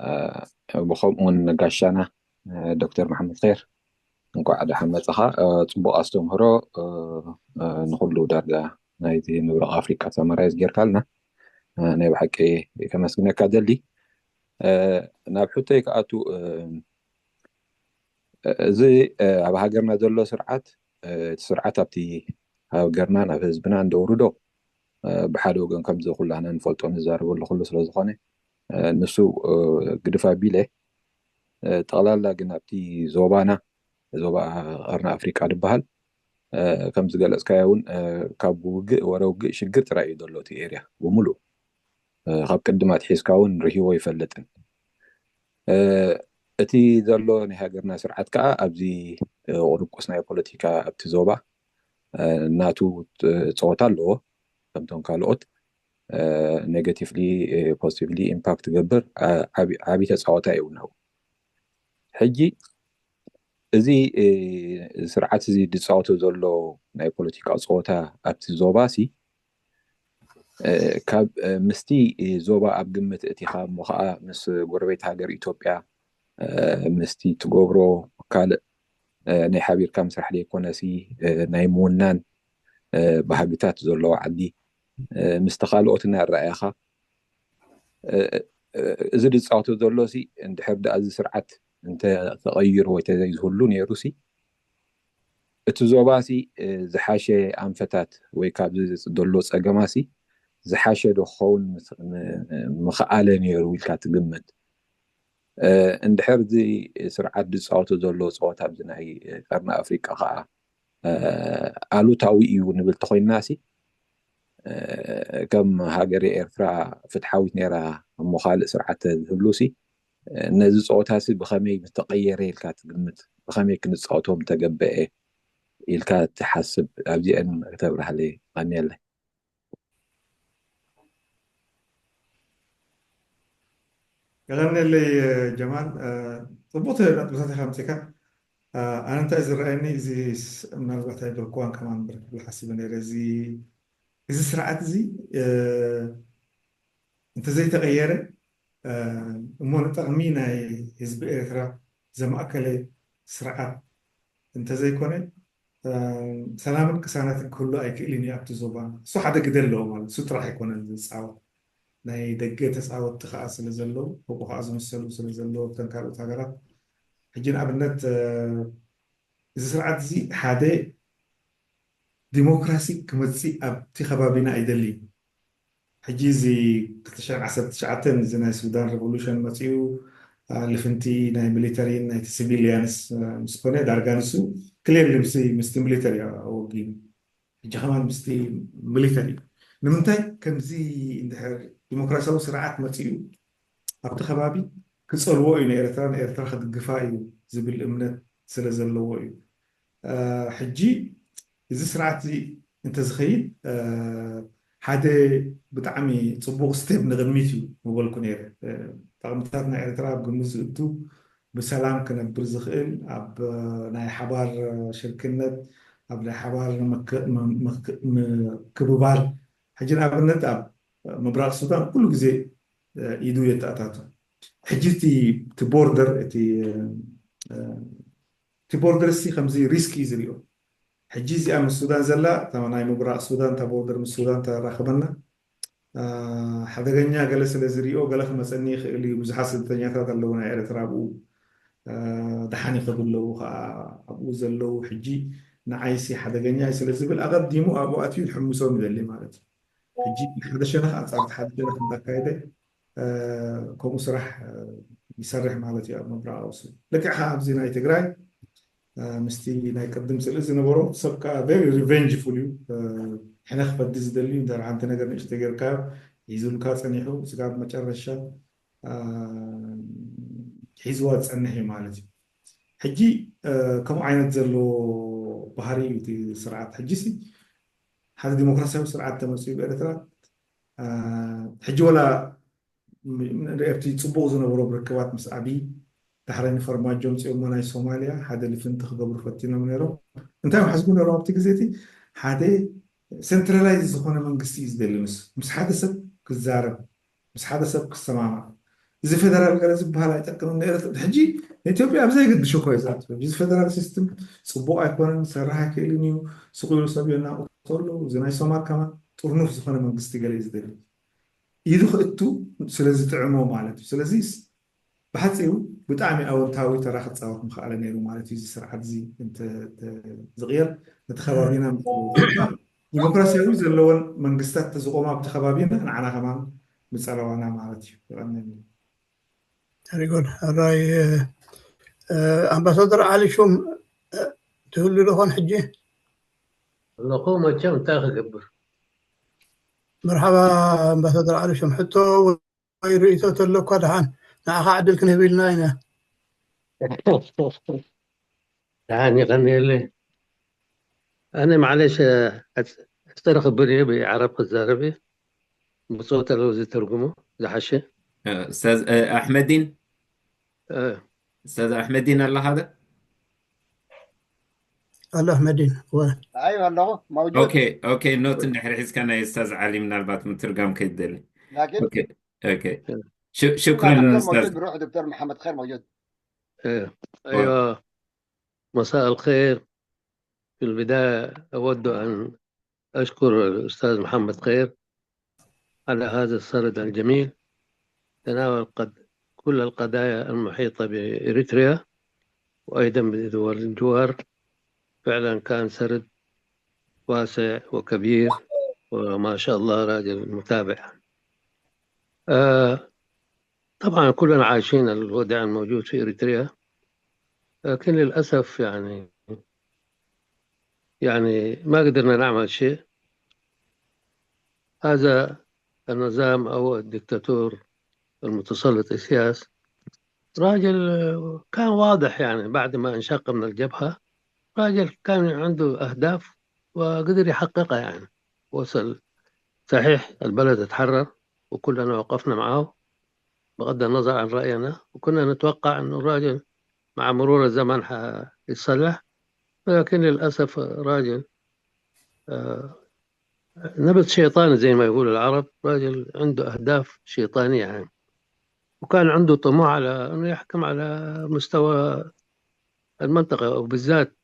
እ፣ ብኸምኡ እውን ጋሻና፣ እ፣ ዶክተር መሓመድ ኸይር፣ እንኳዕ ደሓን መጻኻ። እ፣ ጽቡቕ ኣስተምህሮ፣ እ፣ እ፣ ንኹሉ ዳርጋ ናይዚ ምብራቕ ኣፍሪቃ ሳመራይዝ ጌርካልና፣ እ፣ ናይ ብሓቂ ከመስግነካ ደሊ። እ፣ ናብ ሕቶይ ክኣቱ፣ እ፣ እዚ፣ እ፣ ኣብ ሃገርና ዘሎ ስርዓት፣ እ፣ እቲ ስርዓት ኣብቲ ሃገርናን ኣብ ህዝብናን ዘውርዶ፣ እ፣ ብሓደ ወገን ከምዚ ኩላና ንፈልጦ ንዛረበሉ ኩሉ ስለ ዝኾነ፣ እ፣ ንሱ፣ እ፣ ግድፍ ኣቢለ፣ እ፣ ጠቕላላ ግን ኣብቲ ዞባና፣ ዞባ ቀርኒ ኣፍሪቃ ዝበሃል፣ እ፣ ከም ዝገለጽካዮ እውን፣ እ፣ ካብ ውግእ ወረ ውግእ ሽግር ጥራይ እዩ ዘሎ እቲ ኤርያ ብምሉእ። እ፣ ካብ ቅድም ኣትሒዝካ እውን ርሂዎ ኣይፈልጥን። እ፣ እቲ ዘሎ ናይ ሃገርና ስርዓት ከኣ ኣብዚ፣ እ፣ ቁርቁስ ናይ ፖለቲካ ኣብቲ ዞባ፣ እ፣ ናቱ፣ እ፣ ጸወታ ኣለዎ። ከምቶም ካልኦት፣ እ፣ ኔጋቲቭሊ፣ እ፣ ፖዚቲቭሊ ኢምፓክት ትገብር፣ እ፣ ዓቢ፣ ዓቢ ተጻወታይ እዩ ናው። ሕጂ እዚ፣ እ፣ ስርዓት እዚ ዝጻወቶ ዘሎ ናይ ፖለቲካ ጸወታ ኣብቲ ዞባ ሲ፣ እ፣ ካብ፣ እ፣ ምስቲ፣ እ፣ ዞባ ኣብ ግምት እቲኻ እሞ ኸኣ ምስ ጎረቤት ሃገር ኢትዮጵያ፣ እ፣ ምስቲ ትገብሮ ካልእ፣ እ፣ ናይ ሓቢርካ ምስራሕ ዘይኮነሲ፣ እ፣ ናይ ምውናን፣ እ፣ ባህግታት ዘለዎ ዓዲ፣ እ፣ ምስቲ ካልኦት እናረኣየኻ፣ እ፣ እ፣ እዚ ዝጻወቶ ዘሎ ሲ፣ እንድሕር ደኣ እዚ ስርዓት እንተ ተቐይሩ ወይ ተዘይዝህሉ ነይሩ ሲ፣ እቲ ዞባ ሲ፣ እ፣ ዝሓሸ ኣንፈታት ወይ ካብዚ ዘሎ ጸገማ ሲ፣ ዝሓሸ ዶ ክኸውን ምስ-፣ ም-፣ ምኽኣለ ነይሩ ኢልካ ትግምት? እንድሕር እዚ ስርዓት ዝፃወቶ ዘሎ ፀወታ ኣብዚ ናይ ቀርኒ ኣፍሪቃ ከዓ ኣሉታዊ እዩ ንብል ተኮይንና ሲ፣ ከም ሃገር ኤርትራ ፍትሓዊት ነይራ እሞ ካልእ ስርዓት ዝህሉ ሲ፣ ነዚ ፀወታ ሲ ብኸመይ ምተቀየረ ኢልካ ትግምት? ብኸመይ ክንፃወቶ ምተገበአ ኢልካ ትሓስብ? ኣብዚአን ከተብርሃለይ ቀንየለይ። የቐንየለይ ጀማል፣ ፅቡቅ ነጥብታት ኢኻ ኣምፂእካ። ኣነ እንታይ ዝረኣየኒ፣ እዚ ምናልባት ኣይበልክዋን ከማን ብር ክብል ሓሲበ ነይረ። እዚ እዚ ስርዓት እዚ እንተዘይተቐየረ እሞ ንጠቕሚ ናይ ህዝቢ ኤርትራ ዘማእከለ ስርዓት እንተዘይኮነ ሰላምን ቅሳነትን ክህሉ ኣይክእልን እዩ ኣብቲ ዞባ። እሱ ሓደ ግደ ኣለዎ ማለት እሱ ጥራሕ ኣይኮነን ዝፃወት፣ ናይ ደገ ተፃወትቲ ከዓ ስለ ዘለዉ፣ ከምኡ ከዓ ዝመሰሉ ስለ ዘለዉ ኣብተን ካልኦት ሃገራት። ሕጂ ንኣብነት እዚ ስርዓት እዚ ሓደ ዲሞክራሲ ክመፅእ ኣብቲ ከባቢና ኣይደልይን። ሕጂ እዚ ክልተ ሽሕን ዓሰርተ ትሽዓተን እዚ ናይ ሱዳን ሬቮሉሽን መፂኡ፣ ልፍንቲ ናይ ሚሊተሪን ናይቲ ሲቪሊያንስ ምስ ኮነ፣ ዳርጋ ንሱ ክሌርሊ ምስቲ ሚሊተሪ ኣወጊኑ፣ ሕጂ ከማን ምስቲ ሚሊተሪ። ንምንታይ ከምዚ እንድሕር ዲሞክራሲያዊ ስርዓት መፂኡ ኣብቲ ከባቢ ክፀልዎ እዩ ንኤርትራ፣ ንኤርትራ ክድግፋ እዩ ዝብል እምነት ስለ ዘለዎ እዩ። ሕጂ እዚ ስርዓት እዚ እንተዝኸይድ ሓደ ብጣዕሚ ፅቡቅ ስቴፕ ንቅድሚት እዩ ምበልኩ ነይረ። ጠቕምታት ናይ ኤርትራ ኣብ ግምት ዝእቱ፣ ብሰላም ክነብር ዝኽእል፣ ኣብ ናይ ሓባር ሽርክነት፣ ኣብ ናይ ሓባር ምክብባር። ሕጂ ንኣብነት ኣብ ምብራቕ ሱዳን ኩሉ ግዜ ኢዱ የተኣታቱ። ሕጂ እቲ ቦርደር እቲ ቦርደር ሲ ከምዚ ሪስክ እዩ ዝሪኦ። ሕጂ እዚኣ ምስ ሱዳን ዘላ እታ ናይ ምብራቕ ሱዳን እታ ቦርደር ምስ ሱዳን ተራኽበና ሓደገኛ ገለ ስለ ዝሪኦ ገለ ክመፀኒ ይኽእል እዩ። ብዙሓት ስደተኛታት ኣለዉ ናይ ኤርትራ ኣብኡ ደሓን ይኸዱ ኣለዉ ከዓ ኣብኡ ዘለዉ። ሕጂ ንዓይሲ ሓደገኛ እዩ ስለ ዝብል ኣቐዲሙ ኣብኡ ኣትዩ ይሕምሶም ይደሊ ማለት እዩ። ሕጂ ሓደ ሸነኽ ኣንፃር ሓደ ሸነኽ እንዳካየደ ከምኡ ስራሕ ይሰርሕ ማለት እዩ ኣብ ምብራቕ ኣውሱ። ልክዕ ከዓ ኣብዚ ናይ ትግራይ ምስቲ ናይ ቅድም ስእሊ ዝነበሮ ሰብ ከዓ ቨሪ ሪቨንጅፉል እዩ። ሕነ ክፈዲ ዝደሊ እንተ ሓንቲ ነገር ንእሽተ ጌርካ ሒዙልካ ፀኒሑ ስጋብ መጨረሻ ሒዝዋ ዝፀንሕ እዩ ማለት እዩ። ሕጂ ከምኡ ዓይነት ዘሎ ባህሪ እዩ እቲ ስርዓት። ሕጂ ሲ ሓደ ዲሞክራሲያዊ ስርዓት ተመፅኡ ብኤርትራ ሕጂ ወላ ንሪኦ ኣብቲ ፅቡቕ ዝነበሮ ብርክባት ምስ ኣብይ ዳሕራይ ንፈርማጆ ምፅኦሞ ናይ ሶማልያ ሓደ ልፍንቲ ክገብሩ ፈቲኖም ነይሮም። እንታይ እዮም ሓስቡ ነይሮም ኣብቲ ግዜ እቲ ሓደ ሴንትራላይዝ ዝኾነ መንግስቲ እዩ ዝደሊ ንሱ ምስ ሓደ ሰብ ክዛረብ ምስ ሓደ ሰብ ክሰማማዕ። እዚ ፌደራል ገለ ዝበሃል ኣይጠቅምን ነይረ። ሕጂ ንኢትዮጵያ ኣብ ዘይግድሽ እኮ እዩ ዝኣትው። እዚ ፌደራል ሲስተም ፅቡቕ ኣይኮነን፣ ክሰርሕ ኣይክእልን እዩ፣ ስቕ ኢሉ ሰብ የናቑቶ ኣለዉ። እዚ ናይ ሶማል ከማን ጥርኑፍ ዝኾነ መንግስቲ ገለ እዩ ዝደሊ። ኢዱ ክእቱ ስለ ዝጥዕሞ ማለት እዩ። ስለዚ ብሓፂሩ ብጣዕሚ ኣወንታዊ ተራ ክፃወት ምኽኣለ ነይሩ ማለት እዩ። እዚ ስርዓት እዚ ዝቕየር ነቲ ከባቢና ዲሞክራሲያዊ ዘለወን መንግስታት ተዝቆማ ኣብቲ ከባቢና ንዓና ከማን ምፀለዋና ማለት እዩ። ይቐንየኒ። ሪጎድ ራይ ኣምባሳደር ዓሊ ሹም ትህሉ ዶኾን ሕጂ? ኣለኹ። መቸም እንታይ ክገብር? መርሓባ ኣምባሳደር ዓሊ ሹም፣ ሕቶ ወይ ርእይቶ ተለኳ ደሓን ንዓኻ ዕድል ክንህብ ኢልና ኢና። ደሓን ይቐንየለይ። ኣነ ማዕለሽ ሕፅር ክብል እየ፣ ብዓረብ ክዛረብ እየ። ብፆት ኣለዉ ዝተርጉሙ ዝሓሸ። ኡስታዝ ኣሕመዲን፣ ኡስታዝ ኣሕመዲን ኣለኻ ዶ? ኣሎ ኣሕመዲን። ኣይ ኣለኹ። ማውጁድ። ኦኬ ኦኬ። ኖት እንድሕር ሒዝካ ናይ ኡስታዝ ዓሊ ምናልባት ምትርጋም ከይትደሊ። ላኪን ኦኬ ኦኬ። ሽክረን ዶክተር ኡስታዝ። ማውጁድ ብሩሕ ዶክተር መሓመድ ኸይር ማውጁድ። أيوة. مساء الخير. في البداية أود أن أشكر الأستاذ محمد خير على هذا السرد الجميل، تناول قد كل القضايا المحيطة بإريتريا وأيضا بدول الجوار. فعلا كان سرد واسع وكبير، وما شاء الله راجل متابع. آه طبعا كلنا عايشين الوضع الموجود في إريتريا، لكن للأسف يعني، يعني ما قدرنا نعمل شيء. هذا النظام أو الدكتاتور المتسلط إسياس راجل، آه، كان واضح يعني بعد ما انشق من الجبهة، راجل كان عنده أهداف وقدر يحققها يعني. وصل، صحيح البلد اتحرر وكلنا وقفنا معاه بغض النظر عن رأينا، وكنا نتوقع أنه الراجل مع مرور الزمن حيتصلح، ولكن للأسف راجل، آه، نبت شيطاني زي ما يقول العرب، راجل عنده أهداف شيطانية يعني. وكان عنده طموح على أنه يحكم على مستوى المنطقة، وبالذات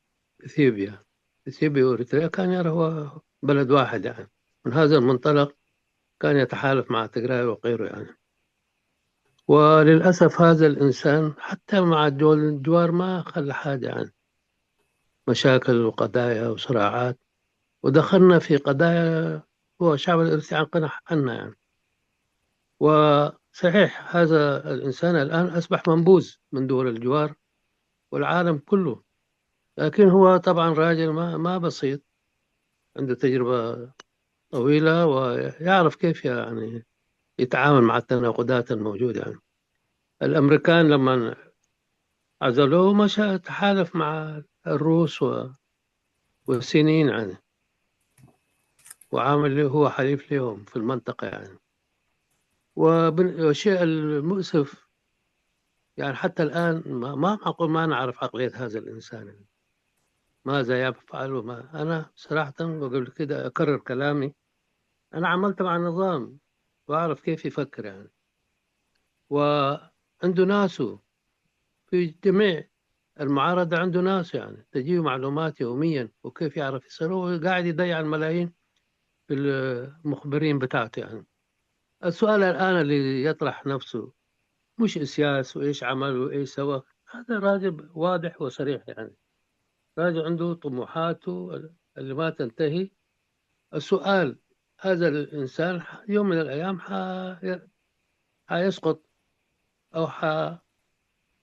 إثيوبيا. إثيوبيا وإريتريا كان يرى هو بلد واحد يعني. من هذا المنطلق كان يتحالف مع تجراي وغيره يعني. وللأسف هذا الإنسان حتى مع الدول الجوار ما خلى حاجة يعني، مشاكل وقضايا وصراعات، ودخلنا في قضايا هو الشعب الإريتري عن قناع عنها يعني. وصحيح هذا الإنسان الآن أصبح منبوذ من دول الجوار والعالم كله، لكن هو طبعا راجل ما، ما بسيط، عنده تجربة طويلة ويعرف كيف يعني يتعامل مع التناقضات الموجودة يعني. الأمريكان لما عزلوه مشى تحالف مع الروس و-، والصينيين يعني، وعامل له هو حليف لهم في المنطقة يعني. وبن-، والشيء المؤسف يعني حتى الآن ما، ما معقول ما نعرف عقلية هذا الإنسان يعني. ماذا يفعل وما، أنا صراحة وقبل كده أكرر كلامي، أنا عملت مع النظام وأعرف كيف يفكر يعني، وعنده ناسه في جميع المعارضة، عنده ناس يعني تجيه معلومات يوميا وكيف يعرف يصير. هو قاعد يضيع الملايين في المخبرين بتاعته يعني. السؤال الآن اللي يطرح نفسه مش إسياس وإيش عمل وإيش سوى، هذا راجل واضح وصريح يعني، راجل عنده طموحاته اللي ما تنتهي. السؤال، هذا الإنسان ح-، يوم من الأيام ح-، حيسقط أو ح-،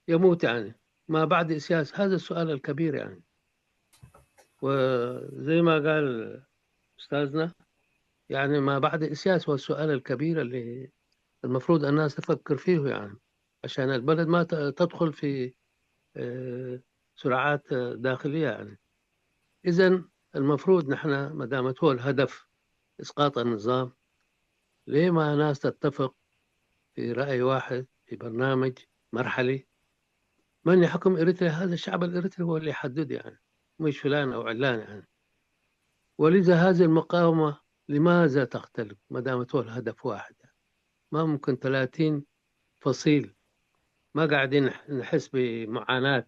يموت يعني، ما بعد إسياس؟ هذا السؤال الكبير يعني. وزي ما قال أستاذنا، يعني ما بعد إسياس هو السؤال الكبير اللي المفروض الناس تفكر فيه يعني، عشان البلد ما ت-، تدخل في، آه، صراعات، آه، داخلية يعني. إذن المفروض نحن ما دامت هو الهدف إسقاط النظام، ليه ما ناس تتفق في رأي واحد في برنامج مرحلي؟ من يحكم إريتريا؟ هذا الشعب الإريتري هو اللي يحدد يعني، مش فلان أو علان يعني. ولذا هذه المقاومة لماذا تختلف ما دامت هو الهدف واحد يعني؟ ما ممكن ثلاثين فصيل ما قاعدين نح-، نحس بمعاناة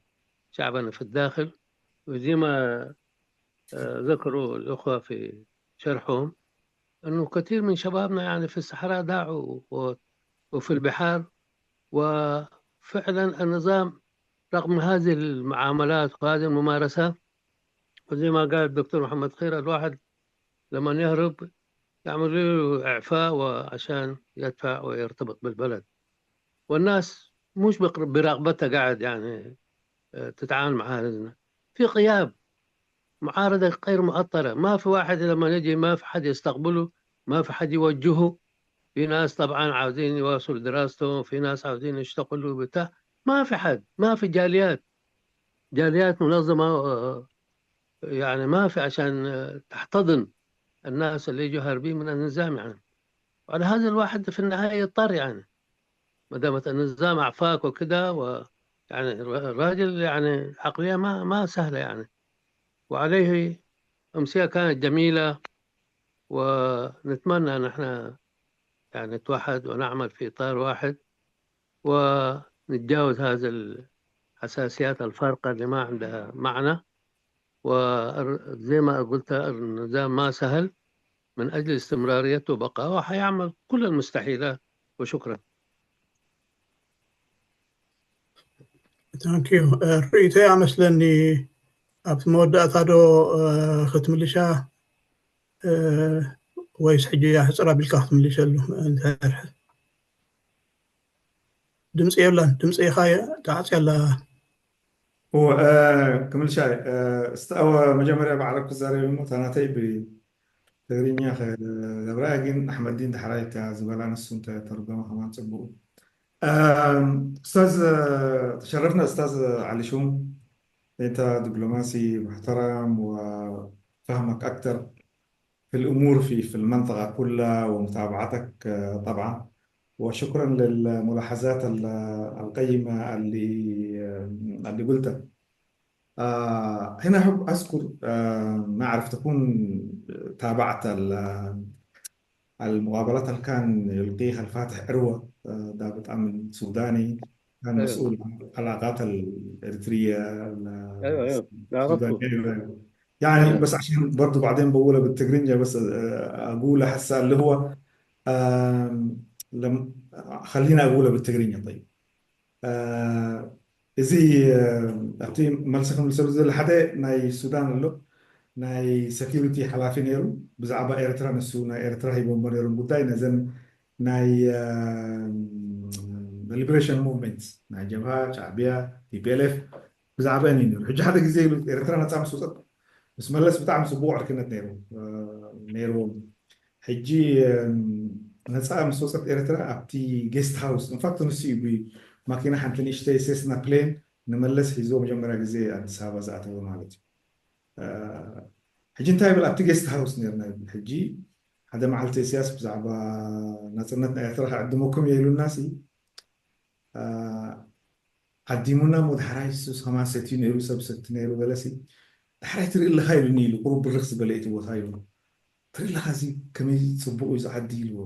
شعبنا في الداخل؟ وزي ما، آه، ذكروا الأخوة في شرحهم، أنه كثير من شبابنا يعني في الصحراء ضاعوا و-، وفي البحار. وفعلا النظام رغم هذه المعاملات وهذه الممارسة، وزي ما قال الدكتور محمد خير، الواحد لما يهرب يعملوا له إعفاء وعشان يدفع ويرتبط بالبلد، والناس مش بق-، برغبتها قاعد يعني، آه، تتعامل مع هذا. في غياب، معارضة غير مؤطرة، ما في واحد لما يجي ما في حد يستقبله، ما في حد يوجهه. في ناس طبعا عاوزين يواصلوا دراستهم، في ناس عاوزين يشتغلوا بتاع، ما في حد، ما في جاليات، جاليات منظمة، آه، يعني ما في عشان، آه، تحتضن الناس اللي يجوا هاربين من النظام يعني. وعلى هذا الواحد في النهاية يضطر يعني، ما دامت النظام أعفاك وكده و-، يعني الر-، الراجل يعني عقلية ما، ما سهلة يعني. وعليه أمسية كانت جميلة، ونتمنى أن احنا يعني نتوحد ونعمل في إطار واحد ونتجاوز هذه الحساسيات الفارقة اللي ما عندها معنى. وزي ما قلت النظام ما سهل، من أجل استمراريته وبقائه حيعمل كل المستحيلات. وشكرا. Thank you. እ፣ ርእይቶይ ኣመስለኒ ኣብቲ መወዳእታ ዶ፣ እ፣ ክትምልሻ፣ እ፣ ወይስ ሕጂ እያ ሕፅር ኣቢልካ ክትምልሸሉ? እንተርሐ። ድምፂ የላን። ድምፂ ኢኻ ተዓፅያ ኣላ። ክምልሻይ እስቲ መጀመርያ ብዓረብ ክዛረብ እሞ እታ ናተይ ብትግርኛ ክገብራ። ግን ኣሕመዲን ዳሕራይ እታ ዝበላ ንሱ እንተተርጎመ ከማን ፅቡቅ። ኡስታዝ ተሸረፍና ኡስታዝ ዓሊ ሹም። انت دبلوماسي محترم وفهمك اكثر في الامور في في المنطقه كلها ومتابعتك طبعا. وشكرا للملاحظات القيمه اللي اللي قلتها. هنا احب اذكر ما اعرف تكون تابعت المقابلات اللي كان يلقيها الفاتح عروة، ضابط أمن سوداني، كان مسؤول عن العلاقات الإريترية السودانية. يعني بس عشان برضو بعدين بقولها بالتقرنجة، بس أقولها حسا اللي هو لم خلينا أقولها بالتقرنجة. طيب. እዚ ኣብቲ መልሲ ክምልሰሉ ዝደሊ ሓደ ናይ ሱዳን ኣሎ። ናይ ሰኪሪቲ ሓላፊ ነይሩ። ብዛዕባ ኤርትራ ንሱ ናይ ኤርትራ ሂቦሞ ነይሮም ጉዳይ ነዘን ናይ ሊበሬሽን ሙቭመንት ናይ ጀብሃ፣ ሻዕቢያ፣ ቲፒኤልኤፍ ብዛዕባ እዩ ነይሩ። ሕጂ ሓደ ግዜ ኢሉ ኤርትራ ነፃ ምስ ወፀት ምስ መለስ ብጣዕሚ ፅቡቅ ዕርክነት ነይሩ ነይርዎም። ሕጂ ነፃ ምስ ወፀት ኤርትራ ኣብቲ ጌስት ሃውስ ኢንፋክት ንሱ እዩ ማኪና ሓንቲ ንእሽተይ ሴስና ፕሌን ንመለስ ሒዝዎ መጀመርያ ግዜ ኣዲስ ኣበባ ዝኣተወ ማለት እዩ። ሕጂ እንታይ ይብል ኣብቲ ጌስት ሃውስ ነርና ይብል። ሕጂ ሓደ መዓልቲ እስያስ ብዛዕባ ናፅነት ናይ ኤርትራ ክዕድመኩም እየ ኢሉና ሲ ዓዲሙና እሞ ዳሕራይ ንሱ ከማን ሰትዩ ነይሩ ሰብ ሰቲ ነይሩ ገለሲ ዳሕራይ ትርኢ ኣለኻ ኢሉኒ ኢሉ ቁሩብ ብርኽ ዝበለ እቲ ቦታ ኢሉ ትርኢ ኣለኻ እዚ ከመይ ፅቡቅ እዩ ዝዓዲ ኢልዎ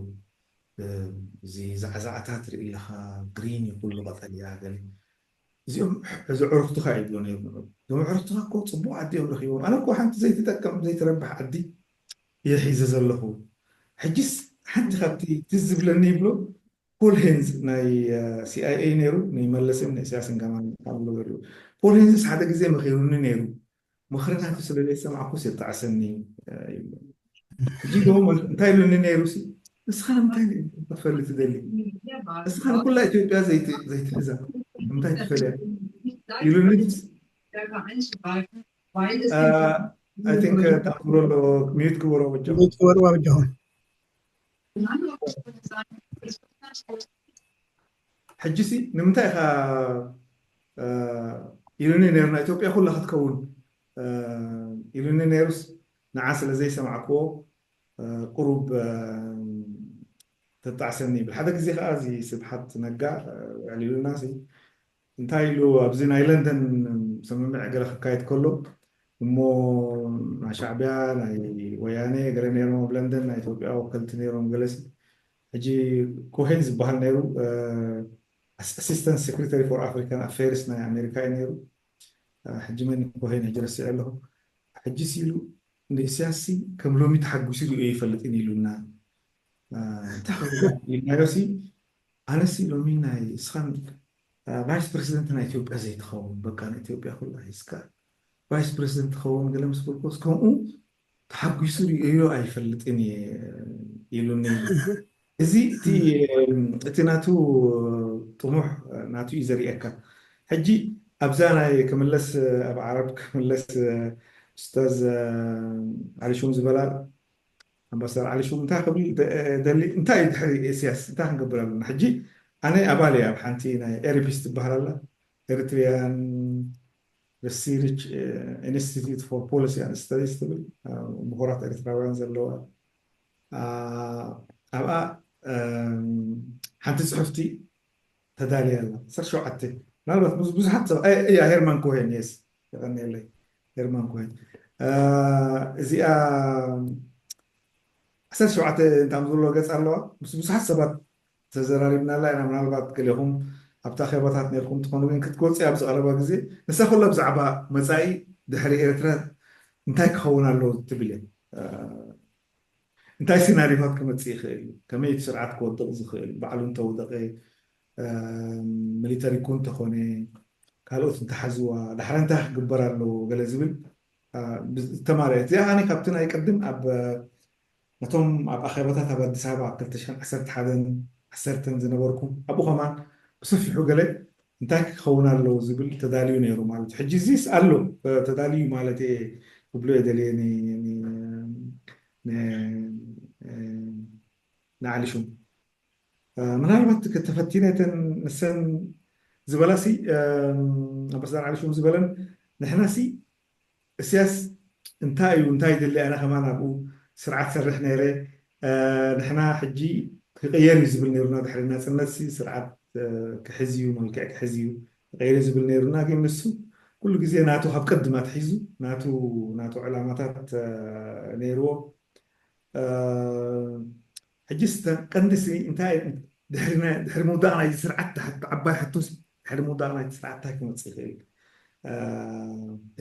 እዚ ዛዕዛዕታ ትርኢ ኣለኻ ግሪን እዩ ኩሉ ቀጠልያ ገለ እዚኦም እዚ ዕርክቱኻ ይብሎ ነይሩ እዞም ዕርክቱኻ እኮ ፅቡቅ ዓዲ እዮም ረኪቦም ኣነ እኮ ሓንቲ ዘይትጠቀም ዘይትረብሕ ዓዲ እየ ሒዘ ዘለኹ ሕጂስ ሓንቲ ካብቲ ትዝ ዝብለኒ ይብሎ ፖል ሄንዝ ናይ ሲኣይኤ ነይሩ ንመለስን ንእስያስን ከማን ኣሎ ገይሩ ፖል ሄንዝስ ሓደ ግዜ መኺሩኒ ነይሩ ምኽሪ ናቱ ስለ ዘይሰማዕኩስ የጣዕሰኒ ይብሎ ሕጂ ዶ እንታይ ኢሉኒ ነይሩ ሲ ንስኻ ንምንታይ ክትፈልጥ ትደሊ ንስኻ ንኩላ ኢትዮጵያ ዘይትሕዛ ንምንታይ ትፈልያ ኢሉኒ I think ታእምሮ ኣሎ ሚዩት ግበሮ በጃኹም ሚዩት ግበርዋ በጃኹም ሕጂ ሲ ንምንታይ ኢኻ ኢሉኒ ነይሩ ናይ ኢትዮጵያ ኩላ ክትከውን ኢሉኒ ነይሩስ ንዓ ስለ ዘይሰማዕክዎ ቁሩብ ተጣዕሰኒ ይብል ሓደ ግዜ ከዓ እዚ ስብሓት ነጋ ውዕል ኢሉና እንታይ ኢሉ ኣብዚ ናይ ለንደን ስምምዕ ገለ ክካየድ ከሎ እሞ ናይ ሻዕቢያ ናይ ወያነ ገለ ነይሮም ኣብ ለንደን ናይ ኢትዮጵያ ወከልቲ ነይሮም ገለሲ ሕጂ ኮሄን ዝበሃል ነይሩ ኣሲስታንት ሴክሬታሪ ፎር ኣፍሪካን ኣፌርስ ናይ ኣሜሪካ እዩ ነይሩ ሕጂ መን ኮሄን ሕጂ ረሲዐ ኣለኹ ሕጂ ሲሉ ንእስያስ ከም ሎሚ ተሓጒሱ ሪኦ ይፈልጥን ኢሉና ኢልናዮ ሲ ኣነሲ ሎሚ ናይ እስኻን ቫይስ ፕሬዚደንት ናይ ኢትዮጵያ ዘይትኸውን በቃ ንኢትዮጵያ ኩላ ሒዝካ ቫይስ ፕሬዚደንት ትኸውን ገለ ምስ በልኮስ ከምኡ ተሓጒሱ ሪኦዮ ኣይፈልጥን እየ ኢሉኒ እዚ እቲ ናቱ ጥሙሕ ናቱ እዩ ዘርእየካ ሕጂ ኣብዛ ናይ ክምለስ ኣብ ዓረብ ክምለስ ኡስታዝ ዓሊሹም ዝበላ ኣምባሳደር ዓሊሹም እንታይ ክብል ደሊ እንታይ እዩ ድሕሪ እስያስ እንታይ ክንገብር ኣለና ሕጂ ኣነ ኣባል እየ ኣብ ሓንቲ ናይ ኤሪፒስ ትበሃል ኣላ ኤሪትሪያን Research Institute for Policy and Studies ትብል ምሁራት ኤርትራውያን ዘለዋ ኣብኣ ሓንቲ ፅሑፍቲ ተዳልያ ኣላ ዓሰርተ ሸውዓተ ምናልባት ብዙሓት ሰብ እያ ሄርማን ኮሄን የስ የቀኒየለይ ሄርማን ኮሄን እዚኣ ዓሰርተ ሸውዓተ እንታም ዝብሎ ገፅ ኣለዋ ምስ ብዙሓት ሰባት ተዘራሪብናላ ኢና ምናልባት ገሌኹም ኣብታ ኸባታት ነርኩም ትኾኑ ግን ክትገልፂ ኣብ ዝቐረባ ግዜ ንሳ ኩላ ብዛዕባ መፃኢ ድሕሪ ኤርትራ እንታይ ክኸውን ኣለዎ ትብል እየ እንታይ ሲናሪዮታት ክመፅእ ይኽእል እዩ ከመይ እቲ ስርዓት ክወድቕ ዝኽእል ባዕሉ እንተወደቐ ሚሊተሪ ኩ እንተኾነ ካልኦት እንተሓዝዋ ዳሕረ እንታይ ክግበር ኣለዎ ገለ ዝብል ዝተማረ እዚኣ ከ ካብቲ ናይ ቅድም ኣብ ነቶም ኣብ ኣኼባታት ኣብ ኣዲስ ኣበባ ኣብ ክልተ ሽሕን ዓሰርተ ሓደን ዓሰርተን ዝነበርኩም ኣብኡ ከማን ብሰፊሑ ገለ እንታይ ክኸውን ኣለዎ ዝብል ተዳልዩ ነይሩ ማለት እዩ። ሕጂ እዚስ ኣሎ ተዳልዩ ማለት እየ ክብሎ እየ ደልየ ንዓሊ ሹም። ምናልባት ከተፈቲነ እተን ንሰን ዝበላሲ ኣምባሳደር ዓሊ ሹም ዝበለን ንሕናሲ እስያስ እንታይ እዩ እንታይ ይደሊ ኣነ ከማን ኣብኡ ስርዓት ሰርሕ ነይረ ንሕና ሕጂ ክቅየር እዩ ዝብል ነይሩና ድሕሪ ናፅነት ስርዓት ክሕዝ እዩ መልክዕ ክሕዝ እዩ ክቀይር እዩ ዝብል ነይሩና ግን ንሱ ኩሉ ግዜ ናቱ ካብ ቀድማ ትሒዙ ናቱ ናቱ ዕላማታት ነይርዎ ሕጂ ቀንዲ እንታይ ድሕሪ ምውዳቕ ናይ ስርዓት ዓባይ ሕቶስ ድሕሪ ምውዳቕ ናይ ስርዓት እንታይ ክመፅእ ይኽእል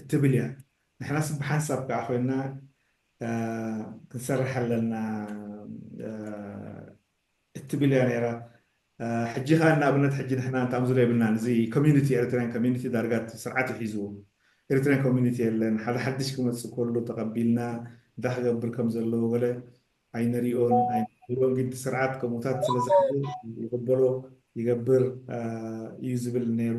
እትብል እያ ንሕናስ ብሓንሳብ ከዓ ኮይና ክንሰርሕ ኣለና እትብል እያ ነይራ ሕጂ ከዓ ንኣብነት ሕጂ ንሕና እንታም ዝሎ የብልናን እዚ ኮሚኒቲ ኤሪትራያን ኮሚኒቲ ዳርጋ ስርዓት ይሒዝዎ ኤሪትራያን ኮሚኒቲ የለን ሓደ ሓድሽ ክመፅእ ከሎ ተቐቢልና እንታይ ክገብር ከም ዘለዎ ገለ ኣይንሪኦን ኣይንብሎን ግን ስርዓት ከምኡታት ስለዝሕዝ ይቕበሎ ይገብር እዩ ዝብል ነይሩ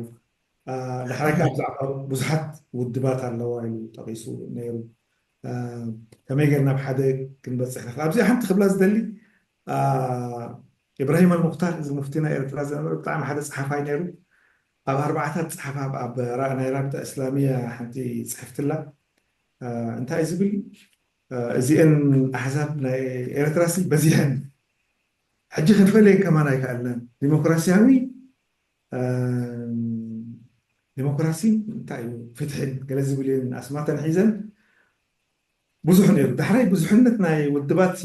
ዳሕራይ ከዓ ብዛዕባ ብዙሓት ውድባት ኣለዋ ኢሉ ጠቂሱ ነይሩ ከመይ ገርና ኣብ ሓደ ክንበፅሕ ንኽእል ኣብዚኣ ሓንቲ ክብላ ዝደሊ ኢብራሂም ኣልሙክታር እዚ ሙፍቲ ናይ ኤርትራ ዝነበረ ብጣዕሚ ሓደ ፀሓፋይ ነይሩ ኣብ ኣርባዕታት ፀሓፋ ኣብ ናይ ራቢጣ እስላሚያ ሓንቲ ፅሕፍትላ እንታይ ዝብል እዚአን ኣሕዛብ ናይ ኤርትራ ሲ በዚሐን ሕጂ ክንፈልየን ከማን ኣይከኣልናን ዲሞክራሲያዊ ዲሞክራሲ እንታይ እዩ ፍትሕን ገለ ዝብል እየን ኣስማተን ሒዘን ብዙሕ ነይሩ ዳሕራይ ብዙሕነት ናይ ውድባት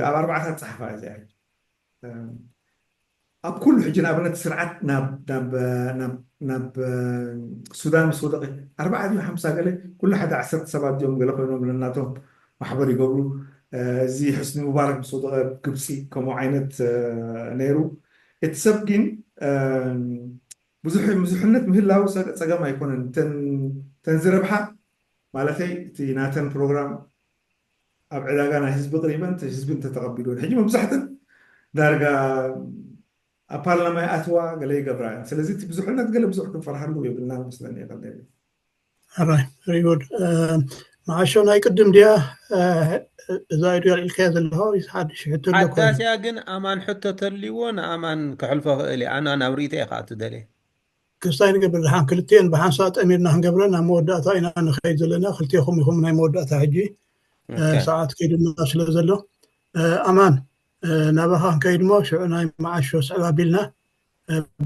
ኣብ ኣርባዕታት ፀሓፋ እዚኣ ኣብ ኩሉ ሕጂ ንኣብነት ስርዓት ናብ ሱዳን ምስ ወደቀ ኣርባዓ ድዩ ሓምሳ ገለ ኩሉ ሓደ ዓሰርተ ሰባት እዮም ገለ ኮይኖም ነናቶም ማሕበር ይገብሩ እዚ ሕስኒ ሙባረክ ምስ ወደቀ ግብፂ ከምኡ ዓይነት ነይሩ እቲ ሰብ ግን ብዙሕ ብዙሕነት ምህላው ፀገም ኣይኮነን ተን ዝረብሓ ማለተይ እቲ ናተን ፕሮግራም ኣብ ዕዳጋ ናይ ህዝቢ ቅሪበን ህዝቢ እንተተቐቢልወን ሕጂ መብዛሕተን ዳርጋ ኣብ ፓርላማ ይኣትዋ ገለ ይገብራ እየን ስለዚ እቲ ብዙሕነት ገለ ብዙሕ ክንፈርሃሉ የብልና መስለኒ ይቐደል ሕራይ ሪጉድ መዓሾ ናይ ቅድም ድያ እዛ ኢድያ ኢልካያ ዘለኹ ሓድሽ ሕቶ ኣለኮ ሓዳስያ ግን ኣማን ሕቶ ተልይዎ ንኣማን ክሕልፎ ክእል እዩ ኣና ናብ ርእቶ ኢኻ ትደልየ ክስታይ ንገብር ድሓን ክልቲኤን ብሓንሳእ ጠሚርና ክንገብረን ኣብ መወዳእታ ኢና ንኸይድ ዘለና ክልቲኹም ኢኹም ናይ መወዳእታ ሕጂ ሰዓት ከይድና ስለ ዘሎ ኣማን ናባኻ ክንከይድ ሞ ሽዑ ናይ መዓሾ ስዕብ ኣቢልና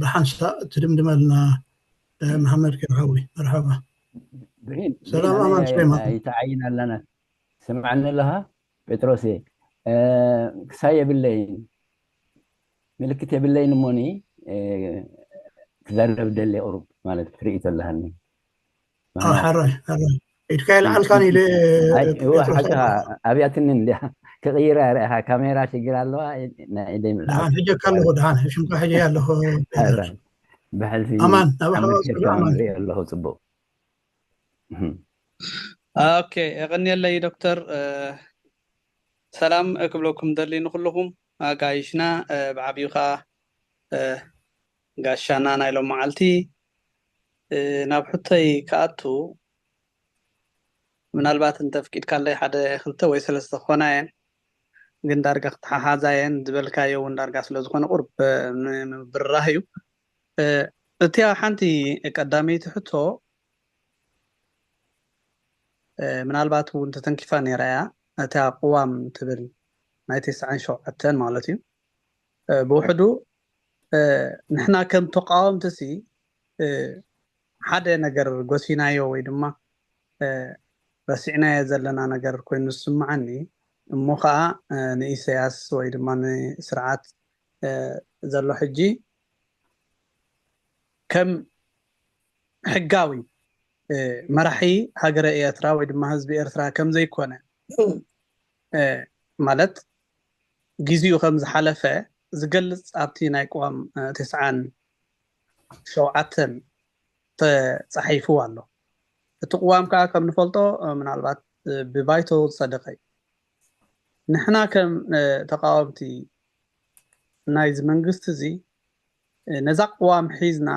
ብሓንሳእ ትድምድመልና መሓመድ ኪርሓዊ መርሓባ ሰላም ኣማን ስሌማን ይተዓይን ኣለና ስምዓኒ ኣለኻ ጴጥሮስ ክሳይ የብለይን ምልክት የብለይን እሞኒ ክዛረብ ደሊ ቁሩብ ማለት ክትርኢ ዘለሃኒ ሓራይ ሓራይ ኢድካ ይልዓልካን ኢለ ሓቂ ኣብያትኒ እንዲያ ክቕይራ ርኢኻ ካሜራ ሽግር ኣለዋ ናይ ኢደይ ምልዓል ሕጀካ ኣለኹ ድሓን ሽምካ ሕጀ ኣለኹ ብሕልፊ ኣማን ናባኻ ኣማን ሪኦ ኣለኹ ፅቡቅ ኦኬ የቐንየለይ ዶክተር ሰላም ክብለኩም ደሊ ንኩልኹም ኣጋይሽና ብዓብዩ ከዓ ጋሻና ናይ ሎም መዓልቲ ናብ ሕቶይ ክኣቱ ምናልባት እንተፍቂድካለይ ሓደ ክልተ ወይ ሰለስተ ክኾና እየን ግን ዳርጋ ክተሓሓዛ እየን ዝበልካዮ እውን ዳርጋ ስለዝኾነ ቁርብ ምብራህ እዩ እቲያ ሓንቲ ቀዳመይቲ ሕቶ ምናልባት እውን ተተንኪፋ ነይራ እያ እታ ቅዋም ትብል ናይ ተስዓን ሸውዓተን ማለት እዩ ብውሕዱ ንሕና ከም ተቃወምቲ ሲ ሓደ ነገር ጎሲናዮ ወይ ድማ ረሲዕናዮ ዘለና ነገር ኮይኑ ዝስምዓኒ እሞ ከዓ ንኢሰያስ ወይ ድማ ንስርዓት ዘሎ ሕጂ ከም ሕጋዊ መራሒ ሃገረ ኤርትራ ወይ ድማ ህዝቢ ኤርትራ ከም ዘይኮነ ማለት ግዜኡ ከም ዝሓለፈ ዝገልጽ ኣብቲ ናይ ቅዋም ተስዓን ሸውዓተን ተጻሒፉ ኣሎ። እቲ ቅዋም ከዓ ከም ንፈልጦ ምናልባት ብባይቶ ዝጸደቐ እዩ። ንሕና ከም ተቃወምቲ ናይዚ መንግስቲ እዚ ነዛ ቅዋም ሒዝና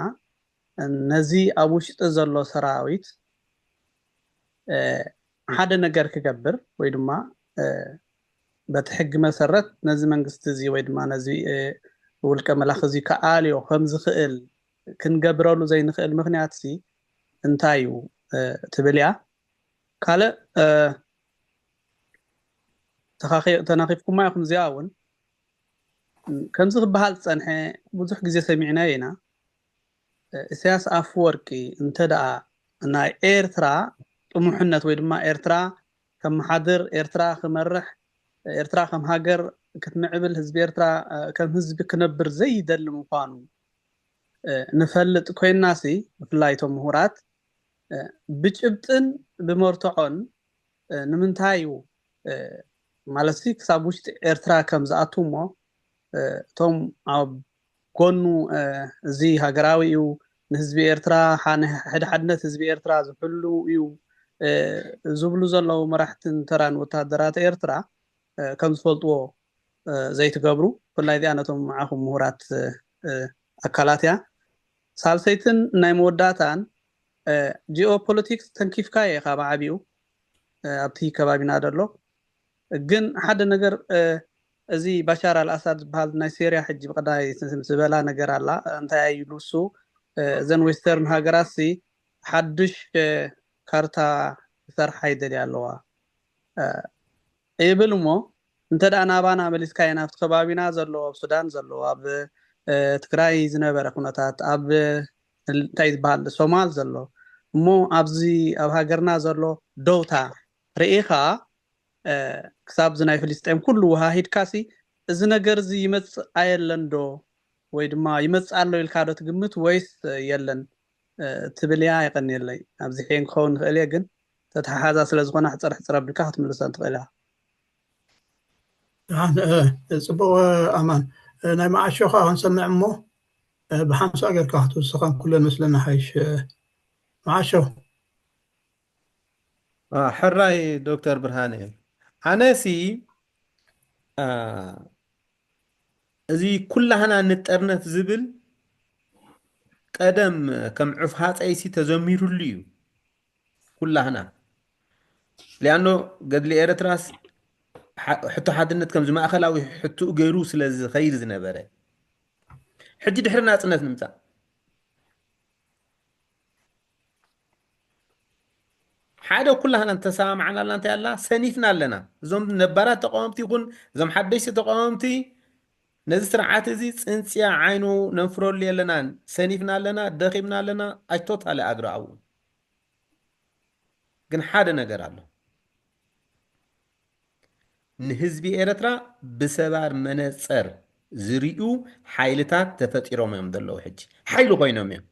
ነዚ ኣብ ውሽጢ ዘሎ ሰራዊት ሓደ ነገር ክገብር ወይ ድማ በቲ ሕጊ መሰረት ነዚ መንግስቲ እዚ ወይ ድማ ነዚ ውልቀ መላኺ እዚ ክኣልዮ ከም ዝኽእል ክንገብረሉ ዘይንኽእል ምኽንያት ሲ እንታይ እዩ ትብል እያ። ካልእ ተናኺፍኩማ ኢኹም። እዚኣ እውን ከምዚ ክበሃል ዝፀንሐ ብዙሕ ግዜ ሰሚዕናዮ ኢና። ኢሳያስ ኣፈወርቂ እንተ ደኣ ናይ ኤርትራ ጥሙሕነት ወይ ድማ ኤርትራ ከመሓድር፣ ኤርትራ ክመርሕ፣ ኤርትራ ከም ሃገር ክትምዕብል፣ ህዝቢ ኤርትራ ከም ህዝቢ ክነብር ዘይደሊ ምዃኑ ንፈልጥ ኮይንናሲ፣ ብፍላይ እቶም ምሁራት ብጭብጥን ብመርትዖን ንምንታይ እዩ ማለትሲ ክሳብ ውሽጢ ኤርትራ ከም ዝኣቱ እሞ እቶም ኣብ ጎኑ እዚ ሃገራዊ እዩ፣ ንህዝቢ ኤርትራ፣ ሓደ ሓድነት ህዝቢ ኤርትራ ዝሕሉ እዩ ዝብሉ ዘለዉ መራሕትን ተራን ወታደራት ኤርትራ ከም ዝፈልጥዎ ዘይትገብሩ፣ ብፍላይ እዚኣ ነቶም መዓኹም ምሁራት ኣካላት እያ። ሳልሰይትን ናይ መወዳእታን ጂኦፖለቲክስ ተንኪፍካዮ ኢኻ ብዓቢኡ ኣብቲ ከባቢና ዘሎ። ግን ሓደ ነገር እዚ ባሻር ኣልኣሳድ ዝበሃል ናይ ሴርያ ሕጂ ብቀዳይ ዝበላ ነገር ኣላ። እንታይ እዩ ኢሉ እሱ እዘን ዌስተርን ሃገራት ሲ ሓድሽ ካርታ ክሰርሓ ይደልያ ኣለዋ ይብል እሞ እንተ ደኣ ናባና መሊስካዮ ናብቲ ከባቢና ዘሎ ኣብ ሱዳን ዘሎ ኣብ ትግራይ ዝነበረ ኩነታት ኣብ እንታይ ዝበሃል ሶማል ዘሎ እሞ ኣብዚ ኣብ ሃገርና ዘሎ ደውታ ርኢኻ ክሳብ እዚ ናይ ፍልስጤም ኩሉ ውሃሂድካሲ እዚ ነገር እዚ ይመፅእ ኣየለን ዶ ወይ ድማ ይመፅእ ኣሎ ኢልካ ዶ ትግምት ወይስ የለን ትብል እያ? የቐንየለይ። ኣብዚሐ ክኸውን ንኽእል እየ ግን ተተሓሓዛ ስለ ዝኾነ ሕፅር ሕፅር ኣቢልካ ክትምልሰን ትኽእል ኢኻ። ጽቡቕ ኣማን፣ ናይ መዓሾ ከዓ ክንሰምዕ እሞ ብሓምሳ ጌርካ ክትውስኸን ኩለን መስለና ሓይሽ። መዓሾ። ሕራይ ዶክተር ብርሃነ፣ ኣነሲ እዚ ኩላህና ንጠርነፍ ዝብል ቀደም ከም ዑፍ ሃፀይሲ ተዘሚሩሉ እዩ። ኩላህና ሊኣኖ ገድሊ ኤርትራስ ሕቶ ሓድነት ከምዚ ማእኸላዊ ሕትኡ ገይሩ ስለ ዝኸይድ ዝነበረ ሕጂ ድሕሪ ናፅነት ንምፃእ ሓደ ኩላህና እንተሰማማዕና ኣላ እንታይ ኣላ ሰኒፍና ኣለና። እዞም ነባራት ተቃወምቲ ይኹን እዞም ሓደሽቲ ተቃወምቲ ነዚ ስርዓት እዚ ፅንፅያ ዓይኑ ነንፍረሉ የለናን። ሰኒፍና ኣለና፣ ደኺምና ኣለና። I totally agree ኣው ግን ሓደ ነገር ኣሎ። ንህዝቢ ኤርትራ ብሰባር መነፀር ዝርእዩ ሓይልታት ተፈጢሮም እዮም ዘለዉ። ሕጂ ሓይሊ ኮይኖም እዮም።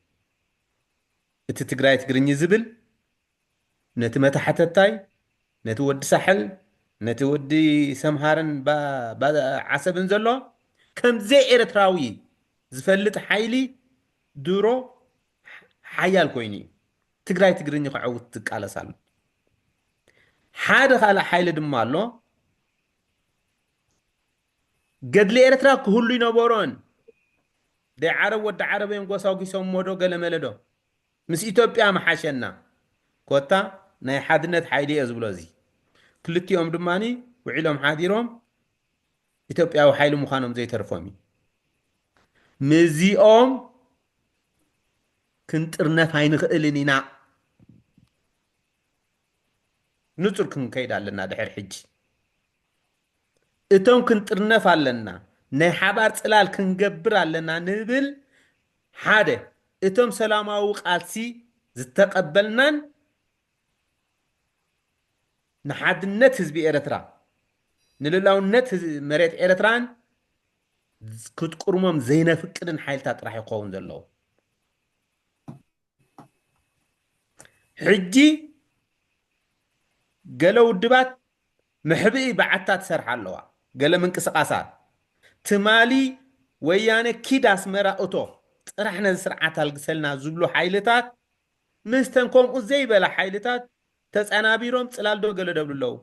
እቲ ትግራይ ትግርኝ ዝብል ነቲ መታሕተታይ ነቲ ወዲ ሳሕል ነቲ ወዲ ሰምሃርን ዓሰብን ዘሎ ከም ዘይ ኤርትራዊ ዝፈልጥ ሓይሊ ድሮ ሓያል ኮይኑ እዩ። ትግራይ ትግርኝ ከዐውት ዝቃለስ ኣሎ። ሓደ ካልእ ሓይሊ ድማ ኣሎ። ገድሊ ኤርትራ ክህሉ ይነበሮን ደይ ዓረብ ወዲ ዓረብ እዮም ጎሳጒሶም ሞዶ ገለመለዶ ምስ ኢትዮጵያ መሓሸና ኮታ ናይ ሓድነት ሓይሊ እየ ዝብሎ። እዚ ክልቲኦም ድማ ውዒሎም ሓዲሮም ኢትዮጵያዊ ሓይሊ ምዃኖም ዘይተርፎም እዩ። ምዚኦም ክንጥርነፍ ኣይንኽእልን ኢና። ንጹር ክንከይድ ኣለና። ድሕር ሕጂ እቶም ክንጥርነፍ ኣለና ናይ ሓባር ጽላል ክንገብር ኣለና ንብል ሓደ እቶም ሰላማዊ ቃልሲ ዝተቐበልናን ንሓድነት ህዝቢ ኤርትራ ንልላውነት መሬት ኤርትራን ክትቁርሞም ዘይነፍቅድን ሓይልታት ጥራሕ ይኸውን ዘለዉ። ሕጂ ገለ ውድባት መሕብኢ በዓታ ትሰርሓ ኣለዋ። ገለ ምንቅስቃሳት ትማሊ ወያነ ኪድ ኣስመራ እቶ ጥራሕ ነዚ ስርዓት ኣልግሰልና ዝብሉ ሓይልታት ምስተን ከምኡ ዘይበላ ሓይልታት ተጸናቢሮም ጽላል ዶ ገለ ደብሉ ኣለዉ።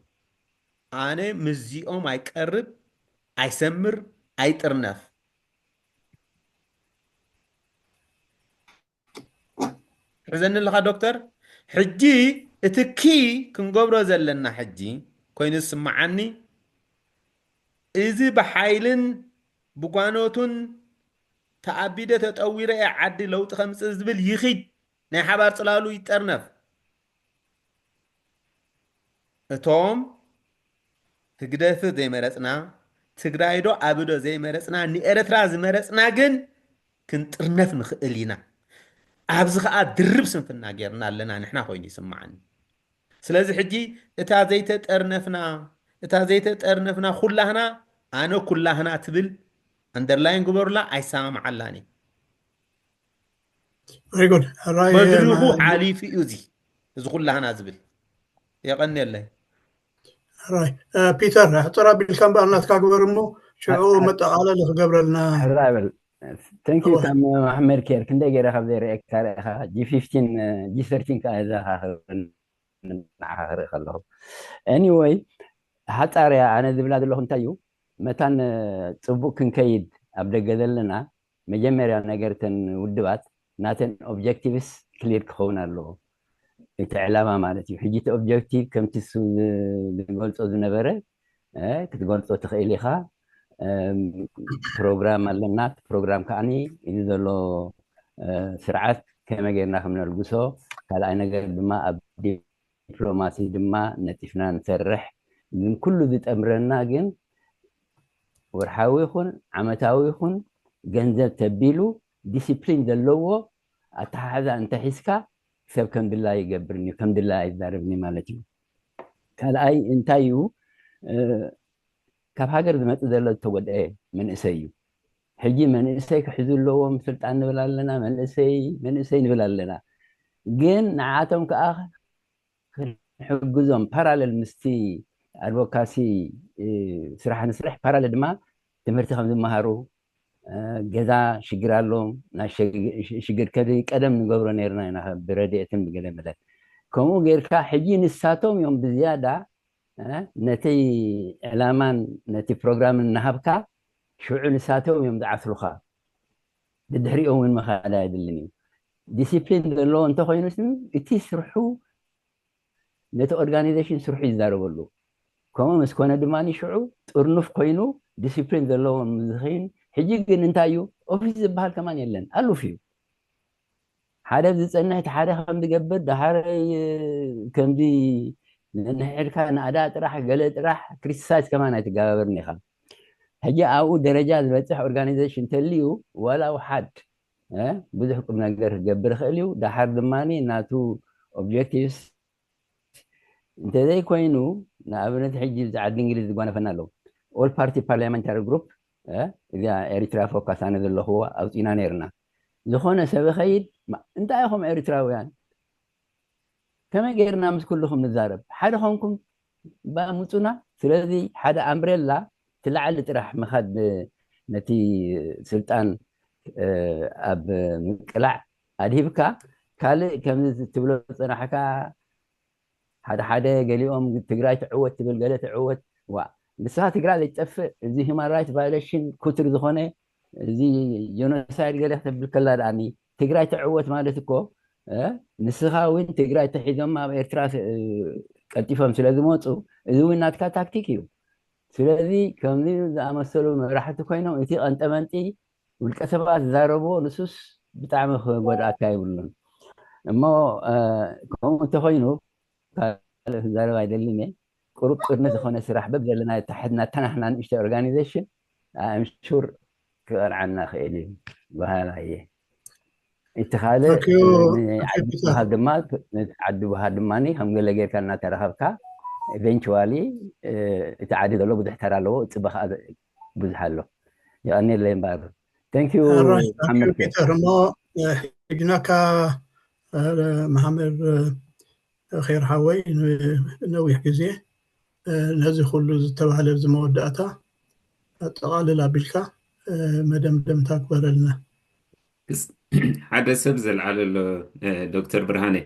ኣነ ምስዚኦም ኣይቀርብ ኣይሰምር ኣይጥርነፍ። ትሕዘኒ ኣለኻ ዶክተር? ሕጂ እቲ ኪ ክንገብሮ ዘለና ሕጂ ኮይኑ ዝስምዓኒ፣ እዚ ብሓይልን ብጓኖቱን ተኣቢደ ተጠዊረ እየ ዓዲ ለውጢ ከምፅእ ዝብል ይኺድ፣ ናይ ሓባር ፅላሉ ይጠርነፍ። እቶም ህግደፍ ዘይመረፅና፣ ትግራይ ዶ ኣቢ ዶ ዘይመረፅና፣ ንኤርትራ ዝመረፅና ግን ክንጥርነፍ ንኽእል ኢና። ኣብዚ ኸዓ ድርብ ስንፍና ጌርና ኣለና ንሕና ኮይኑ ይስምዓኒ። ስለዚ ሕጂ እታ ዘይተጠርነፍና፣ እታ ዘይተጠርነፍና ኩላህና፣ ኣነ ኩላህና ትብል ኣንደርላይን ግበሩላ፣ ኣይሰማምዓላን እየ። Very good. ሕራይ መድርኹ ማ- ሓሊፉ እዩ እዚ፣ እዚ ኩላህና ዝብል። የቐንየለይ። ሕራይ እ፣ ፒተር፣ ሕፅር ኣቢልካ እምበኣር ናትካ ግበር እሞ ሽዑ አ- አ- መጠቓለሊ ክገብረልና። ሕራይ በል። Thank you እወ። ሳም መሓመድ ኬር፣ ክንደይ ገይረ ካብ ዘይረኤካ ርኢኻ፣ ጂ ፊፍቲን ጂ ሰርቲን ከዓ ዘኻኽረኒ ንዓኻ ክርኢ ከለኹ። Anyway፣ ሓፃር እያ ኣነ ዝብላ ዘለኹ እንታይ እዩ፣ መታን እ፣ ፅቡቅ ክንከይድ ኣብ ደገ ዘለና መጀመርያ ነገር እተን ውድባት ናተን ኦብጀክቲቭስ ክሊር ክኸውን ኣለዎ። እቲ ዕላማ ማለት እዩ። ሕጂ እቲ ኦብጀክቲቭ ከምቲ እሱ ዝ- ዝገልጾ ዝነበረ እ፣ ክትገልጾ ትኽእል ኢኻ። እም፣ ፕሮግራም ኣለና። እቲ ፕሮግራም ከዓኒ እዚ ዘሎ እ፣ ስርዓት ከመይ ጌርና ከም ነልግሶ፣ ካልኣይ ነገር ድማ ኣብ ዲፕሎማሲ ድማ ነጢፍና ንሰርሕ። ግን ኩሉ ዝጠምረና ግን ወርሓዊ ይኹን ዓመታዊ ይኹን ገንዘብ ተቢሉ ዲሲፕሊን ዘለዎ ኣተሓሕዛ እንተሒዝካ ሰብ ከም ድላይ ይገብርን እዩ፣ ከም ድላይ ኣይዛረብን እዩ ማለት እዩ። ካልኣይ እንታይ እዩ እ፣ ካብ ሃገር ዝመፅእ ዘሎ ዝተጎድአ መንእሰይ እዩ። ሕጂ መንእሰይ ክሕዙ ኣለዎም ስልጣን ንብል ኣለና፣ መንእሰይ መንእሰይ ንብል ኣለና። ግን ንዓቶም ከዓ ክንሕግዞም ፓራለል ምስቲ ኣድቮካሲ እ፣ ስራሕ ንስራሕ ፓራለል ድማ ትምህርቲ ከም ዝመሃሩ እ፣ ገዛ ሽግር ኣሎም ናይ ሸግ- ሽ- ሽግር ከዚ ቀደም ንገብሮ ነርና ኢና ብረድኤትን ብገለ መለ ከምኡ ጌርካ ሕጂ ንሳቶም እዮም ብዝያዳ እ፣ ነቲ ዕላማን ነቲ ፕሮግራምን እናሃብካ ሽዑ ንሳቶም እዮም ዝዓስሩኻ። ብድሕሪኦም እውን መኻድ ኣይድልን እዩ። ዲሲፕሊን ዘለዎ እንተኮይኑ ስም እቲ ስርሑ ነቲ ኦርጋናይዜሽን ስርሑ ይዛረበሉ። ከምኡ ምስ ኮነ ድማ ሽዑ ጥርኑፍ ኮይኑ ዲሲፕሊን ዘለዎ ምስ ዝኸይን ሕጂ ግን እንታይ እዩ ኦፊስ ዝበሃል ከማን የለን ኣሉፍ እዩ። ሓደ ዝፀንሕ እቲ ሓደ ከም ዝገብር ደሃረ ከምዚ ንሕድካ ናእዳ ጥራሕ ገለ ጥራሕ ክሪቲሳይዝ ከማን ኣይትገባበርን ኢኻ። ሕጂ ኣብኡ ደረጃ ዝበፅሕ ኦርጋናይዜሽን እንተልዩ ዋላ ሓደ ብዙሕ ቁም ነገር ክገብር ይኽእል እዩ። ደሓር ድማ ናቱ ኦብጀክቲቭስ እንተዘይኮይኑ ንኣብነት ሕጂ እዚ ዓዲ እንግሊዝ ዝጓነፈና ኣለዉ ኦል ፓርቲ ፓርላመንታሪ ግሩፕ እዚኣ ኤሪትራ ፎካስ ኣነ ዘለኽዎ ኣውፂና ነይርና። ዝኾነ ሰብ ኸይድ እንታይ ኢኹም ኤሪትራውያን ከመይ ገይርና ምስ ኩልኹም ንዛረብ ሓደ ኾንኩም ባምፁና። ስለዚ ሓደ ኣምብሬላ ትላዕሊ ጥራሕ ምኻድ ነቲ ስልጣን ኣብ ምቅላዕ ኣድሂብካ ካልእ ከምዚ ትብሎ ዝፀናሕካ ሓደ ሓደ ገሊኦም ትግራይ ትዕወት ትብል ገለ ትዕወት ዋ ንስኻ ትግራይ ዘይትጠፍእ እዚ ሂማን ራይት ቫዮሌሽን ኩትር ዝኾነ እዚ ጀኖሳይድ ገለ ክትብል ከላ ደኣኒ ትግራይ ትዕወት ማለት እኮ ንስኻ እውን ትግራይ ተሒዞም ኣብ ኤርትራ ቀልጢፎም ስለ ዝመፁ እዚ እውን ናትካ ታክቲክ እዩ። ስለዚ ከምዚ ዝኣመሰሉ መራሕቲ ኮይኖም እቲ ቀንጠመንጢ ውልቀ ሰባት ዝዛረብዎ ንሱስ ብጣዕሚ ክጎድኣካ የብሉን እሞ ከምኡ እንተኮይኑ ካልእ ክዛረብ ኣይደልን እየ። ቁሩብ ጥርኒ ዝኾነ ስራሕ በብ ዘለና ታሕትና ተናሕና ንእሽተ ኦርጋናይዜሽን ኣምሹር ክቐርዓና ክእል እዩ በሃላ እየ። እቲ ካልእ ንዓዲ በሃል ድማ ዓዲ በሃል ድማ ከም ገለ ጌርካ እናተረኸብካ ኤቨንቹዋሊ እቲ ዓዲ ዘሎ ብዙሕ ተራ ኣለዎ፣ እፅበ ከዓ ብዙሕ ኣሎ። ይቐኒለይ እምበኣር። Thank you ፒተር። እሞ ሕጅናካ መሓመድ ኸይር ሓወይ ነዊሕ ግዜ ነዚ ኩሉ ዝተባህለ ኣብዚ መወዳእታ ኣጠቓልል ኣቢልካ መደምደምታ ግበረልና። ሓደ ሰብ ዘልዓለ ኣሎ ዶክተር ብርሃነ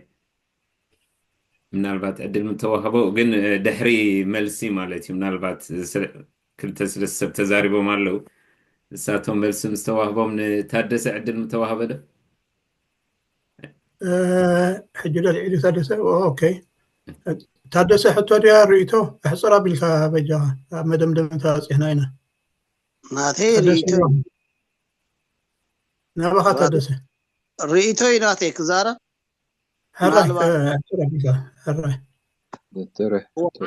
ምናልባት ዕድል ምተዋህቦ ግን ድሕሪ መልሲ ማለት እዩ ምናልባት ክልተ ስለስተ ሰብ ተዛሪቦም ኣለዉ እሳቶም መልሲ ምስተዋህቦም ንታደሰ ዕድል ምተዋህበ ዶ? ሕጂ ዶ ልዒሉ ታደሰ? ኦኬ። ታደሰ ሕቶ ድያ ርእይቶ? ኣሕፅር ኣቢልካ በጃኻ፣ ኣብ መደምደምታ በፂሕና ኢና። ናተይ ርእይቶ ናባኻ ታደሰ። ርእይቶ እዩ ናተይ ክዛረብ። ሕራይ ኣሕፅር ኣቢልካ። ሕራይ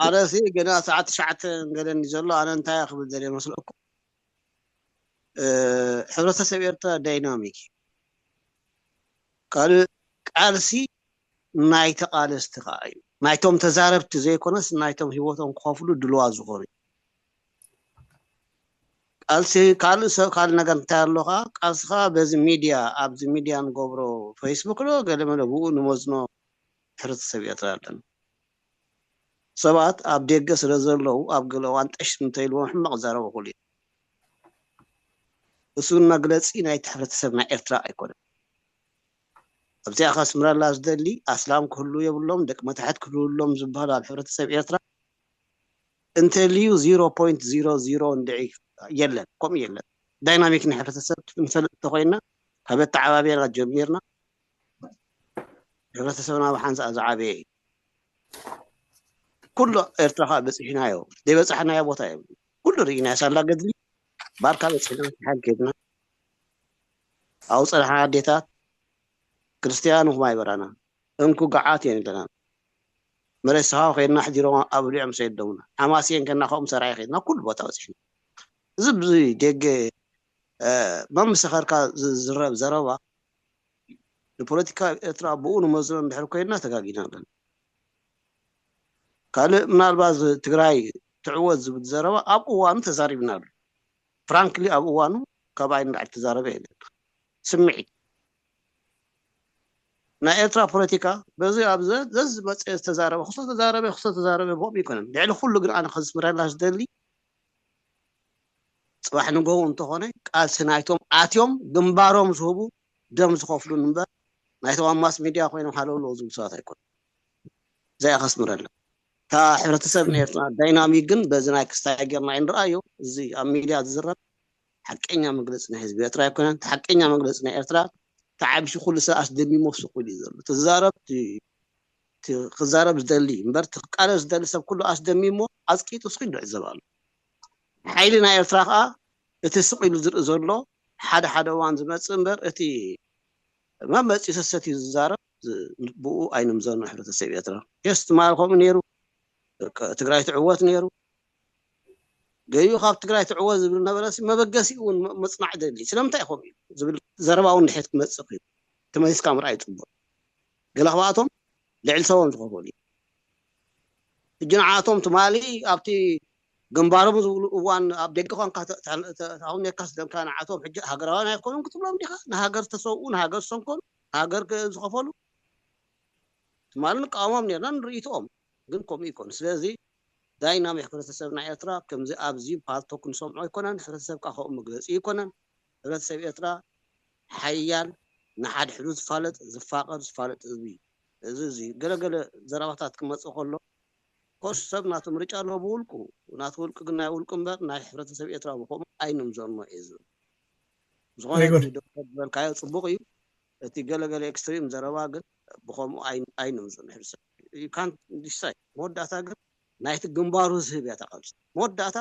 ኣነሲ ገና ሰዓት ትሽዓተ ገለን ዘሎ። ኣነ እንታይ ክብል ዘለ መስለኩም? ሕብረተሰብ ኤርትራ ዳይናሚክ እዩ። ካልእ ቃልሲ ናይ ተቓለስቲ ከዓ እዩ። ናይቶም ተዛረብቲ ዘይኮነስ ናይቶም ህይወቶም ክኸፍሉ ድልዋት ዝኾኑ እዩ። ቃልሲ ካልእ ሰብ ካልእ ነገር እንታይ ኣሎ ከዓ ቃልሲ ከዓ በዚ ሚድያ ኣብዚ ሚድያ ንገብሮ ፌስቡክ ዶ ገለመለ ብኡ ንመዝኖ ሕብረተሰብ ኤርትራ ኣለና። ሰባት ኣብ ደገ ስለ ዘለዉ ኣብ ገለ እዋን ጠሽ እንተኢልዎም ሕማቕ ዝዛረቡ ክህሉ እዩ። እሱ ግን መግለፂ ናይቲ ሕብረተሰብ ናይ ኤርትራ ኣይኮነን። ኣብዚኣ ከስምረላ ዝደሊ ኣስላም ክህሉ የብሎም ደቂ መታሕት ክህልውሎም ዝበሃሉ ኣብ ሕብረተሰብ ኤርትራ እንተልዩ ዚሮ ፖይንት ዚሮ ዚሮ እንድዒ የለን፣ ከምኡ የለን። ዳይናሚክ ናይ ሕብረተሰብ ንፈልጥ እንተኮይንና ካብ ኣተዓባብያና ጀሚርና ሕብረተሰብና ብሓንሳእ ዝዓበየ እዩ። ኩሉ ኤርትራ ከዓ በፂሕናዮ ዘይበፃሕናዮ ቦታ የብሉ። ኩሉ ርኢናዮ ሳላ ገድሊ ባርካ በፂሕና ሓል ከድና ኣብኡ ፀናሕና ኣዴታት ክርስትያን ኹም ኣይበላና እንኩ ገዓት እየን ኢለና መሬት ሰሃው ከድና ሕዲሮም ኣብሊዖም ሰደውና ሓማስየን ከና ከምኡ ሰራይ ከድና ኩሉ ቦታ በፂሕና። እዚ ብዚ ደገ መምሰኸርካ ዝረብ ዘረባ ንፖለቲካ ኤርትራ ብኡ ንመዝኖ እንድሕር ኮይንና ተጋጊና ኣለና። ካልእ ምናልባት ትግራይ ትዕወት ዝብል ዘረባ ኣብ እዋኑ ተዛሪብናሉ። ፍራንክሊ ኣብ እዋኑ ካብ ኣይንዳዕል ተዛረበ የለን። ስምዒት ናይ ኤርትራ ፖለቲካ በዚ ኣብ ዘዝመፀ ዝተዛረበ ክስቶ ተዛረበ ክስቶ ተዛረበ ብኦም ይኮነን። ልዕሊ ኩሉ ግን ኣነ ከዝምረላ ዝደሊ ፅባሕ ንጎው እንተኾነ ቃልሲ ናይቶም ኣትዮም ግንባሮም ዝህቡ ደም ዝኸፍሉን እምበር ናይቶም ኣብ ማስ ሚድያ ኮይኖም ሃለውለው ዝብሉ ሰባት ኣይኮኑ። እዚኣ ከስምረላ እታ ሕብረተሰብ ናይ ኤርትራ ዳይናሚክ ግን በዚ ናይ ክስታይ ጌርና ንርኣዮ። እዚ ኣብ ሚድያ ዝዝረብ ሓቀኛ መግለፂ ናይ ህዝቢ ኤርትራ ኣይኮነን። እቲ ሓቀኛ መግለፂ ናይ ኤርትራ ተዓቢሱ ኩሉ ሰብ ኣስደሚሞ ስቕ ኢሉ እዩ ዘሎ። እቲ ዝዛረብ እቲ ክዛረብ ዝደሊ እምበር እቲ ክቃለስ ዝደሊ ሰብ ኩሉ ኣስደሚሞ ኣፅቂጡ ስቕ ኢሉ ይዕዘብ ኣሎ። ሓይሊ ናይ ኤርትራ ከዓ እቲ ስቕ ኢሉ ዝርኢ ዘሎ ሓደ ሓደ እዋን ዝመፅእ እምበር እቲ መመፂ ሰሰት እዩ ዝዛረብ። ብኡ ኣይንምዘኖ ሕብረተሰብ ኤርትራ። የስ ትማል ከምኡ ነይሩ፣ ትግራይ ትዕወት ነይሩ። ገይኡ ካብ ትግራይ ትዕወት ዝብል ነበረ። መበገሲኡ እውን ምፅናዕ ደሊ ስለምንታይ ከምኡ እዩ ዝብል ዘረባ እውን ድሕት ክመፅእ እዩ። ተመሊስካ ምርኣይ ፅቡቅ። ገለ ካብኣቶም ልዕሊ ሰቦም ዝኸፈሉ እዩ። ሕጂ ንዓቶም ትማሊ ኣብቲ ግንባሮም ዝብሉ እዋን ኣብ ደገ ኳንካ ታሁን የካስ ደምካ ንዓቶም ሕጂ ሃገራውያን ኣይኮኑን ክትብሎም ዲኻ? ንሃገር ዝተሰውኡ ንሃገር ዝሰንከሉ ንሃገር ዝኸፈሉ ትማሊ ንቃወሞም ነርና ንርእይትኦም ግን ከምኡ ይኮኑ። ስለዚ ዳይናሚክ ሕብረተሰብ ናይ ኤርትራ ከምዚ ኣብዚ ፓልቶክ ንሰምዖ ኣይኮነን። ሕብረተሰብ ከዓ ከምኡ መግለፂ ኣይኮነን። ሕብረተሰብ ኤርትራ ሓያል ንሓድሕዱ ዝፋለጥ ዝፋቀር ዝፋለጥ ህዝቢ እዩ። እዚ እዚ ገለገለ ዘረባታት ክመፅእ ከሎ ኮርስ ሰብ ናቱ ምርጫ ኣለዎ ብውልቁ ናቱ ውልቂ ግን ናይ ውልቁ እምበር ናይ ሕብረተሰብ ኤርትራ ብከምኡ ኣይንምዘኖ እዩ ዝብል። ዝኾነ ዶክተር ዝበልካዮ ፅቡቅ እዩ። እቲ ገለገለ ኤክስትሪም ዘረባ ግን ብከምኡ ኣይንምዘኖ። ሕብረተሰብ ካንት ዲሳይ መወዳእታ ግን ናይቲ ግንባሩ ዝህብ እያ ተቃልሶ መወዳእታ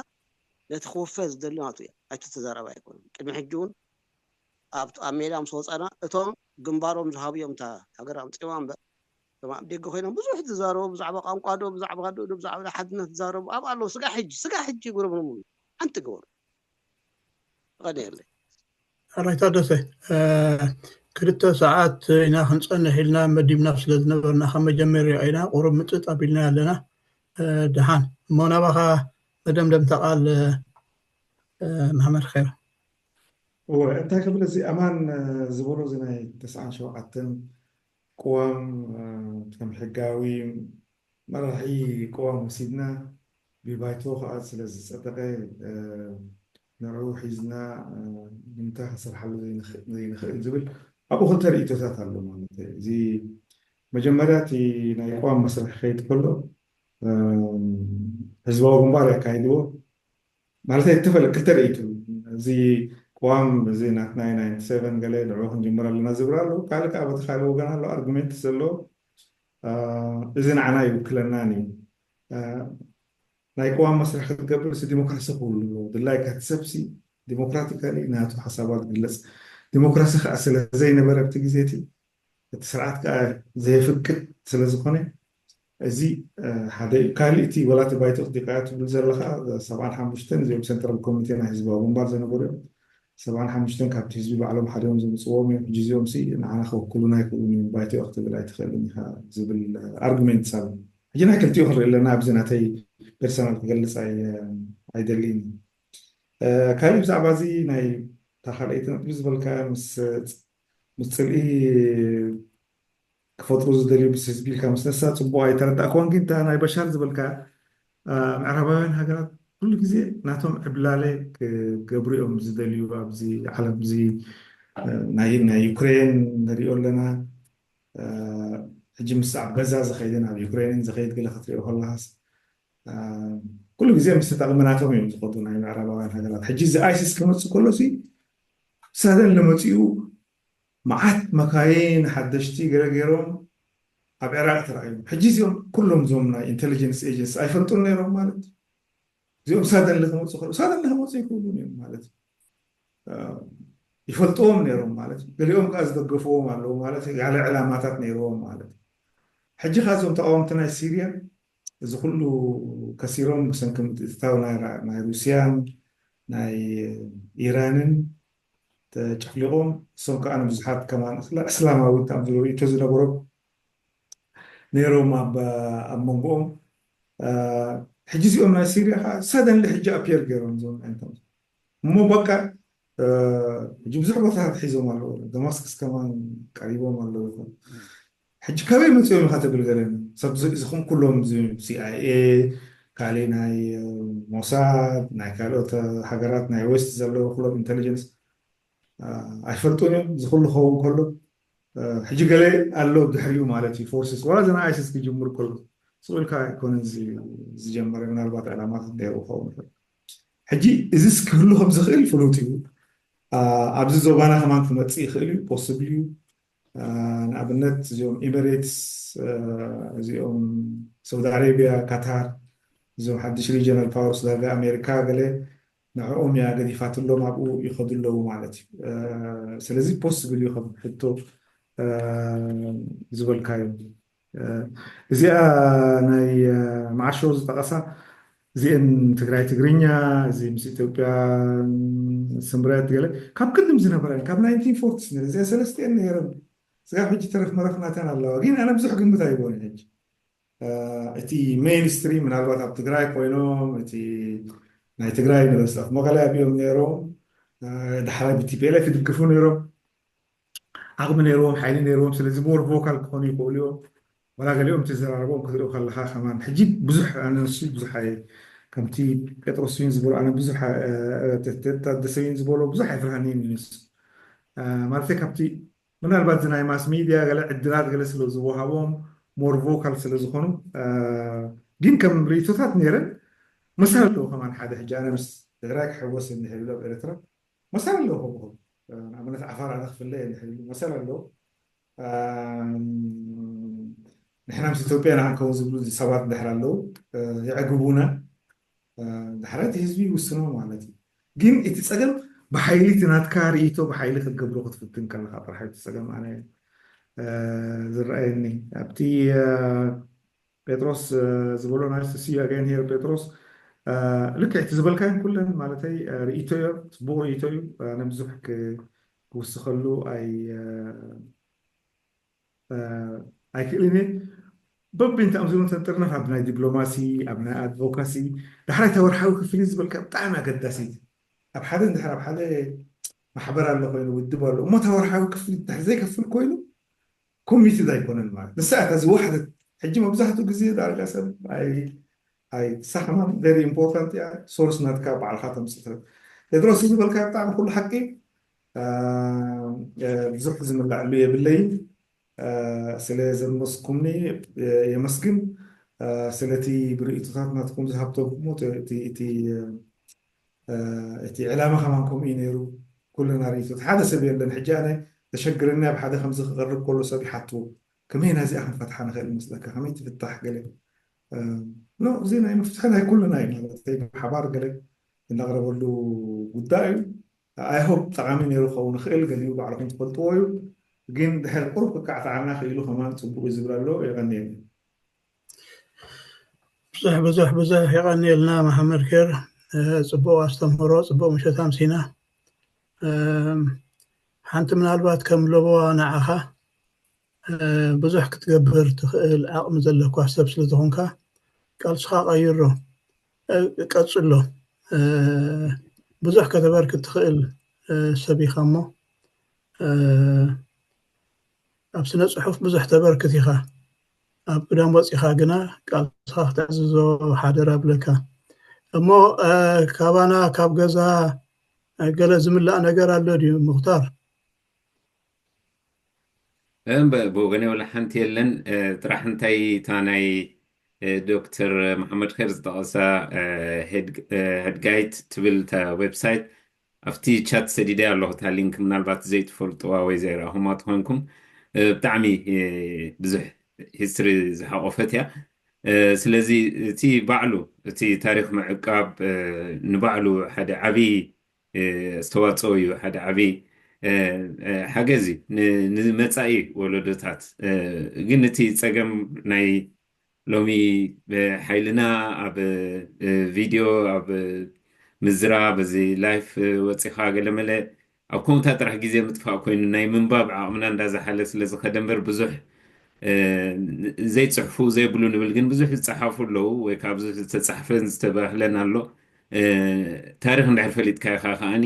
ነቲ ክውፈ ዝደሊ ናቱ እያ። ኣይቱ ተዛረባ ኣይኮነን። ቅድሚ ሕጂ እውን ኣብ ሜዳ ምስ ወፀና እቶም ግንባሮም ዝሃብዮም እታ ሃገር ኣምፅኦም እምበር እቶም ኣብ ደገ ኮይኖም ብዙሕ ዝዛረቡ ብዛዕባ ቋንቋ ዶ ብዛዕባ ዶ ብዛዕባ ሓድነት ዝዛረቡ ኣብ ኣለዉ ስጋ ሕጂ ስጋ ሕጂ ግረብሮም ሓንቲ ግበሩ። ቀኒየለይ። ኣራይ ታደሰ፣ ክልተ ሰዓት ኢና ክንፀንሕ ኢልና መዲብና ስለ ዝነበርና ካብ መጀመርያ ኢና ቁሩብ ምፅጥ ኣቢልና ኣለና። ደሓን እሞ ናባኻ መደምደምታ ቃል መሓመድ ኸይራ። እወ እንታይ ክብል እዚ ኣማን ዝበሎ እዚ ናይ ተስዓን ሸውዓተን ቅዋም ከም ሕጋዊ መራሒ ቅዋም ወሲድና ብባይቶ ከዓ ስለ ዝፀደቐ ንዕኡ ሒዝና ንምንታይ ክንሰርሓሉ ዘይንኽእል ዝብል ኣብኡ ክልተ ርእይቶታት ኣሎ ማለት እዩ። እዚ መጀመርያ እቲ ናይ ቅዋም መስርሒ ክኸይድ ከሎ ህዝባዊ ግንባር የካይድዎ ማለት እተፈለ ክልተ ርእይቶ እዚ ቅዋም እዚ ናትና እዩ ናይንቲ ሰቨን ገለ ንዕኡ ክንጅምር ኣለና ዝብል ኣሎ። ካልእ ከዓ በቲ ካልእ ወገን ኣሎ ኣርጉሜንት ዘሎ፣ እ፣ እዚ ንዓና ይውክለናን እዩ። እ፣ ናይ ቅዋም መስርሕ ክትገብር ሲ ዲሞክራሲ ክህሉ ኣለዎ። ድላይካ እቲ ሰብሲ ዲሞክራቲካሊ ናቱ ሓሳባት ግለፅ። ዲሞክራሲ ከዓ ስለ ዘይነበረ ኣብቲ ግዜ እቲ፣ እቲ ስርዓት ከዓ ዘየፍቅድ ስለ ዝኾነ፣ እዚ፣ እ፣ ሓደ እዩ። ካልእ እቲ ወላ እቲ ባይቶ ክዲቃያ ትብል ዘለኻ፣ ሰብዓን ሓሙሽተን እዚኦም ሰንትራል ኮሚቴ ናይ ህዝባዊ ግንባር ዝነበሩ እዮም። ሰብዓን ሓሙሽተን ካብቲ ህዝቢ ባዕሎም ሓዲኦም ዘምፅዎም እዮም። ሕጂ እዚኦም ሲ ንዓና ክወክሉና ኣይክእሉን እዮም፣ ባይቶ ክትብል ኣይትኽእልን ኢኻ ዝብል ኣርጉሜንት ኣሎ። ሕጂ ናይ ክልቲኡ ክንርኢ ኣለና፣ ኣብዚ ናተይ ፐርሰናል ክገልፅ ኣይ-፣ ኣይደልይን። እ፣ ካልእ ብዛዕባ እዚ ናይ እታ ካልኣይቲ ነጥቢ ዝበልካ ምስ፣ ምስ ፅልኢ ክፈጥሩ ዝደልዩ ምስ ህዝቢ ኢልካ ምስ ነሳ ፅቡቕ ኣይተረዳእክዎን። ግን እታ ናይ በሻር ዝበልካ፣ እ፣ ምዕራባውያን ሃገራት ኩሉ ግዜ ናቶም ዕብላለ ክገብሩ እዮም ዝደልዩ። ኣብዚ ዓለም እዚ፣ እ፣ ናይ፣ ናይ ዩክሬን ንሪኦ ኣለና። እ፣ ሕጂ ምስ ኣብ ገዛ ዝኸይድን ኣብ ዩክሬንን ዝኸይድ ገለ ክትሪኦ ከለኻስ፣ እ፣ ኩሉ ግዜ ምስ ተጠቕሚ ናቶም እዮም ዝኸዱ ናይ ምዕራባውያን ሃገራት። ሕጂ እዚ ኣይሲስ ክመፅእ ከሎ ሲ ሳደን ለመፂኡ መዓት መካይን ሓደሽቲ ገለ ገይሮም ኣብ ዕራቕ ተረኣዮም። ሕጂ እዚኦም ኩሎም እዞም ናይ ኢንቴሊጀንስ ኤጀንሲ ኣይፈልጡን ነይሮም ማለት እዩ። እዚኦም ሳደን ለክመፁ ከሎ ሳደን ለክመፁ ይክእሉን እዮም ማለት እዩ። እ፣ ይፈልጥዎም ነይሮም ማለት እዩ። ገሊኦም ከዓ ዝደገፍዎም ኣለዉ ማለት እዩ። ያለ ዕላማታት ነይርዎም ማለት እዩ። ሕጂ ከዓ እዞም ተቃወምቲ ናይ ሲርያ እዚ ኩሉ ከሲሮም ብሰንኪ ምትእትታው ናይ ራ-፣ ናይ ሩስያን ናይ ኢራንን ተጨፍሊቖም፣ እሶም ከዓ ንብዙሓት ከማን እስላ-፣ እስላማዊ እንታም ዝብል ርእይቶ ዝነበሮም ነይሮም ኣብ፣ ኣብ መንጎኦም። እ፣ ሕጂ እዚኦም ናይ ሲርያ ከዓ ሰደንሊ ሕጂ ኣፒር ገይሮም እዞም ዓይነቶም። እሞ በቃ፣ እ፣ ሕጂ ብዙሕ ቦታታት ሒዞም ኣለዉ። ደማስክስ ከማን ቀሪቦም ኣለዉ ይኾኑ። ሕጂ ካበይ መፂኦም ኢኻ ትብል ገለኒ? ሰብ እዚ፣ እዚኹም ኩሎም እዚ ሲ ኣይ ኤ፣ ካልእ ናይ፣ እ፣ ሞሳድ፣ ናይ ካልኦት፣ እ፣ ሃገራት ናይ ዌስት ዘለዉ ኩሎም ኢንቴሊጀንስ፣ እ፣ ኣይፈልጡን እዮም። እዚ ኩሉ ክኸውን ከሎ፣ እ፣ ሕጂ ገለ ኣሎ ድሕሪኡ ማለት እዩ። ፎርስስ፣ ዋላ እዚ ናይ ኣይሲስ ክጅምር ከሎ፣ ስቕ ኢልካ ኣይኮነን እዚ ዝጀመረ፣ ምናልባት ዕላማታት ነይሩ ክኸውን ይኽእል። ሕጂ እዚስ ክህሉ ከም ዝኽእል ፍሉጥ እዩ። እ፣ ኣብዚ ዞባና ከማን ክመፅእ ይኽእል እዩ፣ ፖስብል እዩ። እ፣ ንኣብነት እዚኦም ኤሚሬትስ፣ እ፣ እዚኦም ሳውዲ ኣረቢያ፣ ካታር፣ እዞም ሓድሽ ሪጀናል ፓወርስ ዳርጋ ኣሜሪካ ገለ ንዕኦም እያ ገዲፋትሎም ኣብኡ ይኸዱ ኣለዉ ማለት እዩ። እ፣ ስለዚ ፖስብል እዩ ከም ሕቶ፣ እ፣ ዝበልካዮ። እ፣ እዚኣ ናይ፣ እ፣ መዓሾ ዝጠቐሳ እዚአን ትግራይ ትግርኛ፣ እዚ ምስ ኢትዮጵያ ስምረት ገለ ካብ ቅድም ዝነበረን ካብ ናይንቲን ፎርቲስ ነይረን። እዚኣ ሰለስቲአን ነይረን። ስጋብ ሕጂ ተረፍ መረፍ ናተን ኣለዋ። ግን ኣነ ብዙሕ ግምት ኣይቦን ሕጂ። እ፣ እቲ ሜይንስትሪም ምናልባት ኣብ ትግራይ ኮይኖም፣ እቲ ናይ ትግራይ ዩኒቨርሲቲ ኣፍ መቐለ ኣብዮም ነይሮም፣ እ፣ ዳሕራይ ብ ቲ ፒ ኤል ኤፍ ይድግፉ ነይሮም፣ ዓቕሚ ነይርዎም፣ ሓይሊ ነይርዎም። ስለዚ ሞር ቮካል ክኾኑ ይኽእሉ እዮም። ዋላ ገሊኦም ተዘራረቦም ክትሪኦ ከለኻ ከማን ሕጂ ብዙሕ ኣነ ንሱ ብዙሕ ኣየ-፣ ከምቲ ጴጥሮስ ዩን ዝበሎ ኣነ ብዙሕ፣ እ፣ ተ-፣ ተ-፣ ታደሰ ዩን ዝበሎ ብዙሕ ኣይፍርሃን እዩ ንሱ። እ፣ ማለተይ ካብቲ ምናልባት እዚ ናይ ማስ ሚድያ ገለ ዕድላት ገለ ስለ ዝወሃቦም ሞር ቮካል ስለ ዝኾኑ፣ እ፣ ግን ከም ርእይቶታት ነይረን መሰል ኣለዎ ከማን ሓደ ሕጂ ኣነ ምስ ትግራይ ክሕወስ እንድሕር ኢሉ ኣብ ኤርትራ መሰል ኣለዎ ከምኡ። እ፣ ንኣብነት ዓፋር ኣነ ክፍለ እንድሕር ኢሉ መሰል ኣለዎ። እ፣ ንሕና ምስ ኢትዮጵያ ኢና ክንከውን ዝብሉ ሰባት እንድሕር ኣለዉ፣ እ፣ የዕግቡና። እ፣ ድሕሪ እቲ ህዝቢ ይውስኖ ማለት እዩ። ግን እቲ ጸገም ብሓይሊ እቲ ናትካ ርእይቶ ብሓይሊ ክትገብሮ ክትፍትን ከለኻ ጥራሕ እቲ ጸገም ኣነ፣ እ፣ ዝረኣየኒ። ኣብቲ፣ እ፣ ጴጥሮስ፣ እ፣ ዝበሎ ናይ ሲ ዩ ኣገን ሄር ጴጥሮስ፣ እ፣ ልክዕ እቲ ዝበልካዮን ኩለን ማለተይ፣ እ፣ ርእይቶ እዮ፣ ጽቡቕ ርእይቶ እዩ። ኣነ ብዙሕ ክ-፣ ክውስኸሉ ኣይ-፣ እ፣ እ፣ ኣይክእልን እየ። በብንታኦም ዝብሎም ተንጥርና ኣብ ናይ ዲፕሎማሲ፣ ኣብ ናይ ኣድቮካሲ፣ ዳሕራይ እታ ወርሓዊ ክፍሊት ዝበልካ ብጣዕሚ ኣገዳሲት። ኣብ ሓደ እንድሕር ኣብ ሓደ ማሕበር ኣሎ ኮይኑ፣ ውድብ ኣሎ፣ እሞ እታ ወርሓዊ ክፍሊት እንድሕር ዘይከፍል ኮይኑ፣ ኮሚትድ ኣይኮነን ማለት። ንሳ እታ ዝወሓደት፣ ሕጂ መብዛሕትኡ ግዜ ዳርጋ ሰብ ኣይ-፣ ኣይትሳሕማን፣ ቨሪ ኢምፖርታንት እያ። ሶርስ ናትካ ባዕልኻ ተምፅእ። ቴድሮስ ዝበልካ ብጣዕሚ ኩሉ ሓቂ፣ እ፣ እ፣ ብዙሕ ዝምልኣሉ የብለይን። እ፣ ስለ ዘመስኩምኒ፣ እ፣ የመስግን። እ፣ ስለቲ ብርእይቶታት ናትኩም ዝሃብተምኩሞ፣ እቲ፣ እቲ፣ እቲ፣ እ፣ እቲ ዕላማ ከማን ከምኡ እዩ ነይሩ። ኩልና ርእይቶ ሓደ ሰብ የለን። ሕጂ ኣነ ተሸግረኒ ኣብ ሓደ ከምዚ ክቐርብ ከሎ ሰብ ይሓትዎ ከመይ ናዚኣ ክንፈትሓ ንኽእል ይመስለካ? ከመይ ትፍታሕ ገለ ኖ እዚ ናይ መፍትሒ ናይ ኩልና እዩ ማለት ብሓባር ገለ እናቕረበሉ ጉዳይ እዩ። ኣይሆፕ ጠቓሚ ነይሩ ክኸውን ይኽእል፣ ገሊኡ ባዕልኹም ትፈልጥዎ እዩ። ግን ድሕር ቁሩብ ክካዕተዓና ክኢሉ ከማን ፅቡቅ እዩ ዝብል ኣሎ። የቐንየኒ። ብዙሕ ብዙሕ ብዙሕ የቐንየልና መሓመድ ኬር። ፅቡቅ ኣስተምህሮ፣ ፅቡቅ ምሸት ኣምሲና። ሓንቲ ምናልባት ከም ለበዋ ንዓኻ ብዙሕ ክትገብር ትኽእል ዓቕሚ ዘለኳ ሰብ ስለዝኾንካ ቃልስኻ ቀይሮ፣ ቀጽሎ። ብዙሕ ከተበርክት ትኽእል ሰብ ኢኻ እሞ ኣብ ስነ ጽሑፍ ብዙሕ ተበርክት ኢኻ። ኣብ ቅዳም ወጺኻ ግና ቃልስኻ ክተዕዝዞ ሓደራ ብለካ። እሞ ካባና ካብ ገዛ ገለ ዝምላእ ነገር ኣሎ ድዩ ምኽታር? ብወገነይ ወላ ሓንቲ የለን። ጥራሕ እንታይ እታ ናይ ዶክተር መሓመድ ኸይር ዝጠቐሳ ሄድጋይት ትብል እታ ዌብሳይት ኣብቲ ቻት ሰዲደ ኣለኹ። እታ ሊንክ ምናልባት ዘይትፈልጥዋ ወይ ዘይረኣኹማ ትኾንኩም ብጣዕሚ ብዙሕ ሂስትሪ ዝሓቆፈት እያ። ስለዚ እቲ ባዕሉ እቲ ታሪክ ምዕቃብ ንባዕሉ ሓደ ዓብዪ ኣስተዋፅኦ እዩ፣ ሓደ ዓብዪ ሓገዝ እዩ ንመፃኢ ወለዶታት። ግን እቲ ፀገም ናይ ሎሚ ሓይልና ኣብ ቪድዮ ኣብ ምዝራብ እዚ ላይፍ ወፂኻ ገለመለ ኣብ ከምኡታት ጥራሕ ግዜ ምጥፋእ ኮይኑ ናይ ምንባብ ዓቕምና እንዳዝሓለ ስለዝኸደ እምበር ብዙሕ ዘይፅሕፉ ዘይብሉ ንብል ግን ብዙሕ ዝፀሓፉ ኣለዉ ወይ ካብ ዝተፃሕፈን ዝተባህለን ኣሎ። ታሪክ እንድሕር ፈሊጥካ ኢኻ ከዓኒ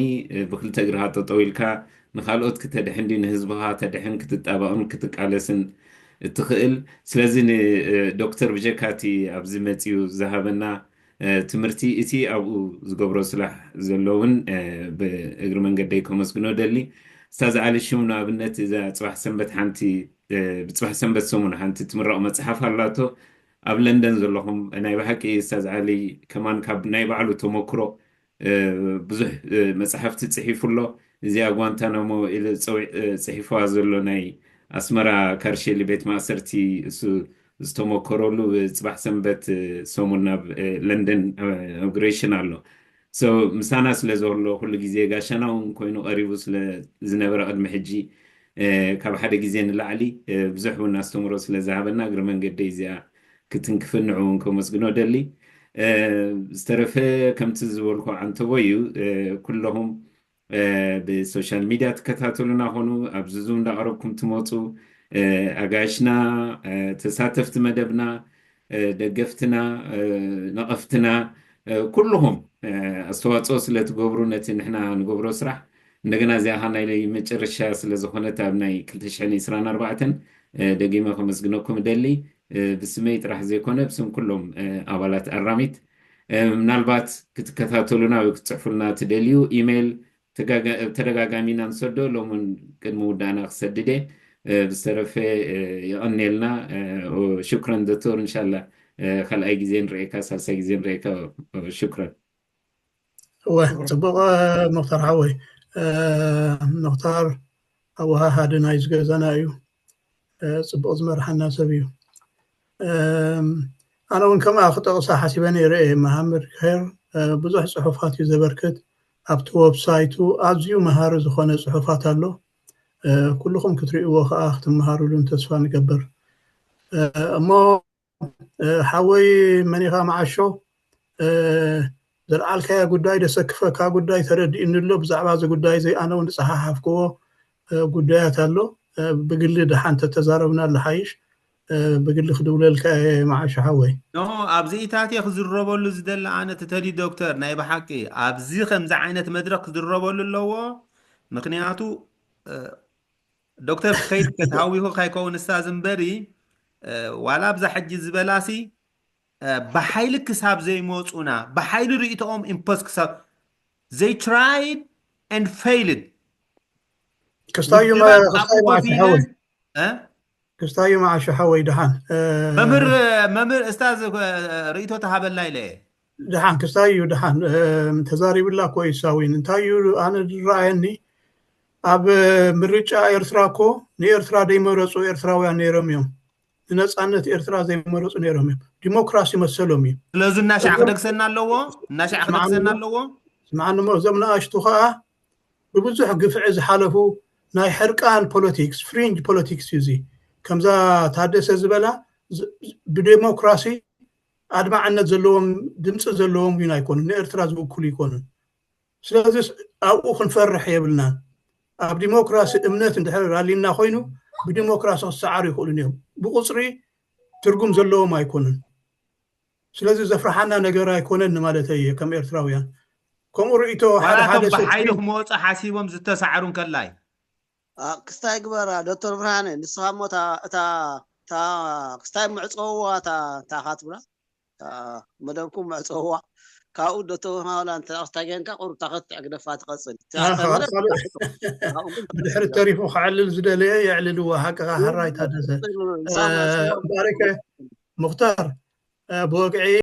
ብክልተ እግርኻ ጠጠው ኢልካ ንካልኦት ክተድሕን ድዩ ንህዝብኻ ተድሕን ክትጣበቕን ክትቃለስን እትኽእል። ስለዚ ንዶክተር ብጀካቲ ኣብዚ መፅዩ ዝሃበና ትምህርቲ እቲ ኣብኡ ዝገብሮ ስራሕ ዘሎ እውን ብእግሪ መንገደይ ከመስግኖ ደሊ። ስታዝ ዓሊ ሽሙ ንኣብነት እዛ ፅባሕ ሰንበት ሓንቲ ብፅባሕ ሰንበት ሰሙን ሓንቲ ትምረቕ መፅሓፍ ኣላቶ። ኣብ ለንደን ዘለኹም ናይ ብሓቂ ስታዝ ዓሊ ከማን ካብ ናይ ባዕሉ ተመክሮ ብዙሕ መፅሓፍቲ ፅሒፉ ኣሎ። እዚኣ ጓንታናሞ ኢሉ ፅሒፍዋ ዘሎ ናይ ኣስመራ ካርሼሊ ቤት ማእሰርቲ እሱ ዝተመከረሉ ብፅባሕ ሰንበት ሰሙን ናብ ለንደን ኢናጉሬሽን ኣሎ። ምሳና ስለ ዘሎ ኩሉ ግዜ ጋሻና እውን ኮይኑ ቀሪቡ ስለ ዝነበረ ቅድሚ ሕጂ ካብ ሓደ ግዜ ንላዕሊ ብዙሕ እውን ኣስተምሮ ስለ ዝሃበና እግሪ መንገደይ እዚኣ ክትንክፍን ንዑ እውን ከመስግኖ ደሊ። ዝተረፈ ከምቲ ዝበልኩ ዓንተቦ እዩ። ኩለኹም ብሶሻል ሚድያ ትከታተሉና ኾኑ ኣብዚ ዙም እንዳቐረብኩም ትመፁ ኣጋይሽና ተሳተፍቲ መደብና ደገፍትና ነቐፍትና ኩልኹም ኣስተዋፅኦ ስለትገብሩ ነቲ ንሕና ንገብሮ ስራሕ እንደገና እዚኣ ናይ መጨረሻ ስለዝኾነት ኣብ ናይ ክልተ ሽሕን ዕስራን ኣርባዕተን ደጊመ ከመስግነኩም እደሊ። ብስመይ ጥራሕ ዘይኮነ ብስም ኩሎም ኣባላት ኣራሚት ምናልባት ክትከታተሉና ወይ ክትፅሕፉልና ትደልዩ ኢሜይል ተደጋጋሚ ኢና ንሰዶ ሎምን ቅድሚ ውዳእና ክሰድደ ብዝተረፈ ይቐንየልና። ሽክረን ዶክተር እንሻላ ካልኣይ ግዜ ንርኤካ ሳልሳይ ግዜ ንርኤካ። ሽክረን። እወ ጽቡቕ ምኽታር ሓወይ። ምኽታር ኣወሃሃዲ ናይዚ ገዛና እዩ። ጽቡቕ ዝመርሓና ሰብ እዩ። ኣነ እውን ከምኣ ክጠቕሳ ሓሲበ ነይረ እየ። መሃመድ ከር ብዙሕ ጽሑፋት እዩ ዘበርክት። ኣብቲ ወብሳይቱ ኣዝዩ መሃሪ ዝኾነ ጽሑፋት ኣሎ። ኩልኹም ክትርእይዎ ከዓ ክትመሃሩሉን ተስፋ ንገብር። እሞ ሓወይ መኒኻ መዓሾ ዘልዓልካያ ጉዳይ ደሰክፈካ ጉዳይ ተረዲእኒ ኣሎ። ብዛዕባ እዚ ጉዳይ እዚ ኣነ እውን ዝፀሓሓፍክዎ ጉዳያት ኣሎ። ብግሊ ደሓን ተተዛረብና ለሓይሽ ብግሊ ክድውለልካ እየ መዓሾ ሓወይ። ኖ ኣብዚኢታት እየ ክዝረበሉ ዝደሊ ኣነ ትተዲ ዶክተር ናይ ብሓቂ ኣብዚ ከምዚ ዓይነት መድረክ ክዝረበሉ ኣለዎ። ምክንያቱ ዶክተር ክኸይድ ከተሃዊኹ ካይከውን እሳ ዝንበሪ ዋላ ኣብዛ ሕጂ ዝበላሲ ብሓይሊ ክሳብ ዘይመፁና ብሓይሊ ርእቶኦም ኢምፖስ ክሳብ they tried and failed ክስታዩ ክስታዩ መዓሾ ሓወይ ደሓን መምህር መምህር እስታዝ ርእቶ ተሃበላ ኢለ ደሓን ክስታዩ ደሓን ተዛሪብላ እኮ እዩ ሳዊን እንታይ እዩ ኣነ ዝረኣየኒ ኣብ ምርጫ ኤርትራ እኮ ንኤርትራ ዘይመረፁ ኤርትራውያን ነይሮም እዮም። ንነፃነት ኤርትራ ዘይመረፁ ነይሮም እዮም። ዲሞክራሲ መሰሎም እዩ። ስለዚ እናሻዕ ክደግሰና ኣለዎ እናሻዕ ክደግሰና ኣለዎ። ስምዓኒ እሞ እዞም ንኣሽቱ ከዓ ብብዙሕ ግፍዒ ዝሓለፉ ናይ ሕርቃን ፖለቲክስ፣ ፍሪንጅ ፖለቲክስ እዩ። እዚ ከምዛ ታደሰ ዝበላ ብዴሞክራሲ ኣድማዕነት ዘለዎም ድምፂ ዘለዎም ግን ኣይኮኑን። ንኤርትራ ዝውክሉ ይኮኑን። ስለዚ ኣብኡ ክንፈርሕ የብልናን። ኣብ ዲሞክራሲ እምነት እንድሕር ኣሊና ኮይኑ ብዲሞክራሲ ክሰዓሩ ይኽእሉን እዮም። ብቁፅሪ ትርጉም ዘለዎም ኣይኮኑን። ስለዚ ዘፍርሓና ነገር ኣይኮነን ንማለተይ እየ። ከም ኤርትራውያን ከምኡ ርእይቶ ሓደ ሓደ ብሓይሊ ክመወፁ ሓሲቦም ዝተሰዓሩ እንከላይ ክስታይ ግበራ ዶክተር ብርሃነ። ንስኻ እሞ እታ ክስታይ ምዕፀውዋ እታ ካትብላ መደብኩም ምዕፀውዋ ካብኡ ዶክተር ብርሃነ ዋላ እንተ ክስታይ ገንካ ቁሩብ ታኸት ዕግደፋ ትቐፅል። ብድሕሪ ተሪፉ ክዕልል ዝደለየ የዕልልዎ። ሓቅኻ ሕራይ ታደሰ ባሪከ ሙክታር ብወግዒ